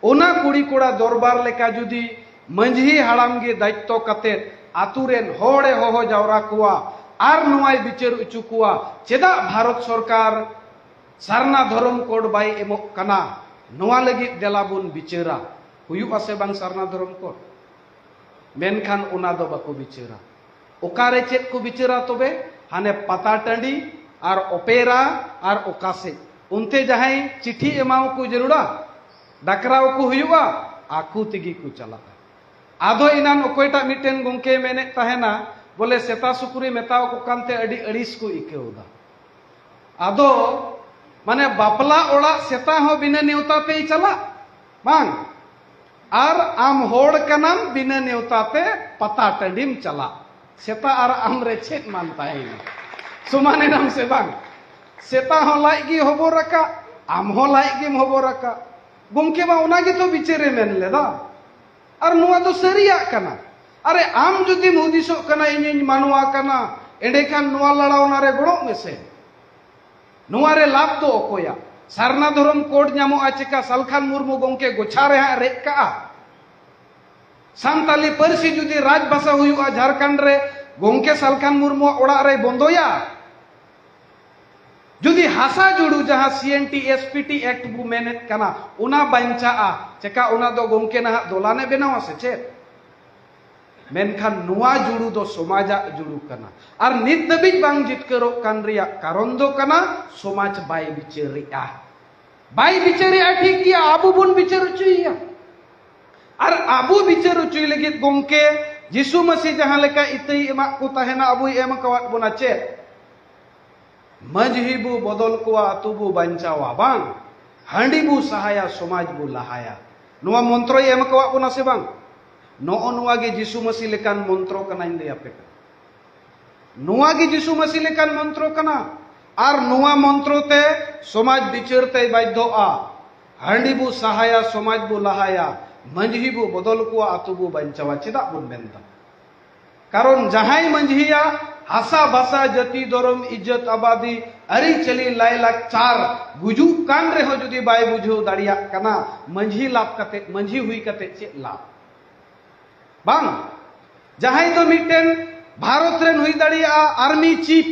ᱚᱱᱟ ᱠᱩᱲᱤ ᱠᱚᱲᱟ ᱫᱚᱨᱵᱟᱨ ᱞᱮᱠᱟ ᱡᱩᱫᱤ ᱢᱟᱹᱡᱷᱤ ᱦᱟᱲᱟᱢ ᱜᱮ ᱫᱟᱭᱤᱛᱛᱚ ᱠᱟᱛᱮ ᱟᱹᱛᱩ ᱨᱮᱱ ᱦᱚᱲᱮ ᱦᱚᱦᱚ ᱡᱟᱣᱨᱟ ᱠᱚᱣᱟ ᱟᱨ ᱱᱚᱣᱟᱭ ᱵᱤᱪᱟᱹᱨ ᱦᱚᱪᱚ ᱠᱚᱣᱟ, ᱪᱮᱫᱟᱜ ᱵᱷᱟᱨᱚᱛ ᱥᱚᱨᱠᱟᱨ ᱥᱟᱨᱱᱟ ᱫᱷᱚᱨᱚᱢ ᱠᱳᱰ ᱵᱟᱭ ᱮᱢᱚᱜ ᱠᱟᱱᱟ, ᱱᱚᱣᱟ ᱞᱟᱹᱜᱤᱫ ᱫᱮᱞᱟ ᱵᱚᱱ ᱵᱤᱪᱟᱹᱨᱟ, ᱦᱩᱭᱩᱜᱼᱟ ᱥᱮ ᱵᱟᱝ ᱥᱟᱨᱱᱟ ᱫᱷᱚᱨᱚᱢ ᱠᱳᱰ? ᱢᱮᱱᱠᱷᱟᱱ ᱚᱱᱟ ᱫᱚ ᱵᱟᱠᱚ ᱵᱤᱪᱟᱹᱨᱟ᱾ ᱚᱠᱟᱨᱮ ᱪᱮᱫ ᱠᱚ ᱵᱤᱪᱟᱹᱨᱟ ᱛᱚᱵᱮ? ᱦᱟᱱᱮ ᱯᱟᱛᱟ ᱴᱟᱺᱰᱤ ᱟᱨ ᱚᱯᱮᱨᱟ ᱟᱨ ᱚᱠᱟ ᱥᱮᱫ? ᱚᱱᱛᱮ ᱡᱟᱦᱟᱸᱭ ᱪᱤᱴᱷᱤ ᱮᱢᱟᱣ ᱠᱚ ᱡᱟᱹᱨᱩᱲᱟ, ᱰᱟᱠᱨᱟᱣ ᱠᱚ ᱦᱩᱭᱩᱜᱼᱟ, ᱟᱠᱚ ᱛᱮᱜᱮ ᱠᱚ ᱪᱟᱞᱟᱜᱼᱟ᱾ ᱟᱫᱚ ᱮᱱᱟᱱ ᱚᱠᱚᱭᱴᱟᱜ ᱢᱤᱫᱴᱮᱱ ᱜᱚᱢᱠᱮ ᱢᱮᱱᱮᱫ ᱛᱟᱦᱮᱱᱟ, ᱵᱚᱞᱮ ᱥᱮᱛᱟ ᱥᱩᱠᱨᱤ ᱢᱮᱛᱟᱣ ᱠᱚ ᱠᱟᱱᱛᱮ ᱟᱹᱰᱤ ᱟᱹᱲᱤᱥ ᱠᱚ ᱟᱹᱭᱠᱟᱹᱣ ᱮᱫᱟ᱾ ᱟᱫᱚ ᱢᱟᱱᱮ ᱵᱟᱯᱞᱟ ᱚᱲᱟᱜ ᱥᱮᱛᱟ ᱦᱚᱸ ᱵᱤᱱᱟᱹ ᱱᱮᱣᱛᱟ ᱛᱮᱭ ᱪᱟᱞᱟᱜ, ᱵᱟᱝ? ᱟᱨ ᱟᱢ ᱦᱚᱲ ᱠᱟᱱᱟᱢ, ᱵᱤᱱᱟᱹ ᱱᱮᱣᱛᱟ ᱛᱮ ᱯᱟᱛᱟ ᱴᱟᱺᱰᱤᱢ ᱪᱟᱞᱟᱜ, ᱥᱮᱛᱟ ᱟᱨ ᱟᱢ ᱨᱮ ᱪᱮᱫ ᱢᱟᱱ ᱛᱟᱦᱮᱸᱭᱮᱱᱟ? ᱥᱚᱢᱟᱱ ᱮᱱᱟᱢ ᱥᱮ ᱵᱟᱝ? ᱥᱮᱛᱟ ᱦᱚᱸ ᱞᱟᱡ ᱜᱮ ᱦᱚᱵᱚᱨ ᱟᱠᱟᱫ, ᱟᱢ ᱦᱚᱸ ᱞᱟᱡ ᱜᱮᱢ ᱦᱚᱵᱚᱨ ᱟᱠᱟᱫ᱾ ᱜᱚᱢᱠᱮ ᱢᱟ ᱚᱱᱟ ᱜᱮᱛᱚ ᱵᱤᱪᱟᱹᱨᱮ ᱢᱮᱱ ᱞᱮᱫᱟ᱾ ᱟᱨ ᱱᱚᱣᱟ ᱫᱚ ᱥᱟᱹᱨᱤᱭᱟᱜ ᱠᱟᱱᱟ᱾ ᱟᱨᱮ, ᱟᱢ ᱡᱩᱫᱤᱢ ᱦᱩᱫᱤᱥᱚᱜ ᱠᱟᱱᱟ ᱤᱧᱤᱧ ᱢᱟᱱᱣᱟ ᱠᱟᱱᱟ, ᱮᱸᱰᱮᱠᱷᱟᱱ ᱱᱚᱣᱟ ᱞᱟᱲᱟᱣᱱᱟ ᱨᱮ ᱜᱚᱲᱚᱜ ᱢᱮᱥᱮ᱾ ᱱᱚᱣᱟ ᱨᱮ ᱞᱟᱵᱷ ᱫᱚ ᱚᱠᱚᱭᱟᱜ? ᱥᱟᱨᱱᱟ ᱫᱷᱚᱨᱚᱢ ᱠᱳᱰ ᱧᱟᱢᱚᱜᱼᱟ ᱪᱮᱠᱟ? ᱥᱟᱞᱠᱷᱟᱱ ᱢᱩᱨᱢᱩ ᱜᱚᱢᱠᱮ ᱜᱚᱪᱷᱟ ᱨᱮ ᱦᱟᱸᱜ ᱨᱮᱡ ᱠᱟᱜᱼᱟ᱾ ᱥᱟᱱᱛᱟᱞᱤ ᱯᱟᱹᱨᱥᱤ ᱡᱩᱫᱤ ᱨᱟᱡᱽ ᱵᱷᱟᱥᱟ ᱦᱩᱭᱩᱜᱼᱟ ᱡᱷᱟᱲᱠᱷᱚᱸᱰ ᱨᱮ, ᱜᱚᱢᱠᱮ ᱥᱟᱞᱠᱷᱟᱱ ᱢᱩᱨᱢᱩᱣᱟᱜ ᱚᱲᱟᱜ ᱨᱮᱭ ᱵᱚᱱᱫᱚᱭᱟ? ᱡᱩᱫᱤ ᱦᱟᱥᱟ ᱡᱩᱲᱩ, ᱡᱟᱦᱟᱸ C N T S P T act ᱵᱚ ᱢᱮᱱᱮᱫ ᱠᱟᱱᱟ, ᱚᱱᱟ ᱵᱟᱧᱪᱟᱜᱼᱟ, ᱪᱮᱠᱟ ᱚᱱᱟ ᱫᱚ ᱜᱚᱢᱠᱮ ᱱᱟᱦᱟᱜ ᱫᱚᱞᱟᱱᱮ ᱵᱮᱱᱟᱣᱟ ᱥᱮ ᱪᱮᱫ? ᱢᱮᱱᱠᱷᱟᱱ ᱱᱚᱣᱟ ᱡᱩᱲᱩ ᱫᱚ ᱥᱚᱢᱟᱡᱟᱜ ᱡᱩᱲᱩ ᱠᱟᱱᱟ᱾ ᱟᱨ ᱱᱤᱛ ᱫᱷᱟᱹᱵᱤᱡ ᱵᱟᱝ ᱡᱤᱛᱠᱟᱹᱨᱚᱜ ᱠᱟᱱ ᱨᱮᱭᱟᱜ ᱠᱟᱨᱚᱱ ᱫᱚ ᱠᱟᱱᱟ, ᱥᱚᱢᱟᱡᱽ ᱵᱟᱭ ᱵᱤᱪᱟᱹᱨᱮᱜᱼᱟ᱾ ᱵᱟᱭ ᱵᱤᱪᱟᱹᱨᱮᱜᱼᱟ, ᱴᱷᱤᱠ ᱜᱮᱭᱟ, ᱟᱵᱚ ᱵᱚᱱ ᱵᱤᱪᱟᱹᱨ ᱦᱚᱪᱚᱭᱮᱭᱟ᱾ ᱟᱨ ᱟᱵᱚ ᱵᱤᱪᱟᱹᱨ ᱦᱚᱪᱚᱭ ᱞᱟᱹᱜᱤᱫ ᱜᱚᱢᱠᱮ ᱡᱤᱥᱩ ᱢᱟᱹᱥᱤ ᱡᱟᱦᱟᱸ ᱞᱮᱠᱟ ᱤᱛᱟᱹᱭ ᱮᱢᱟᱜ ᱠᱚ ᱛᱟᱦᱮᱱᱟ, ᱟᱵᱚᱭ ᱮᱢ ᱟᱠᱟᱣᱟᱫ ᱵᱚᱱᱟ ᱪᱮᱫ? ᱢᱟᱹᱡᱷᱤ ᱵᱚ ᱵᱚᱫᱚᱞ ᱠᱚᱣᱟ, ᱟᱹᱛᱩ ᱵᱚ ᱵᱟᱧᱪᱟᱣᱟ, ᱵᱟᱝ? ᱦᱟᱺᱰᱤ ᱵᱚ ᱥᱟᱦᱟᱭᱟ, ᱥᱚᱢᱟᱡᱽ ᱵᱚ ᱞᱟᱦᱟᱭᱟ᱾ ᱱᱚᱣᱟ ᱢᱚᱱᱛᱨᱚᱭ ᱮᱢ ᱟᱠᱟᱣᱟᱫ ᱵᱚᱱᱟ ᱥᱮ ᱵᱟᱝ? ᱱᱚᱜᱼᱚ ᱱᱚᱣᱟ ᱜᱮ ᱡᱤᱥᱩ ᱢᱟᱹᱥᱤ ᱞᱮᱠᱟᱱ ᱢᱚᱱᱛᱨᱚ ᱠᱟᱱᱟᱧ ᱞᱟᱹᱭ ᱟᱯᱮ ᱠᱟᱱᱟ᱾ ᱱᱚᱣᱟ ᱜᱮ ᱡᱤᱥᱩ ᱢᱟᱹᱥᱤ ᱞᱮᱠᱟᱱ ᱢᱚᱱᱛᱨᱚ ᱠᱟᱱᱟ᱾ ᱟᱨ ᱱᱚᱣᱟ ᱢᱚᱱᱛᱨᱚ ᱛᱮ ᱥᱚᱢᱟᱡᱽ ᱵᱤᱪᱟᱹᱨ ᱛᱮᱭ ᱵᱟᱫᱽᱫᱷᱚᱜᱼᱟ᱾ ᱦᱟᱺᱰᱤ ᱵᱚ ᱥᱟᱦᱟᱭᱟ, ᱥᱚᱢᱟᱡᱽ ᱵᱚ ᱞᱟᱦᱟᱭᱟ, ᱢᱟᱹᱡᱷᱤ ᱵᱚ ᱵᱚᱫᱚᱞ ᱠᱚᱣᱟ, ᱟᱹᱛᱩ ᱵᱚ ᱵᱟᱧᱪᱟᱣᱟ᱾ ᱪᱮᱫᱟᱜ ᱵᱚᱱ ᱢᱮᱱᱫᱟ? ᱠᱟᱨᱚᱱ ᱡᱟᱦᱟᱸᱭ ᱢᱟᱹᱡᱷᱤᱭᱟᱜ ᱦᱟᱥᱟ ᱵᱷᱟᱥᱟ, ᱡᱟᱹᱛᱤ, ᱫᱷᱚᱨᱚᱢ, ᱤᱡᱽᱡᱚᱛ, ᱟᱵᱟᱫᱤ, ᱟᱹᱨᱤᱪᱟᱹᱞᱤ, ᱞᱟᱭᱞᱟᱠᱪᱟᱨ ᱜᱩᱡᱩᱜ ᱠᱟᱱ ᱨᱮᱦᱚᱸ ᱡᱩᱫᱤ ᱵᱟᱭ ᱵᱩᱡᱷᱟᱹᱣ ᱫᱟᱲᱮᱭᱟᱜ ᱠᱟᱱᱟ, ᱢᱟᱹᱡᱷᱤ ᱞᱟᱵᱷ ᱠᱟᱛᱮ, ᱢᱟᱹᱡᱷᱤ ᱦᱩᱭ ᱠᱟᱛᱮ ᱪᱮᱫ ᱞᱟᱵᱷ? ᱵᱟᱝ᱾ ᱡᱟᱦᱟᱸᱭ ᱫᱚ ᱢᱤᱫᱴᱮᱱ ᱵᱷᱟᱨᱚᱛ ᱨᱮᱱ ᱦᱩᱭ ᱫᱟᱲᱮᱭᱟᱜᱼᱟ ᱟᱨᱢᱤ ᱪᱤᱯ,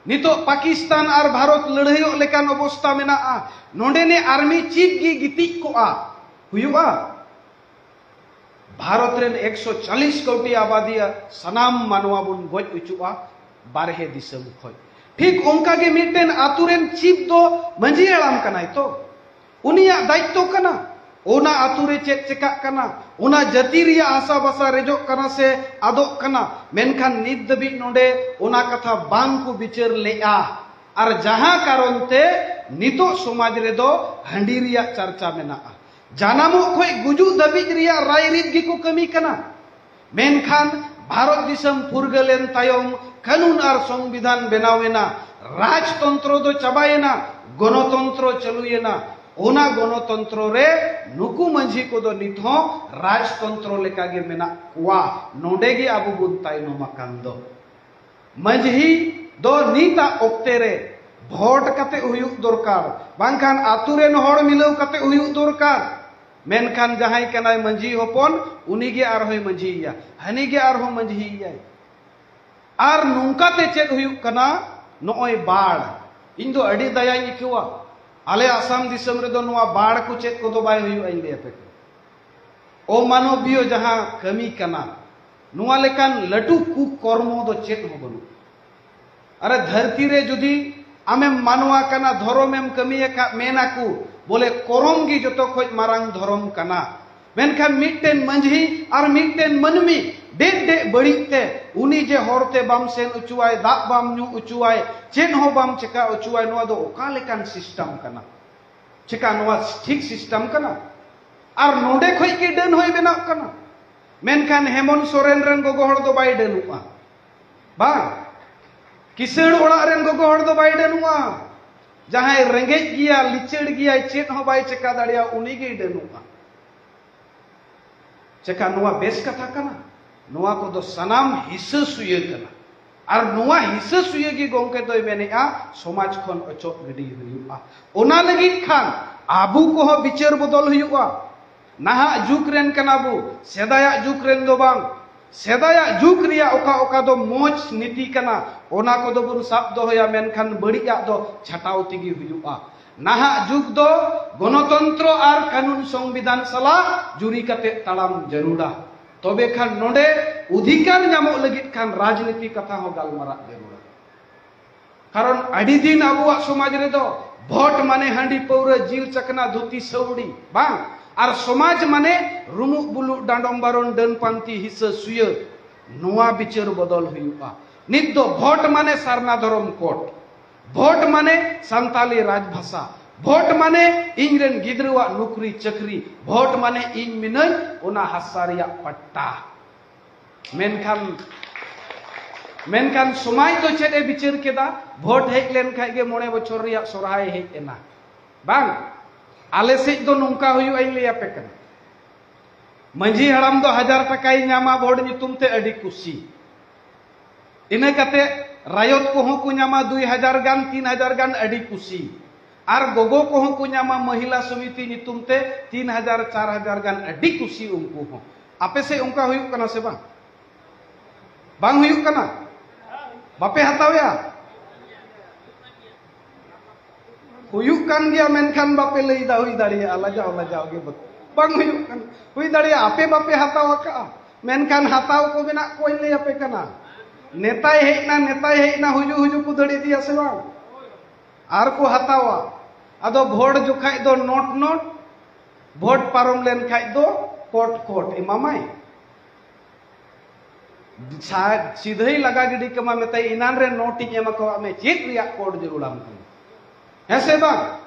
ᱱᱤᱛᱚᱜ ᱯᱟᱠᱤᱥᱛᱟᱱ ᱟᱨ ᱵᱷᱟᱨᱚᱛ ᱞᱟᱹᱲᱦᱟᱹᱭᱚᱜ ᱞᱮᱠᱟᱱ ᱚᱵᱚᱥᱛᱟ ᱢᱮᱱᱟᱜᱼᱟ, ᱱᱚᱰᱮᱱᱤᱡ ᱟᱨᱢᱤ ᱪᱤᱯ ᱜᱮ ᱜᱤᱛᱤᱡ ᱠᱚᱜᱼᱟ, ᱦᱩᱭᱩᱜᱼᱟ? ᱵᱷᱟᱨᱚᱛ ᱨᱮᱱ ᱮᱠᱥᱚ ᱪᱟᱞᱤᱥ ᱠᱳᱴᱤ ᱟᱵᱟᱫᱤᱭᱟ ᱥᱟᱱᱟᱢ ᱢᱟᱱᱣᱟ ᱵᱚᱱ ᱜᱚᱡ ᱚᱪᱚᱜᱼᱟ ᱵᱟᱨᱦᱮ ᱫᱤᱥᱚᱢ ᱠᱷᱚᱡ᱾ ᱴᱷᱤᱠ ᱚᱱᱠᱟ ᱜᱮ ᱢᱤᱫᱴᱮᱱ ᱟᱛᱳ ᱨᱮᱱ ᱪᱤᱯ ᱫᱚ ᱢᱟᱹᱡᱷᱤ ᱦᱟᱲᱟᱢ ᱠᱟᱱᱟᱭ ᱛᱚ, ᱩᱱᱤᱭᱟᱜ ᱫᱟᱭᱤᱛᱛᱚ ᱠᱟᱱᱟ᱾ ᱚᱱᱟ ᱟᱛᱳ ᱨᱮ ᱪᱮᱫ ᱪᱮᱠᱟᱜ ᱠᱟᱱᱟ, ᱚᱱᱟ ᱡᱟᱹᱛᱤ ᱨᱮᱭᱟᱜ ᱦᱟᱥᱟ ᱵᱷᱟᱥᱟ ᱨᱮᱡᱚᱜ ᱠᱟᱱᱟ ᱥᱮ ᱟᱫᱚᱜ ᱠᱟᱱᱟ, ᱢᱮᱱᱠᱷᱟᱱ ᱱᱤᱛ ᱫᱷᱟᱹᱵᱤᱡ ᱱᱚᱰᱮ ᱚᱱᱟ ᱠᱟᱛᱷᱟ ᱵᱟᱝ ᱠᱚ ᱵᱤᱪᱟᱹᱨ ᱞᱮᱫᱼᱟ᱾ ᱟᱨ ᱡᱟᱦᱟᱸ ᱠᱟᱨᱚᱱ ᱛᱮ ᱱᱤᱛᱚᱜ ᱥᱚᱢᱟᱡᱽ ᱨᱮᱫᱚ ᱦᱟᱺᱰᱤ ᱨᱮᱭᱟᱜ ᱪᱟᱨᱪᱟ ᱢᱮᱱᱟᱜᱼᱟ᱾ ᱡᱟᱱᱟᱢᱚᱜ ᱠᱷᱚᱱ ᱜᱩᱡᱩᱜ ᱫᱷᱟᱹᱵᱤᱡ ᱨᱮᱭᱟᱜ ᱨᱟᱭᱨᱤᱛ ᱜᱮᱠᱚ ᱠᱟᱹᱢᱤ ᱠᱟᱱᱟ᱾ ᱢᱮᱱᱠᱷᱟᱱ ᱵᱷᱟᱨᱚᱛ ᱫᱤᱥᱚᱢ ᱯᱷᱩᱨᱜᱟᱹᱞ ᱮᱱ ᱛᱟᱭᱚᱢ ᱠᱟᱹᱱᱩᱱ ᱟᱨ ᱥᱚᱝᱵᱤᱫᱷᱟᱱ ᱵᱮᱱᱟᱣ ᱮᱱᱟ, ᱨᱟᱡᱽᱛᱚᱱᱛᱨᱚ ᱫᱚ ᱪᱟᱵᱟᱭᱮᱱᱟ, ᱜᱚᱱᱚᱛᱚᱱᱛᱨᱚ ᱪᱟᱹᱞᱩᱭᱮᱱᱟ᱾ ᱚᱱᱟ ᱜᱚᱱᱚᱛᱚᱱᱛᱨᱚ ᱨᱮ ᱱᱩᱠᱩ ᱢᱟᱹᱡᱷᱤ ᱠᱚᱫᱚ ᱱᱤᱛ ᱦᱚᱸ ᱨᱟᱡᱽᱛᱚᱱᱛᱨᱚ ᱞᱮᱠᱟᱜᱮ ᱢᱮᱱᱟᱜ ᱠᱚᱣᱟ᱾ ᱱᱚᱰᱮ ᱜᱮ ᱟᱵᱚ ᱵᱚᱱ ᱛᱟᱭᱱᱚᱢ ᱟᱠᱟᱱ ᱫᱚ᱾ ᱢᱟᱹᱡᱷᱤ ᱫᱚ ᱱᱤᱛᱟᱜ ᱚᱠᱛᱮ ᱨᱮ ᱵᱷᱳᱴ ᱠᱟᱛᱮ ᱦᱩᱭᱩᱜ ᱫᱚᱨᱠᱟᱨ, ᱵᱟᱝᱠᱷᱟᱱ ᱟᱛᱳ ᱨᱮᱱ ᱦᱚᱲ ᱢᱤᱞᱟᱹᱣ ᱠᱟᱛᱮ ᱦᱩᱭᱩᱜ ᱫᱚᱨᱠᱟᱨ᱾ ᱢᱮᱱᱠᱷᱟᱱ ᱡᱟᱦᱟᱸᱭ ᱠᱟᱱᱟᱭ ᱢᱟᱹᱡᱷᱤ ᱦᱚᱯᱚᱱ, ᱩᱱᱤᱜᱮ ᱟᱨᱦᱚᱸᱭ ᱢᱟᱹᱡᱷᱤᱭᱮᱭᱟ, ᱦᱟᱹᱱᱤᱜᱮ ᱟᱨᱦᱚᱸ ᱢᱟᱹᱡᱷᱤᱭᱮᱭᱟᱭ᱾ ᱟᱨ ᱱᱚᱝᱠᱟ ᱛᱮ ᱪᱮᱫ ᱦᱩᱭᱩᱜ ᱠᱟᱱᱟ? ᱱᱚᱜᱼᱚᱭ ᱵᱟᱲ, ᱤᱧ ᱫᱚ ᱟᱹᱰᱤ ᱫᱟᱭᱟᱧ ᱟᱹᱭᱠᱟᱹᱣᱟ᱾ ᱟᱞᱮ ᱟᱥᱟᱢ ᱫᱤᱥᱚᱢ ᱨᱮᱫᱚ ᱱᱚᱣᱟ ᱵᱟᱲ ᱠᱚ ᱪᱮᱫ ᱠᱚᱫᱚ ᱵᱟᱭ ᱦᱩᱭᱩᱜᱼᱟ, ᱤᱧ ᱞᱟᱹᱭ ᱟᱯᱮ ᱠᱟᱱᱟ᱾ ᱚᱢᱟᱱᱚᱵᱤᱭᱚ ᱡᱟᱦᱟᱸ ᱠᱟᱹᱢᱤ ᱠᱟᱱᱟ, ᱱᱚᱣᱟ ᱞᱮᱠᱟᱱ ᱞᱟᱹᱴᱩ ᱠᱩᱠᱚᱨᱢᱚ ᱫᱚ ᱪᱮᱫ ᱦᱚᱸ ᱵᱟᱹᱱᱩᱜᱼᱟ᱾ ᱟᱨᱮ, ᱫᱷᱟᱹᱨᱛᱤ ᱨᱮ ᱡᱩᱫᱤ ᱟᱢᱮᱢ ᱢᱟᱱᱣᱟ ᱠᱟᱱᱟ, ᱫᱷᱚᱨᱚᱢᱮᱢ ᱠᱟᱹᱢᱤ ᱟᱠᱟᱫ, ᱢᱮᱱᱟᱠᱚ ᱵᱚᱞᱮ ᱠᱚᱨᱚᱢ ᱜᱮ ᱡᱚᱛᱚ ᱠᱷᱚᱡ ᱢᱟᱨᱟᱝ ᱫᱷᱚᱨᱚᱢ ᱠᱟᱱᱟ᱾ ᱢᱮᱱᱠᱷᱟᱱ ᱢᱤᱫᱴᱮᱱ ᱢᱟᱹᱡᱷᱤ ᱟᱨ ᱢᱤᱫᱴᱮᱱ ᱢᱟᱹᱱᱢᱤ ᱰᱮᱡ ᱰᱮᱡ ᱵᱟᱹᱲᱤᱡ ᱛᱮ, ᱩᱱᱤ ᱡᱮ ᱦᱚᱨ ᱛᱮ ᱵᱟᱢ ᱥᱮᱱ ᱚᱪᱚᱣᱟᱭ, ᱫᱟᱜ ᱵᱟᱢ ᱧᱩ ᱚᱪᱚᱣᱟᱭ, ᱪᱮᱫ ᱦᱚᱸ ᱵᱟᱢ ᱪᱮᱠᱟ ᱚᱪᱚᱣᱟᱭ, ᱱᱚᱣᱟ ᱫᱚ ᱚᱠᱟ ᱞᱮᱠᱟᱱ ᱥᱤᱥᱴᱮᱢ ᱠᱟᱱᱟ? ᱪᱮᱠᱟ ᱱᱚᱣᱟ ᱴᱷᱤᱠ ᱥᱤᱥᱴᱮᱢ ᱠᱟᱱᱟ? ᱟᱨ ᱱᱚᱰᱮ ᱠᱷᱚᱡ ᱜᱮ ᱰᱟᱹᱱ ᱦᱚᱸᱭ ᱵᱮᱱᱟᱜ ᱠᱟᱱᱟ᱾ ᱢᱮᱱᱠᱷᱟᱱ ᱦᱮᱢᱚᱱ ᱥᱚᱨᱮᱱ ᱨᱮᱱ ᱜᱚᱜᱚ ᱦᱚᱲ ᱫᱚ ᱵᱟᱭ ᱰᱟᱹᱱᱩᱜᱼᱟ, ᱵᱟᱝ᱾ ᱠᱤᱥᱟᱹᱬ ᱚᱲᱟᱜ ᱨᱮᱱ ᱜᱚᱜᱚ ᱦᱚᱲ ᱫᱚ ᱵᱟᱭ ᱰᱟᱹᱱᱩᱜᱼᱟ᱾ ᱡᱟᱦᱟᱸᱭ ᱨᱮᱸᱜᱮᱡ ᱜᱮᱭᱟ, ᱞᱤᱪᱟᱹᱲ ᱜᱮᱭᱟᱭ, ᱪᱮᱫ ᱦᱚᱸ ᱵᱟᱭ ᱪᱮᱠᱟ ᱫᱟᱲᱮᱭᱟᱜᱼᱟ, ᱩᱱᱤ ᱜᱮᱭ ᱰᱟᱹᱱᱩᱜᱼᱟ᱾ ᱪᱮᱠᱟ ᱱᱚᱣᱟ ᱵᱮᱥ ᱠᱟᱛᱷᱟ ᱠᱟᱱᱟ? ᱱᱚᱣᱟ ᱠᱚᱫᱚ ᱥᱟᱱᱟᱢ ᱦᱤᱥᱟᱹ ᱥᱩᱭᱟᱹ ᱠᱟᱱᱟ᱾ ᱟᱨ ᱱᱚᱣᱟ ᱦᱤᱥᱟᱹ ᱥᱩᱭᱟᱹ ᱜᱮ ᱜᱚᱢᱠᱮ ᱫᱚᱭ ᱢᱮᱱᱮᱫᱼᱟ, ᱥᱚᱢᱟᱡᱽ ᱠᱷᱚᱱ ᱚᱪᱚᱜ ᱜᱤᱰᱤ ᱦᱩᱭᱩᱜᱼᱟ᱾ ᱚᱱᱟ ᱞᱟᱹᱜᱤᱫ ᱠᱷᱟᱱ ᱟᱵᱚ ᱠᱚᱦᱚᱸ ᱵᱤᱪᱟᱹᱨ ᱵᱚᱫᱚᱞ ᱦᱩᱭᱩᱜᱼᱟ᱾ ᱱᱟᱦᱟᱜ ᱡᱩᱜᱽ ᱨᱮᱱ ᱠᱟᱱᱟ ᱵᱚ, ᱥᱮᱫᱟᱭᱟᱜ ᱡᱩᱜᱽ ᱨᱮᱱ ᱫᱚ ᱵᱟᱝ᱾ ᱥᱮᱫᱟᱭᱟᱜ ᱡᱩᱜᱽ ᱨᱮᱭᱟᱜ ᱚᱠᱟ ᱚᱠᱟ ᱫᱚ ᱢᱚᱡᱽ ᱱᱤᱛᱤ ᱠᱟᱱᱟ, ᱚᱱᱟ ᱠᱚᱫᱚ ᱵᱚᱱ ᱥᱟᱵ ᱫᱚᱦᱚᱭᱟ, ᱢᱮᱱᱠᱷᱟᱱ ᱵᱟᱹᱲᱤᱡᱟᱜ ᱫᱚ ᱪᱷᱟᱴᱟᱣ ᱛᱮᱜᱮ ᱦᱩᱭᱩᱜᱼᱟ᱾ ᱱᱟᱦᱟᱜ ᱡᱩᱜᱽ ᱫᱚ ᱜᱚᱱᱚᱛᱚᱱᱛᱨᱚ ᱟᱨ ᱠᱟᱹᱱᱩᱱ ᱥᱚᱝᱵᱤᱫᱷᱟᱱ ᱥᱟᱞᱟᱜ ᱡᱩᱨᱤ ᱠᱟᱛᱮ ᱛᱟᱲᱟᱢ ᱡᱟᱹᱨᱩᱲᱟ᱾ ᱛᱚᱵᱮ ᱠᱷᱟᱱ ᱱᱚᱰᱮ ᱚᱫᱷᱤᱠᱟᱨ ᱧᱟᱢᱚᱜ ᱞᱟᱹᱜᱤᱫ ᱠᱷᱟᱱ ᱨᱟᱡᱽᱱᱤᱛᱤ ᱠᱟᱛᱷᱟ ᱦᱚᱸ ᱜᱟᱞᱢᱟᱨᱟᱜ ᱡᱟᱹᱨᱩᱲᱟ᱾ ᱠᱟᱨᱚᱱ ᱟᱹᱰᱤ ᱫᱤᱱ ᱟᱵᱚᱣᱟᱜ ᱥᱚᱢᱟᱡᱽ ᱨᱮᱫᱚ ᱵᱷᱳᱴ ᱢᱟᱱᱮ ᱦᱟᱺᱰᱤ, ᱯᱟᱹᱣᱨᱟᱹ, ᱡᱤᱞ, ᱪᱟᱠᱷᱱᱟ, ᱫᱷᱩᱛᱤ, ᱥᱟᱹᱣᱲᱤ, ᱵᱟᱝ? ᱟᱨ ᱥᱚᱢᱟᱡᱽ ᱢᱟᱱᱮ ᱨᱩᱢᱩᱜ ᱵᱩᱞᱩᱜ, ᱰᱟᱸᱰᱚᱢ ᱵᱟᱨᱚᱱ, ᱰᱟᱹᱱ ᱯᱟᱱᱛᱤ, ᱦᱤᱥᱟᱹ ᱥᱩᱭᱟᱹ᱾ ᱱᱚᱣᱟ ᱵᱤᱪᱟᱹᱨ ᱵᱚᱫᱚᱞ ᱦᱩᱭᱩᱜᱼᱟ᱾ ᱱᱤᱛ ᱫᱚ ᱵᱷᱳᱴ ᱢᱟᱱᱮ ᱥᱟᱨᱱᱟ ᱫᱷᱚᱨᱚᱢ ᱠᱳᱰ, ᱵᱷᱳᱴ ᱢᱟᱱᱮ ᱥᱟᱱᱛᱟᱞᱤ ᱨᱟᱡᱽᱵᱷᱟᱥᱟ, ᱵᱷᱳᱴ ᱢᱟᱱᱮ ᱤᱧ ᱨᱮᱱ ᱜᱤᱫᱽᱨᱟᱹᱣᱟᱜ ᱱᱩᱠᱨᱤ ᱪᱟᱹᱠᱨᱤ, ᱵᱷᱳᱴ ᱢᱟᱱᱮ ᱤᱧ ᱢᱤᱱᱟᱹᱧ ᱚᱱᱟ ᱦᱟᱥᱟ ᱨᱮᱭᱟᱜ ᱯᱟᱴᱴᱟ᱾ ᱢᱮᱱᱠᱷᱟᱱ, ᱢᱮᱱᱠᱷᱟᱱ ᱥᱚᱢᱟᱡᱽ ᱫᱚ ᱪᱮᱫ ᱮ ᱵᱤᱪᱟᱹᱨ ᱠᱮᱫᱟ? ᱵᱷᱳᱴ ᱦᱮᱡ ᱞᱮᱱ ᱠᱷᱟᱡ ᱜᱮ ᱢᱚᱬᱮ ᱵᱚᱪᱷᱚᱨ ᱨᱮᱭᱟᱜ ᱥᱚᱨᱦᱟᱭ ᱦᱮᱡ ᱮᱱᱟ, ᱵᱟᱝ? ᱟᱞᱮ ᱥᱮᱫ ᱫᱚ ᱱᱚᱝᱠᱟ ᱦᱩᱭᱩᱜᱼᱟ, ᱤᱧ ᱞᱟᱹᱭ ᱟᱯᱮ ᱠᱟᱱᱟ᱾ ᱢᱟᱹᱡᱷᱤ ᱦᱟᱲᱟᱢ ᱫᱚ ᱦᱟᱡᱟᱨ ᱴᱟᱠᱟᱭ ᱧᱟᱢᱟ ᱵᱷᱳᱴ ᱧᱩᱛᱩᱢ ᱛᱮ, ᱟᱹᱰᱤ ᱠᱩᱥᱤ᱾ ᱤᱱᱟᱹ ᱠᱟᱛᱮ ᱨᱟᱭᱚᱛ ᱠᱚᱦᱚᱸ ᱠᱚ ᱧᱟᱢᱟ ᱫᱩᱭ ᱦᱟᱡᱟᱨ ᱜᱟᱱ, ᱛᱤᱱ ᱦᱟᱡᱟᱨ ᱜᱟᱱ, ᱟᱹᱰᱤ ᱠᱩᱥᱤ᱾ ᱟᱨ ᱜᱚᱜᱚ ᱠᱚᱦᱚᱸ ᱠᱚ ᱧᱟᱢᱟ ᱢᱚᱦᱤᱞᱟ ᱥᱚᱢᱤᱛᱤ ᱧᱩᱛᱩᱢ ᱛᱮ ᱛᱤᱱ ᱦᱟᱡᱟᱨ, ᱪᱟᱨ ᱦᱟᱡᱟᱨ ᱜᱟᱱ, ᱟᱹᱰᱤ ᱠᱩᱥᱤ ᱩᱱᱠᱩ ᱦᱚᱸ᱾ ᱟᱯᱮ ᱥᱮᱫ ᱚᱱᱠᱟ ᱦᱩᱭᱩᱜ ᱠᱟᱱᱟ ᱥᱮ ᱵᱟᱝ? ᱵᱟᱝ ᱦᱩᱭᱩᱜ ᱠᱟᱱᱟ? ᱵᱟᱯᱮ ᱦᱟᱛᱟᱣᱮᱜᱼᱟ? ᱦᱩᱭᱩᱜ ᱠᱟᱱ ᱜᱮᱭᱟ, ᱢᱮᱱᱠᱷᱟᱱ ᱵᱟᱯᱮ ᱞᱟᱹᱭᱫᱟ, ᱦᱩᱭ ᱫᱟᱲᱮᱭᱟᱜᱼᱟ, ᱞᱟᱡᱟᱣ, ᱞᱟᱡᱟᱣ ᱜᱮ ᱵᱟᱹ-, ᱵᱟᱝ ᱦᱩᱭᱩᱜ ᱠᱟᱱᱟ᱾ ᱦᱩᱭ ᱫᱟᱲᱮᱭᱟᱜᱼᱟ ᱟᱯᱮ ᱵᱟᱯᱮ ᱦᱟᱛᱟᱣ ᱟᱠᱟᱫᱼᱟ, ᱢᱮᱱᱠᱷᱟᱱ ᱦᱟᱛᱟᱣ ᱠᱚ ᱢᱮᱱᱟᱜ ᱠᱚᱣᱟᱧ ᱞᱟᱹᱭ ᱟᱯᱮ ᱠᱟᱱᱟ᱾ ᱱᱮᱛᱟᱭ ᱦᱮᱡ ᱮᱱᱟ, ᱱᱮᱛᱟᱭ ᱦᱮᱡ ᱮᱱᱟ, ᱦᱩᱡᱩ ᱦᱩᱡᱩ ᱠᱚ ᱫᱟᱹᱲ ᱤᱫᱤᱭᱟ ᱥᱮ ᱵᱟᱝ? ᱟᱨ ᱠᱚ ᱦᱟᱛᱟᱣᱟ᱾ ᱟᱫᱚ ᱵᱷᱳᱴ ᱡᱚᱠᱷᱟᱡ ᱫᱚ ᱱᱳᱴ ᱱᱳᱴ, ᱵᱷᱳᱴ ᱯᱟᱨᱚᱢ ᱞᱮᱱ ᱠᱷᱟᱡ ᱫᱚ ᱠᱳᱴ ᱠᱳᱴ ᱮᱢᱟᱢᱟᱭ᱾ ᱥᱟ-, ᱥᱤᱫᱷᱟᱹᱭ ᱞᱟᱜᱟ ᱜᱤᱰᱤ ᱠᱟᱢᱟ, ᱢᱮᱛᱟᱭ, "ᱮᱱᱟᱱ ᱨᱮ ᱱᱳᱴ ᱤᱧ ᱮᱢ ᱟᱠᱟᱣᱟᱫ ᱢᱮ, ᱪᱮᱫ ᱨᱮᱭᱟᱜ ᱠᱳᱰ ᱡᱟᱹᱨᱩᱲᱟᱢ ᱠᱟᱱᱟ?" ᱦᱮᱸ ᱥᱮ ᱵᱟᱝ?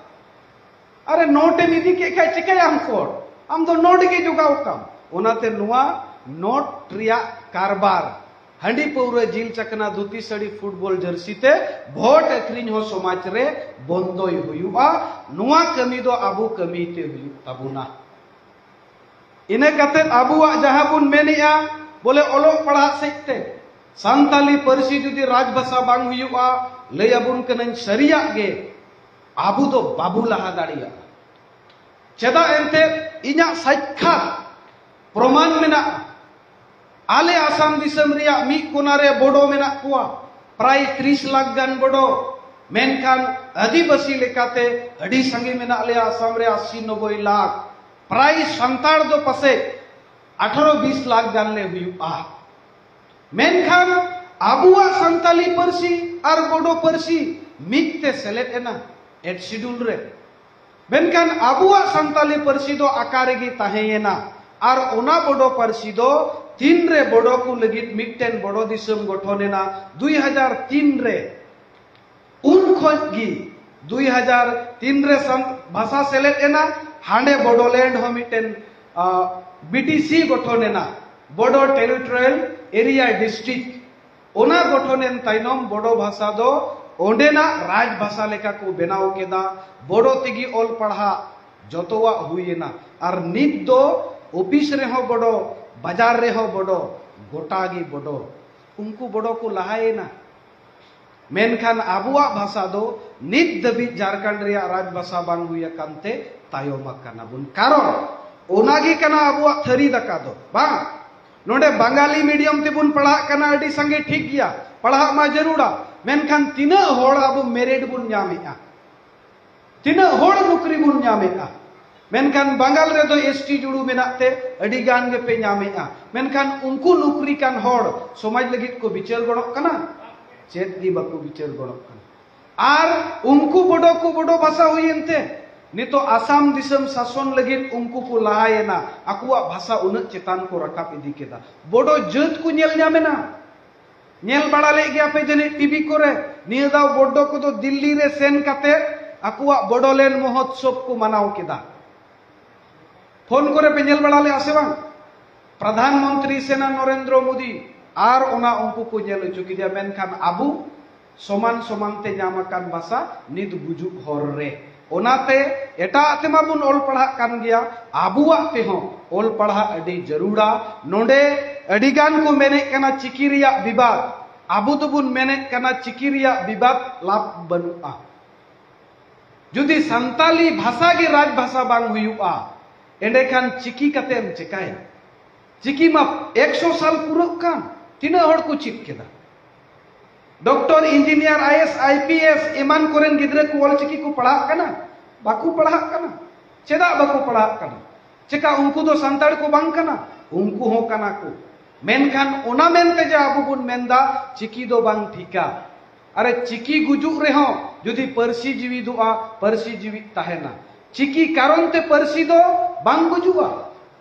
ᱟᱨᱮ, ᱱᱳᱴ ᱮᱢ ᱤᱫᱤ ᱠᱮᱫ ᱠᱷᱟᱡ ᱪᱤᱠᱟᱹᱭᱟᱢ ᱠᱳᱰ? ᱟᱢ ᱫᱚ ᱱᱳᱴ ᱜᱮ ᱡᱚᱜᱟᱣ ᱠᱟᱢ᱾ ᱚᱱᱟᱛᱮ ᱱᱚᱣᱟ ᱱᱳᱴ ᱨᱮᱭᱟᱜ ᱠᱟᱨᱵᱟᱨ, ᱦᱟᱺᱰᱤ ᱯᱟᱹᱣᱨᱟᱹ, ᱡᱤᱞ ᱪᱟᱠᱷᱱᱟ, ᱫᱷᱩᱛᱤ ᱥᱟᱹᱲᱤ, ᱯᱷᱩᱴᱵᱚᱞ ᱡᱟᱹᱨᱥᱤ ᱛᱮ ᱵᱷᱳᱴ ᱟᱹᱠᱷᱨᱤᱧ ᱦᱚᱸ ᱥᱚᱢᱟᱡᱽ ᱨᱮ ᱵᱚᱱᱫᱚᱭ ᱦᱩᱭᱩᱜᱼᱟ᱾ ᱱᱚᱣᱟ ᱠᱟᱹᱢᱤ ᱫᱚ ᱟᱵᱚ ᱠᱟᱹᱢᱤ ᱛᱮ ᱦᱩᱭᱩᱜ ᱛᱟᱵᱚᱱᱟ᱾ ᱤᱱᱟᱹ ᱠᱟᱛᱮᱫ ᱟᱵᱚᱣᱟᱜ ᱡᱟᱦᱟᱸ ᱵᱚᱱ ᱢᱮᱱᱮᱜᱼᱟ, ᱵᱚᱞᱮ ᱚᱞᱚᱜ ᱯᱟᱲᱦᱟᱜ ᱥᱮᱫ ᱛᱮ ᱥᱟᱱᱛᱟᱞᱤ ᱯᱟᱹᱨᱥᱤ ᱡᱩᱫᱤ ᱨᱟᱡᱽᱵᱷᱟᱥᱟ ᱵᱟᱝ ᱦᱩᱭᱩᱜᱼᱟ, ᱞᱟᱹᱭ ᱟᱵᱚᱱ ᱠᱟᱹᱱᱟᱹᱧ ᱥᱟᱹᱨᱤᱭᱟᱜ ᱜᱮ, ᱟᱵᱚ ᱫᱚ ᱵᱟᱵᱚ ᱞᱟᱦᱟ ᱫᱟᱲᱮᱭᱟᱜᱼᱟ᱾ ᱪᱮᱫᱟᱜ ᱮᱱᱛᱮᱫ? ᱤᱧᱟᱹᱜ ᱥᱟᱠᱠᱷᱟᱛ ᱯᱨᱚᱢᱟᱱ ᱢᱮᱱᱟᱜᱼᱟ᱾ ᱟᱞᱮ ᱟᱥᱟᱢ ᱫᱤᱥᱚᱢ ᱨᱮᱭᱟᱜ ᱢᱤᱫ ᱠᱚᱱᱟ ᱨᱮ ᱵᱳᱰᱳ ᱢᱮᱱᱟᱜ ᱠᱚᱣᱟ, ᱯᱨᱟᱭ ᱛᱤᱨᱤᱥ ᱞᱟᱠᱷ ᱜᱟᱱ ᱵᱳᱰᱳ᱾ ᱢᱮᱱᱠᱷᱟᱱ ᱟᱹᱫᱤᱵᱟᱹᱥᱤ ᱞᱮᱠᱟᱛᱮ ᱟᱹᱰᱤ ᱥᱟᱸᱜᱮ ᱢᱮᱱᱟᱜ ᱞᱮᱭᱟ ᱟᱥᱟᱢ ᱨᱮ, ᱟᱥᱤ ᱱᱚᱵᱵᱳᱭ ᱞᱟᱠᱷ᱾ ᱯᱨᱟᱭ ᱥᱟᱱᱛᱟᱲ ᱫᱚ ᱯᱟᱥᱮᱡ ᱟᱴᱷᱟᱨᱚ ᱵᱤᱥ ᱞᱟᱠᱷ ᱜᱟᱱ ᱞᱮ ᱦᱩᱭᱩᱜᱼᱟ᱾ ᱢᱮᱱᱠᱷᱟᱱ ᱟᱵᱚᱣᱟᱜ ᱥᱟᱱᱛᱟᱞᱤ ᱯᱟᱹᱨᱥᱤ ᱟᱨ ᱵᱳᱰᱳ ᱯᱟᱹᱨᱥᱤ ᱢᱤᱫ ᱛᱮ ᱥᱮᱞᱮᱫ ᱮᱱᱟ ᱮᱴ ᱥᱤᱰᱩᱞ ᱨᱮ᱾ ᱢᱮᱱᱠᱷᱟᱱ ᱟᱵᱚᱣᱟᱜ ᱥᱟᱱᱛᱟᱞᱤ ᱯᱟᱹᱨᱥᱤ ᱫᱚ ᱟᱠᱟ ᱨᱮᱜᱮ ᱛᱟᱦᱮᱸᱭᱮᱱᱟ᱾ ᱟᱨ ᱚᱱᱟ ᱵᱳᱰᱳ ᱯᱟᱹᱨᱥᱤ ᱫᱚ ᱛᱤᱱ ᱨᱮ ᱵᱳᱰᱳ ᱠᱚ ᱞᱟᱹᱜᱤᱫ ᱢᱤᱫᱴᱮᱱ ᱵᱳᱰᱳ ᱫᱤᱥᱚᱢ ᱜᱚᱴᱷᱚᱱ ᱮᱱᱟ ᱫᱩᱭ ᱦᱟᱡᱟᱨ ᱛᱤᱱ ᱨᱮ, ᱩᱱ ᱠᱷᱚᱱ ᱜᱮ ᱫᱩᱭ ᱦᱟᱡᱟᱨ ᱛᱤᱱ ᱨᱮ ᱥᱟᱱ-, ᱵᱷᱟᱥᱟ ᱥᱮᱞᱮᱫ ᱮᱱᱟ, ᱦᱟᱸᱰᱮ ᱵᱳᱰᱳᱞᱮᱱᱰ ᱦᱚᱸ ᱢᱤᱫᱴᱮᱱ, ᱟ, ᱵᱤ ᱴᱤ ᱥᱤ ᱜᱚᱴᱷᱚᱱ ᱮᱱᱟ, ᱵᱳᱰᱳ ᱴᱮᱨᱤᱴᱳᱨᱤᱭᱟᱞ ᱮᱨᱤᱭᱟ ᱰᱤᱥᱴᱨᱤᱠᱴ᱾ ᱚᱱᱟ ᱜᱚᱴᱷᱚᱱ ᱮᱱ ᱛᱟᱭᱱᱚᱢ ᱵᱳᱰᱳ ᱵᱷᱟᱥᱟ ᱫᱚ ᱚᱸᱰᱮᱱᱟᱜ ᱨᱟᱡᱽ ᱵᱷᱟᱥᱟ ᱞᱮᱠᱟ ᱠᱚ ᱵᱮᱱᱟᱣ ᱠᱮᱫᱟ᱾ ᱵᱳᱰᱳ ᱛᱮᱜᱮ ᱚᱞ ᱯᱟᱲᱦᱟᱜ ᱡᱚᱛᱚᱣᱟᱜ ᱦᱩᱭ ᱮᱱᱟ᱾ ᱟᱨ ᱱᱤᱛ ᱫᱚ ᱚᱯᱷᱤᱥ ᱨᱮᱦᱚᱸ ᱵᱳᱰᱳ, ᱵᱟᱡᱟᱨ ᱨᱮᱦᱚᱸ ᱵᱳᱰᱳ, ᱜᱚᱴᱟ ᱜᱮ ᱵᱳᱰᱳ᱾ ᱩᱱᱠᱩ ᱵᱳᱰᱳ ᱠᱚ ᱞᱟᱦᱟᱭᱮᱱᱟ᱾ ᱢᱮᱱᱠᱷᱟᱱ ᱟᱵᱚᱣᱟᱜ ᱵᱷᱟᱥᱟ ᱫᱚ ᱱᱤᱛ ᱫᱷᱟᱹᱵᱤᱡ ᱡᱷᱟᱲᱠᱷᱚᱸᱰ ᱨᱮᱭᱟᱜ ᱨᱟᱡᱽ ᱵᱷᱟᱥᱟ ᱵᱟᱝ ᱦᱩᱭ ᱟᱠᱟᱱ ᱛᱮ ᱛᱟᱭᱚᱢ ᱟᱠᱟᱱᱟ ᱵᱚᱱ᱾ ᱠᱟᱨᱚᱱ ᱚᱱᱟ ᱜᱮ ᱠᱟᱱᱟ ᱟᱵᱚᱣᱟᱜ ᱛᱷᱟᱹᱨᱤ ᱫᱟᱠᱟ ᱫᱚ, ᱵᱟᱝ? ᱱᱚᱰᱮ ᱵᱟᱝᱜᱟᱞᱤ ᱢᱤᱰᱤᱭᱟᱢ ᱛᱮᱵᱚᱱ ᱯᱟᱲᱦᱟᱜ ᱠᱟᱱᱟ, ᱟᱹᱰᱤ ᱥᱟᱸᱜᱮ, ᱴᱷᱤᱠ ᱜᱮᱭᱟ, ᱯᱟᱲᱦᱟᱜ ᱢᱟ ᱡᱟᱹᱨᱩᱲᱟ᱾ ᱢᱮᱱᱠᱷᱟᱱ ᱛᱤᱱᱟᱹᱜ ᱦᱚᱲ ᱟᱵᱚ ᱢᱮᱨᱤᱴ ᱵᱚᱱ ᱧᱟᱢᱮᱫᱼᱟ? ᱛᱤᱱᱟᱹᱜ ᱦᱚᱲ ᱱᱚᱠᱨᱤ ᱵᱚᱱ ᱧᱟᱢᱮᱫᱼᱟ? ᱢᱮᱱᱠᱷᱟᱱ ᱵᱟᱝᱜᱟᱞ ᱨᱮᱫᱚ ᱮᱥ ᱴᱤ ᱡᱩᱲᱩ ᱢᱮᱱᱟᱜ ᱛᱮ ᱟᱹᱰᱤ ᱜᱟᱱ ᱜᱮᱯᱮ ᱧᱟᱢᱮᱫᱼᱟ᱾ ᱢᱮᱱᱠᱷᱟᱱ ᱩᱱᱠᱩ ᱱᱚᱠᱨᱤ ᱠᱟᱱ ᱦᱚᱲ ᱥᱚᱢᱟᱡᱽ ᱞᱟᱹᱜᱤᱫ ᱠᱚ ᱵᱤᱪᱟᱹᱨ ᱜᱚᱲᱚᱜ ᱠᱟᱱᱟ? ᱪᱮᱫ ᱜᱮ ᱵᱟᱠᱚ ᱵᱤᱪᱟᱹᱨ ᱜᱚᱲᱚᱜ ᱠᱟᱱᱟ᱾ ᱟᱨ ᱩᱱᱠᱩ ᱵᱚᱰᱚ ᱠᱚ ᱵᱚᱰᱚ ᱵᱷᱟᱥᱟ ᱦᱩᱭᱮᱱ ᱛᱮ ᱱᱤᱛᱚᱜ ᱟᱥᱟᱢ ᱫᱤᱥᱚᱢ ᱥᱟᱥᱚᱱ ᱞᱟᱹᱜᱤᱫ ᱩᱱᱠᱩ ᱠᱚ ᱞᱟᱦᱟᱭᱮᱱᱟ, ᱟᱠᱚᱣᱟᱜ ᱵᱷᱟᱥᱟ ᱩᱱᱟᱹᱜ ᱪᱮᱛᱟᱱ ᱠᱚ ᱨᱟᱠᱟᱵ ᱤᱫᱤ ᱠᱮᱫᱟ᱾ ᱵᱚᱰᱚ ᱡᱟᱹᱛ ᱠᱚ ᱧᱮᱞ ᱧᱟᱢᱮᱱᱟ᱾ ᱧᱮᱞ ᱵᱟᱲᱟ ᱞᱮᱫ ᱜᱮᱭᱟ ᱯᱮ ᱡᱟᱹᱱᱤᱡ ᱴᱤ ᱵᱷᱤ ᱠᱚᱨᱮ, ᱱᱤᱭᱟᱹ ᱫᱷᱟᱣ ᱵᱚᱰᱚ ᱠᱚᱫᱚ ᱫᱤᱞᱞᱤ ᱨᱮ ᱥᱮᱱ ᱠᱟᱛᱮ ᱟᱠᱚᱣᱟᱜ ᱵᱚᱰᱚᱞᱮᱱᱰ ᱢᱚᱦᱚᱛᱥᱚᱵ ᱠᱚ ᱢᱟᱱᱟᱣ ᱠᱮᱫᱟ᱾ ᱯᱷᱳᱱ ᱠᱚᱨᱮ ᱯᱮ ᱧᱮᱞ ᱵᱟᱲᱟ ᱞᱮᱫᱼᱟ ᱥᱮ ᱵᱟᱝ? ᱯᱨᱚᱫᱷᱟᱱ ᱢᱚᱱᱛᱨᱤ ᱥᱮᱱᱟ ᱱᱚᱨᱮᱱᱫᱨᱚ ᱢᱳᱫᱤ ᱟᱨ ᱚᱱᱟ ᱩᱱᱠᱩ ᱠᱚ ᱧᱮᱞ ᱦᱚᱪᱚ ᱠᱮᱫᱮᱭᱟ, ᱢᱮᱱᱠᱷᱟᱱ ᱟᱵᱚ ᱥᱚᱢᱟᱱ ᱥᱚᱢᱟᱱ ᱛᱮ ᱧᱟᱢ ᱟᱠᱟᱱ ᱵᱷᱟᱥᱟ ᱱᱤᱛ ᱜᱩᱡᱩᱜ ᱦᱚᱨ ᱨᱮ᱾ ᱚᱱᱟᱛᱮ ᱮᱴᱟᱜ ᱛᱮᱢᱟ ᱵᱚᱱ ᱚᱞ ᱯᱟᱲᱦᱟᱜ ᱠᱟᱱ ᱜᱮᱭᱟ, ᱟᱵᱚᱣᱟᱜ ᱛᱮᱦᱚᱸ ᱚᱞ ᱯᱟᱲᱦᱟᱜ ᱟᱹᱰᱤ ᱡᱟᱹᱨᱩᱲᱟ᱾ ᱱᱚᱰᱮ ᱟᱹᱰᱤ ᱜᱟᱱ ᱠᱚ ᱢᱮᱱᱮᱫ ᱠᱟᱱᱟ ᱪᱤᱠᱤ ᱨᱮᱭᱟᱜ ᱵᱤᱵᱟᱫ, ᱟᱵᱚ ᱫᱚᱵᱚᱱ ᱢᱮᱱᱮᱫ ᱠᱟᱱᱟ ᱪᱤᱠᱤ ᱨᱮᱭᱟᱜ ᱵᱤᱵᱟᱫ ᱞᱟᱵᱷ ᱵᱟᱹᱱᱩᱜᱼᱟ᱾ ᱡᱩᱫᱤ ᱥᱟᱱᱛᱟᱞᱤ ᱵᱷᱟᱥᱟ ᱜᱮ ᱨᱟᱡᱽ ᱵᱷᱟᱥᱟ ᱵᱟᱝ ᱦᱩᱭᱩᱜᱼᱟ, ᱮᱸᱰᱮᱠᱷᱟᱱ ᱪᱤᱠᱤ ᱠᱟᱛᱮ ᱮᱢ ᱪᱮᱠᱟᱭᱟ? ᱪᱤᱠᱤ ᱢᱟ ᱮᱠᱥᱚ ᱥᱟᱞ ᱯᱩᱨᱟᱹᱜ ᱠᱟᱱ, ᱛᱤᱱᱟᱹᱜ ᱦᱚᱲ ᱠᱚ ᱪᱮᱫ ᱠᱮᱫᱟ? Doctor, engineer, I A S, I P S ᱮᱢᱟᱱ ᱠᱚᱨᱮᱱ ᱜᱤᱫᱽᱨᱟᱹ ᱠᱚ ᱚᱞ ᱪᱤᱠᱤ ᱠᱚ ᱯᱟᱲᱦᱟᱜ ᱠᱟᱱᱟ? ᱵᱟᱠᱚ ᱯᱟᱲᱦᱟᱜ ᱠᱟᱱᱟ᱾ ᱪᱮᱫᱟᱜ ᱵᱟᱠᱚ ᱯᱟᱲᱦᱟᱜ ᱠᱟᱱᱟ? ᱪᱮᱠᱟ ᱩᱱᱠᱩ ᱫᱚ ᱥᱟᱱᱛᱟᱲ ᱠᱚ ᱵᱟᱝ ᱠᱟᱱᱟ? ᱩᱱᱠᱩ ᱦᱚᱸ ᱠᱟᱱᱟ ᱠᱚ᱾ ᱢᱮᱱᱠᱷᱟᱱ ᱚᱱᱟ ᱢᱮᱱᱛᱮ ᱡᱮ ᱟᱵᱚ ᱵᱚᱱ ᱢᱮᱱᱫᱟ ᱪᱤᱠᱤ ᱫᱚ ᱵᱟᱝ ᱴᱷᱤᱠᱟ, ᱟᱨᱮ, ᱪᱤᱠᱤ ᱜᱩᱡᱩᱜ ᱨᱮᱦᱚᱸ ᱡᱩᱫᱤ ᱯᱟᱹᱨᱥᱤ ᱡᱤᱣᱤᱫᱚᱜᱼᱟ, ᱯᱟᱹᱨᱥᱤ ᱡᱤᱣᱤᱫ ᱛᱟᱦᱮᱱᱟ᱾ ᱪᱤᱠᱤ ᱠᱟᱨᱚᱱ ᱛᱮ ᱯᱟᱹᱨᱥᱤ ᱫᱚ ᱵᱟᱝ ᱜᱩᱡᱩᱜᱼᱟ᱾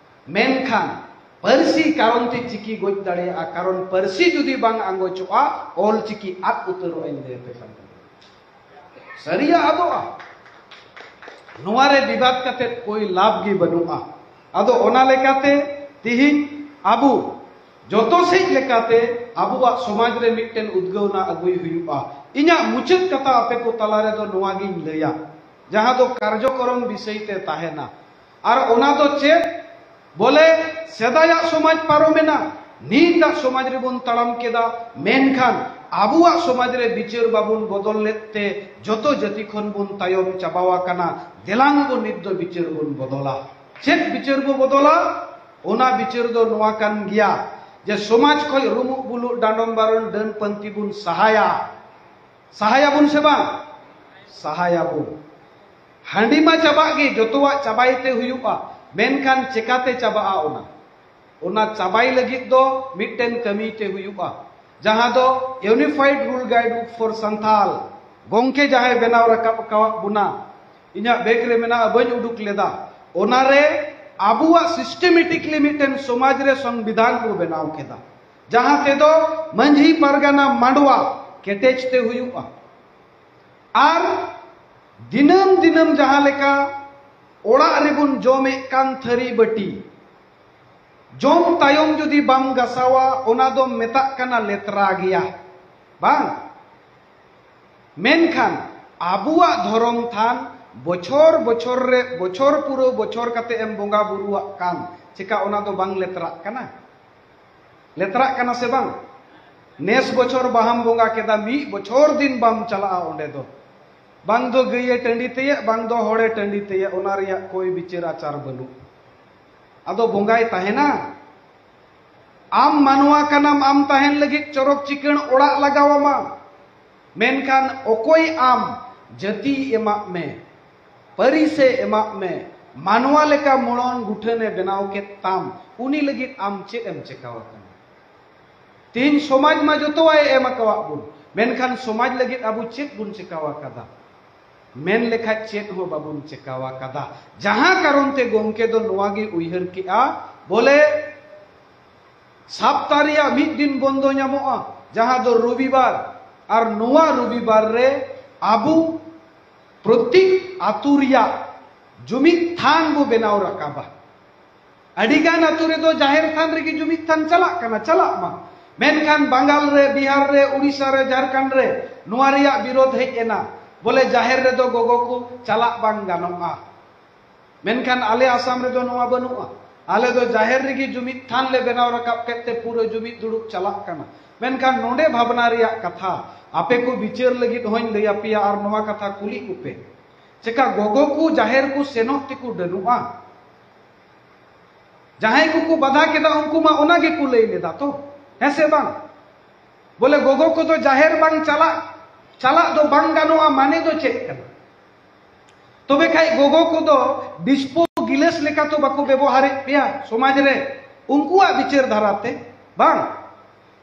ᱢᱮᱱᱠᱷᱟᱱ ᱯᱟᱹᱨᱥᱤ ᱠᱟᱨᱚᱱ ᱛᱮ ᱪᱤᱠᱤ ᱜᱚᱡ ᱫᱟᱲᱮᱭᱟᱜᱼᱟ, ᱠᱟᱨᱚᱱ ᱯᱟᱹᱨᱥᱤ ᱡᱩᱫᱤ ᱵᱟᱝ ᱟᱸᱜᱚᱪᱚᱜᱼᱟ, ᱚᱞ ᱪᱤᱠᱤ ᱟᱫ ᱩᱛᱟᱹᱨᱚᱜᱼᱟ᱾ ᱤᱧ ᱞᱟᱹᱭ ᱟᱯᱮ ᱠᱟᱱ ᱠᱟᱱᱟ, ᱥᱟᱹᱨᱤᱭᱟᱜ ᱟᱫᱚᱜᱼᱟ᱾ ᱱᱚᱣᱟ ᱨᱮ ᱵᱤᱵᱟᱫ ᱠᱟᱛᱮ ᱠᱳᱭ ᱞᱟᱵᱷ ᱜᱮ ᱵᱟᱹᱱᱩᱜᱼᱟ᱾ ᱟᱫᱚ ᱚᱱᱟ ᱞᱮᱠᱟᱛᱮ ᱛᱤᱦᱤᱧ ᱟᱵᱚ ᱡᱚᱛᱚ ᱥᱮᱫ ᱞᱮᱠᱟᱛᱮ ᱟᱵᱚᱣᱟᱜ ᱥᱚᱢᱟᱡᱽ ᱨᱮ ᱢᱤᱫᱴᱮᱱ ᱩᱫᱽᱜᱟᱹᱣᱱᱟ ᱟᱹᱜᱩᱭ ᱦᱩᱭᱩᱜᱼᱟ᱾ ᱤᱧᱟᱹᱜ ᱢᱩᱪᱟᱹᱫ ᱠᱟᱛᱷᱟ ᱟᱯᱮ ᱠᱚ ᱛᱟᱞᱟ ᱨᱮᱫᱚ ᱱᱚᱣᱟ ᱜᱤᱧ ᱞᱟᱹᱭᱟ, ᱡᱟᱦᱟᱸ ᱫᱚ ᱠᱟᱨᱡᱚᱠᱚᱨᱚᱢ ᱵᱤᱥᱚᱭ ᱛᱮ ᱛᱟᱦᱮᱱᱟ᱾ ᱟᱨ ᱚᱱᱟ ᱫᱚ ᱪᱮᱫ? ᱵᱚᱞᱮ, ᱥᱮᱫᱟᱭᱟᱜ ᱥᱚᱢᱟᱡᱽ ᱯᱟᱨᱚᱢᱮᱱᱟ, ᱱᱤᱛᱟᱜ ᱥᱚᱢᱟᱡᱽ ᱨᱮᱵᱚᱱ ᱛᱟᱲᱟᱢ ᱠᱮᱫᱟ, ᱢᱮᱱᱠᱷᱟᱱ ᱟᱵᱚᱣᱟᱜ ᱥᱚᱢᱟᱡᱽ ᱨᱮ ᱵᱤᱪᱟᱹᱨ ᱵᱟᱵᱚᱱ ᱵᱚᱫᱚᱞ ᱞᱮᱫ ᱛᱮ ᱡᱚᱛᱚ ᱡᱟᱹᱛᱤ ᱠᱷᱚᱱ ᱵᱚᱱ ᱛᱟᱭᱚᱢ ᱪᱟᱵᱟᱣ ᱟᱠᱟᱱᱟ᱾ ᱫᱮᱞᱟᱝ ᱵᱚᱱ ᱱᱤᱛ ᱫᱚ ᱵᱤᱪᱟᱹᱨ ᱵᱚᱱ ᱵᱚᱫᱚᱞᱟ᱾ ᱪᱮᱫ ᱵᱤᱪᱟᱹᱨ ᱵᱚ ᱵᱚᱫᱚᱞᱟ? ᱚᱱᱟ ᱵᱤᱪᱟᱹᱨ ᱫᱚ ᱱᱚᱣᱟ ᱠᱟᱱ ᱜᱮᱭᱟ ᱡᱮ ᱥᱚᱢᱟᱡᱽ ᱠᱷᱚᱱ ᱨᱩᱢᱩᱜ ᱵᱩᱞᱩᱜ ᱰᱟᱸᱰᱚᱢ ᱵᱟᱨᱚᱱ ᱰᱟᱹᱱ ᱯᱟᱹᱱᱛᱤ ᱵᱚᱱ ᱥᱟᱦᱟᱭᱟ᱾ ᱥᱟᱦᱟᱭᱟᱵᱚᱱ ᱥᱮ ᱵᱟᱝ? ᱥᱟᱦᱟᱭᱟᱵᱚᱱ᱾ ᱦᱟᱺᱰᱤ ᱢᱟ ᱪᱟᱵᱟᱜ ᱜᱮ, ᱡᱚᱛᱚᱣᱟᱜ ᱪᱟᱵᱟᱭ ᱛᱮ ᱦᱩᱭᱩᱜᱼᱟ, ᱢᱮᱱᱠᱷᱟᱱ ᱪᱮᱠᱟᱛᱮ ᱪᱟᱵᱟᱜᱼᱟ? ᱚᱱᱟ ᱚᱱᱟ ᱪᱟᱵᱟᱭ ᱞᱟᱹᱜᱤᱫ ᱫᱚ ᱢᱤᱫᱴᱮᱱ ᱠᱟᱹᱢᱤ ᱛᱮ ᱦᱩᱭᱩᱜᱼᱟ, ᱡᱟᱦᱟᱸ ᱫᱚ Unified Rule Guide Book for Santal ᱜᱚᱝᱠᱮ ᱡᱟᱦᱟᱸᱭ ᱵᱮᱱᱟᱣ ᱨᱟᱠᱟᱵ ᱟᱠᱟᱣᱟᱫ ᱵᱚᱱᱟ᱾ ᱤᱧᱟᱹᱜ ᱵᱮᱜᱽ ᱨᱮ ᱢᱮᱱᱟᱜᱼᱟ, ᱵᱟᱹᱧ ᱩᱰᱩᱠ ᱞᱮᱫᱟ᱾ ᱚᱱᱟᱨᱮ ᱟᱵᱚᱣᱟᱜ systematically ᱢᱤᱫᱴᱮᱱ ᱥᱚᱢᱟᱡᱽ ᱨᱮ ᱥᱚᱝᱵᱤᱫᱷᱟᱱ ᱵᱚ ᱵᱮᱱᱟᱣ ᱠᱮᱫᱟ, ᱡᱟᱦᱟᱸ ᱛᱮᱫᱚ ᱢᱟᱹᱡᱷᱤ ᱯᱟᱨᱜᱟᱱᱟ ᱢᱟᱰᱣᱟ ᱠᱮᱴᱮᱡ ᱛᱮ ᱦᱩᱭᱩᱜᱼᱟ᱾ ᱟᱨ ᱫᱤᱱᱟᱹᱢ ᱫᱤᱱᱟᱹᱢ ᱡᱟᱦᱟᱸ ᱞᱮᱠᱟ ᱚᱲᱟᱜ ᱨᱮᱵᱚᱱ ᱡᱚᱢᱮᱫ ᱠᱟᱱ ᱛᱷᱟᱹᱨᱤ ᱵᱟᱹᱴᱤ, ᱡᱚᱢ ᱛᱟᱭᱚᱢ ᱡᱩᱫᱤ ᱵᱟᱢ ᱜᱟᱥᱟᱣᱟ, ᱚᱱᱟ ᱫᱚᱢ ᱢᱮᱛᱟᱜ ᱠᱟᱱᱟ ᱞᱮᱛᱨᱟ ᱜᱮᱭᱟ, ᱵᱟᱝ? ᱢᱮᱱᱠᱷᱟᱱ ᱟᱵᱚᱣᱟᱜ ᱫᱷᱚᱨᱚᱢ ᱛᱷᱟᱱ ᱵᱚᱪᱷᱚᱨ ᱵᱚᱪᱷᱚᱨ ᱨᱮ, ᱵᱚᱪᱷᱚᱨ ᱯᱩᱨᱟᱹ ᱵᱚᱪᱷᱚᱨ ᱠᱟᱛᱮ ᱮᱢ ᱵᱚᱸᱜᱟ ᱵᱩᱨᱩᱣᱟᱜ ᱠᱟᱱ, ᱪᱮᱠᱟ ᱚᱱᱟ ᱫᱚ ᱵᱟᱝ ᱞᱮᱛᱨᱟᱜ ᱠᱟᱱᱟ? ᱞᱮᱛᱨᱟᱜ ᱠᱟᱱᱟ ᱥᱮ ᱵᱟᱝ? ᱱᱮᱥ ᱵᱚᱪᱷᱚᱨ ᱵᱟᱦᱟᱢ ᱵᱚᱸᱜᱟ ᱠᱮᱫᱟ, ᱢᱤᱫ ᱵᱚᱪᱷᱚᱨ ᱫᱤᱱ ᱵᱟᱢ ᱪᱟᱞᱟᱜᱼᱟ ᱚᱸᱰᱮ ᱫᱚ᱾ ᱵᱟᱝ ᱫᱚ ᱜᱟᱹᱭᱮ ᱴᱟᱺᱰᱤ ᱛᱮᱭᱮᱫ, ᱵᱟᱝ ᱫᱚ ᱦᱚᱲᱮ ᱴᱟᱺᱰᱤ ᱛᱮᱭᱮᱫ, ᱚᱱᱟ ᱨᱮᱭᱟᱜ ᱠᱳᱭ ᱵᱤᱪᱟᱹᱨ ᱟᱪᱟᱨ ᱵᱟᱹᱱᱩᱜ᱾ ᱟᱫᱚ ᱵᱚᱸᱜᱟᱭ ᱛᱟᱦᱮᱱᱟ? ᱟᱢ ᱢᱟᱱᱣᱟ ᱠᱟᱱᱟᱢ, ᱟᱢ ᱛᱟᱦᱮᱱ ᱞᱟᱹᱜᱤᱫ ᱪᱚᱨᱚᱠ ᱪᱤᱠᱟᱹᱬ ᱚᱲᱟᱜ ᱞᱟᱜᱟᱣ ᱟᱢᱟ᱾ ᱢᱮᱱᱠᱷᱟᱱ ᱚᱠᱚᱭ ᱟᱢ ᱡᱟᱹᱛᱤᱭ ᱮᱢᱟᱜ ᱢᱮ, ᱯᱟᱹᱨᱤᱥᱮ ᱮᱢᱟᱜ ᱢᱮ, ᱢᱟᱱᱣᱟ ᱞᱮᱠᱟ ᱢᱚᱲᱚᱱ ᱜᱩᱴᱷᱟᱹᱱᱮ ᱵᱮᱱᱟᱣ ᱠᱮᱫ ᱛᱟᱢ, ᱩᱱᱤ ᱞᱟᱹᱜᱤᱫ ᱟᱢ ᱪᱮᱫ ᱮᱢ ᱪᱮᱠᱟᱣ ᱟᱠᱟᱱᱟ? ᱛᱮᱦᱮᱧ ᱥᱚᱢᱟᱡᱽ ᱢᱟ ᱡᱚᱛᱚᱣᱟᱜ ᱮ ᱮᱢ ᱟᱠᱟᱣᱟᱫ ᱵᱚᱱ, ᱢᱮᱱᱠᱷᱟᱱ ᱥᱚᱢᱟᱡᱽ ᱞᱟᱹᱜᱤᱫ ᱟᱵᱚ ᱪᱮᱫ ᱵᱚᱱ ᱪᱮᱠᱟᱣ ᱟᱠᱟᱫᱟ? ᱢᱮᱱ ᱞᱮᱠᱷᱟᱡ ᱪᱮᱫ ᱦᱚᱸ ᱵᱟᱵᱚᱱ ᱪᱮᱠᱟᱣ ᱟᱠᱟᱫᱟ᱾ ᱡᱟᱦᱟᱸ ᱠᱟᱨᱚᱱ ᱛᱮ ᱜᱚᱢᱠᱮ ᱫᱚ ᱱᱚᱣᱟ ᱜᱮ ᱩᱭᱦᱟᱹᱨ ᱠᱮᱜᱼᱟ, ᱵᱚᱞᱮ ᱥᱟᱯᱛᱟ ᱨᱮᱭᱟᱜ ᱢᱤᱫ ᱫᱤᱱ ᱵᱚᱱᱫᱚ ᱧᱟᱢᱚᱜᱼᱟ, ᱡᱟᱦᱟᱸ ᱫᱚ ᱨᱚᱵᱤᱵᱟᱨ᱾ ᱟᱨ ᱱᱚᱣᱟ ᱨᱚᱵᱤᱵᱟᱨ ᱨᱮ ᱟᱵᱚ ᱯᱨᱚᱛᱮᱠ ᱟᱛᱳ ᱨᱮᱭᱟᱜ ᱡᱩᱢᱤᱫ ᱛᱷᱟᱱ ᱵᱚ ᱵᱮᱱᱟᱣ ᱨᱟᱠᱟᱵᱟ᱾ ᱟᱹᱰᱤ ᱜᱟᱱ ᱟᱛᱳ ᱨᱮᱫᱚ ᱡᱟᱦᱮᱨ ᱛᱷᱟᱱ ᱨᱮᱜᱮ ᱡᱩᱢᱤᱫ ᱛᱷᱟᱱ ᱪᱟᱞᱟᱜ ᱠᱟᱱᱟ, ᱪᱟᱞᱟᱜ ᱢᱟ᱾ ᱢᱮᱱᱠᱷᱟᱱ ᱵᱟᱝᱜᱟᱞ ᱨᱮ, ᱵᱤᱦᱟᱨ ᱨᱮ, ᱩᱲᱤᱥᱥᱟ ᱨᱮ, ᱡᱷᱟᱲᱠᱷᱚᱸᱰ ᱨᱮ ᱱᱚᱣᱟ ᱨᱮᱭᱟᱜ ᱵᱤᱨᱳᱫᱷ ᱦᱮᱡ ᱮᱱᱟ, ᱵᱚᱞᱮ ᱡᱟᱦᱮᱨ ᱨᱮᱫᱚ ᱜᱚᱜᱚ ᱠᱚ ᱪᱟᱞᱟᱜ ᱵᱟᱝ ᱜᱟᱱᱚᱜᱼᱟ᱾ ᱢᱮᱱᱠᱷᱟᱱ ᱟᱞᱮ ᱟᱥᱟᱢ ᱨᱮᱫᱚ ᱱᱚᱣᱟ ᱵᱟᱹᱱᱩᱜᱼᱟ᱾ ᱟᱞᱮ ᱫᱚ ᱡᱟᱦᱮᱨ ᱨᱮᱜᱮ ᱡᱩᱢᱤᱫ ᱛᱷᱟᱱ ᱞᱮ ᱵᱮᱱᱟᱣ ᱨᱟᱠᱟᱵ ᱠᱮᱫ ᱛᱮ ᱯᱩᱨᱟᱹ ᱡᱩᱢᱤᱫ ᱫᱩᱲᱩᱵ ᱪᱟᱞᱟᱜ ᱠᱟᱱᱟ᱾ ᱢᱮᱱᱠᱷᱟᱱ ᱱᱚᱰᱮ ᱵᱷᱟᱵᱽᱱᱟ ᱨᱮᱭᱟᱜ ᱠᱟᱛᱷᱟ, ᱟᱯᱮ ᱠᱚ ᱵᱤᱪᱟᱹᱨ ᱞᱟᱹᱜᱤᱫ ᱦᱚᱧ ᱞᱟᱹᱭ ᱟᱯᱮᱭᱟ ᱟᱨ ᱱᱚᱣᱟ ᱠᱟᱛᱷᱟ ᱠᱩᱞᱤ ᱠᱚᱯᱮ, ᱪᱮᱠᱟ ᱜᱚᱜᱚ ᱠᱚ ᱡᱟᱦᱮᱨ ᱠᱚ ᱥᱮᱱᱚᱜ ᱛᱮᱠᱚ ᱰᱟᱹᱱᱩᱜᱼᱟ? ᱡᱟᱦᱟᱸᱭ ᱠᱚᱠᱚ ᱵᱟᱫᱷᱟ ᱠᱮᱫᱟ ᱩᱱᱠᱩ ᱢᱟ ᱚᱱᱟ ᱜᱮᱠᱚ ᱞᱟᱹᱭ ᱞᱮᱫᱟ ᱛᱚ, ᱦᱮᱸ ᱥᱮ ᱵᱟᱝ? ᱵᱚᱞᱮ ᱜᱚᱜᱚ ᱠᱚᱫᱚ ᱡᱟᱦᱮᱨ ᱵᱟᱝ ᱪᱟᱞᱟᱜ, ᱪᱟᱞᱟᱜ ᱫᱚ ᱵᱟᱝ ᱜᱟᱱᱚᱜᱼᱟ ᱢᱟᱱᱮ ᱫᱚ ᱪᱮᱫ ᱠᱟᱱᱟ? ᱛᱚᱵᱮ ᱠᱷᱟᱡ ᱜᱚᱜᱚ ᱠᱚᱫᱚ ᱰᱤᱥᱯᱳ ᱜᱤᱞᱟᱹᱥ ᱞᱮᱠᱟ ᱛᱚ ᱵᱟᱠᱚ ᱵᱮᱵᱚᱦᱟᱨᱮᱫ ᱯᱮᱭᱟ ᱥᱚᱢᱟᱡᱽ ᱨᱮ, ᱩᱱᱠᱩᱣᱟᱜ ᱵᱤᱪᱟᱹᱨ ᱫᱷᱟᱨᱟᱛᱮ, ᱵᱟᱝ?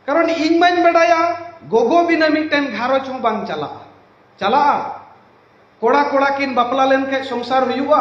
ᱠᱟᱨᱚᱱ ᱤᱧ ᱢᱟᱧ ᱵᱟᱰᱟᱭᱟ, ᱜᱚᱜᱚ ᱵᱤᱱᱟᱹ ᱢᱤᱫᱴᱮᱱ ᱜᱷᱟᱨᱚᱸᱡᱽ ᱦᱚᱸ ᱵᱟᱝ ᱪᱟᱞᱟᱜᱼᱟ᱾ ᱪᱟᱞᱟᱜᱼᱟ? ᱠᱚᱲᱟ ᱠᱚᱲᱟ ᱠᱤᱱ ᱵᱟᱯᱞᱟ ᱞᱮᱱᱠᱷᱟᱡ ᱥᱚᱝᱥᱟᱨ ᱦᱩᱭᱩᱜᱼᱟ?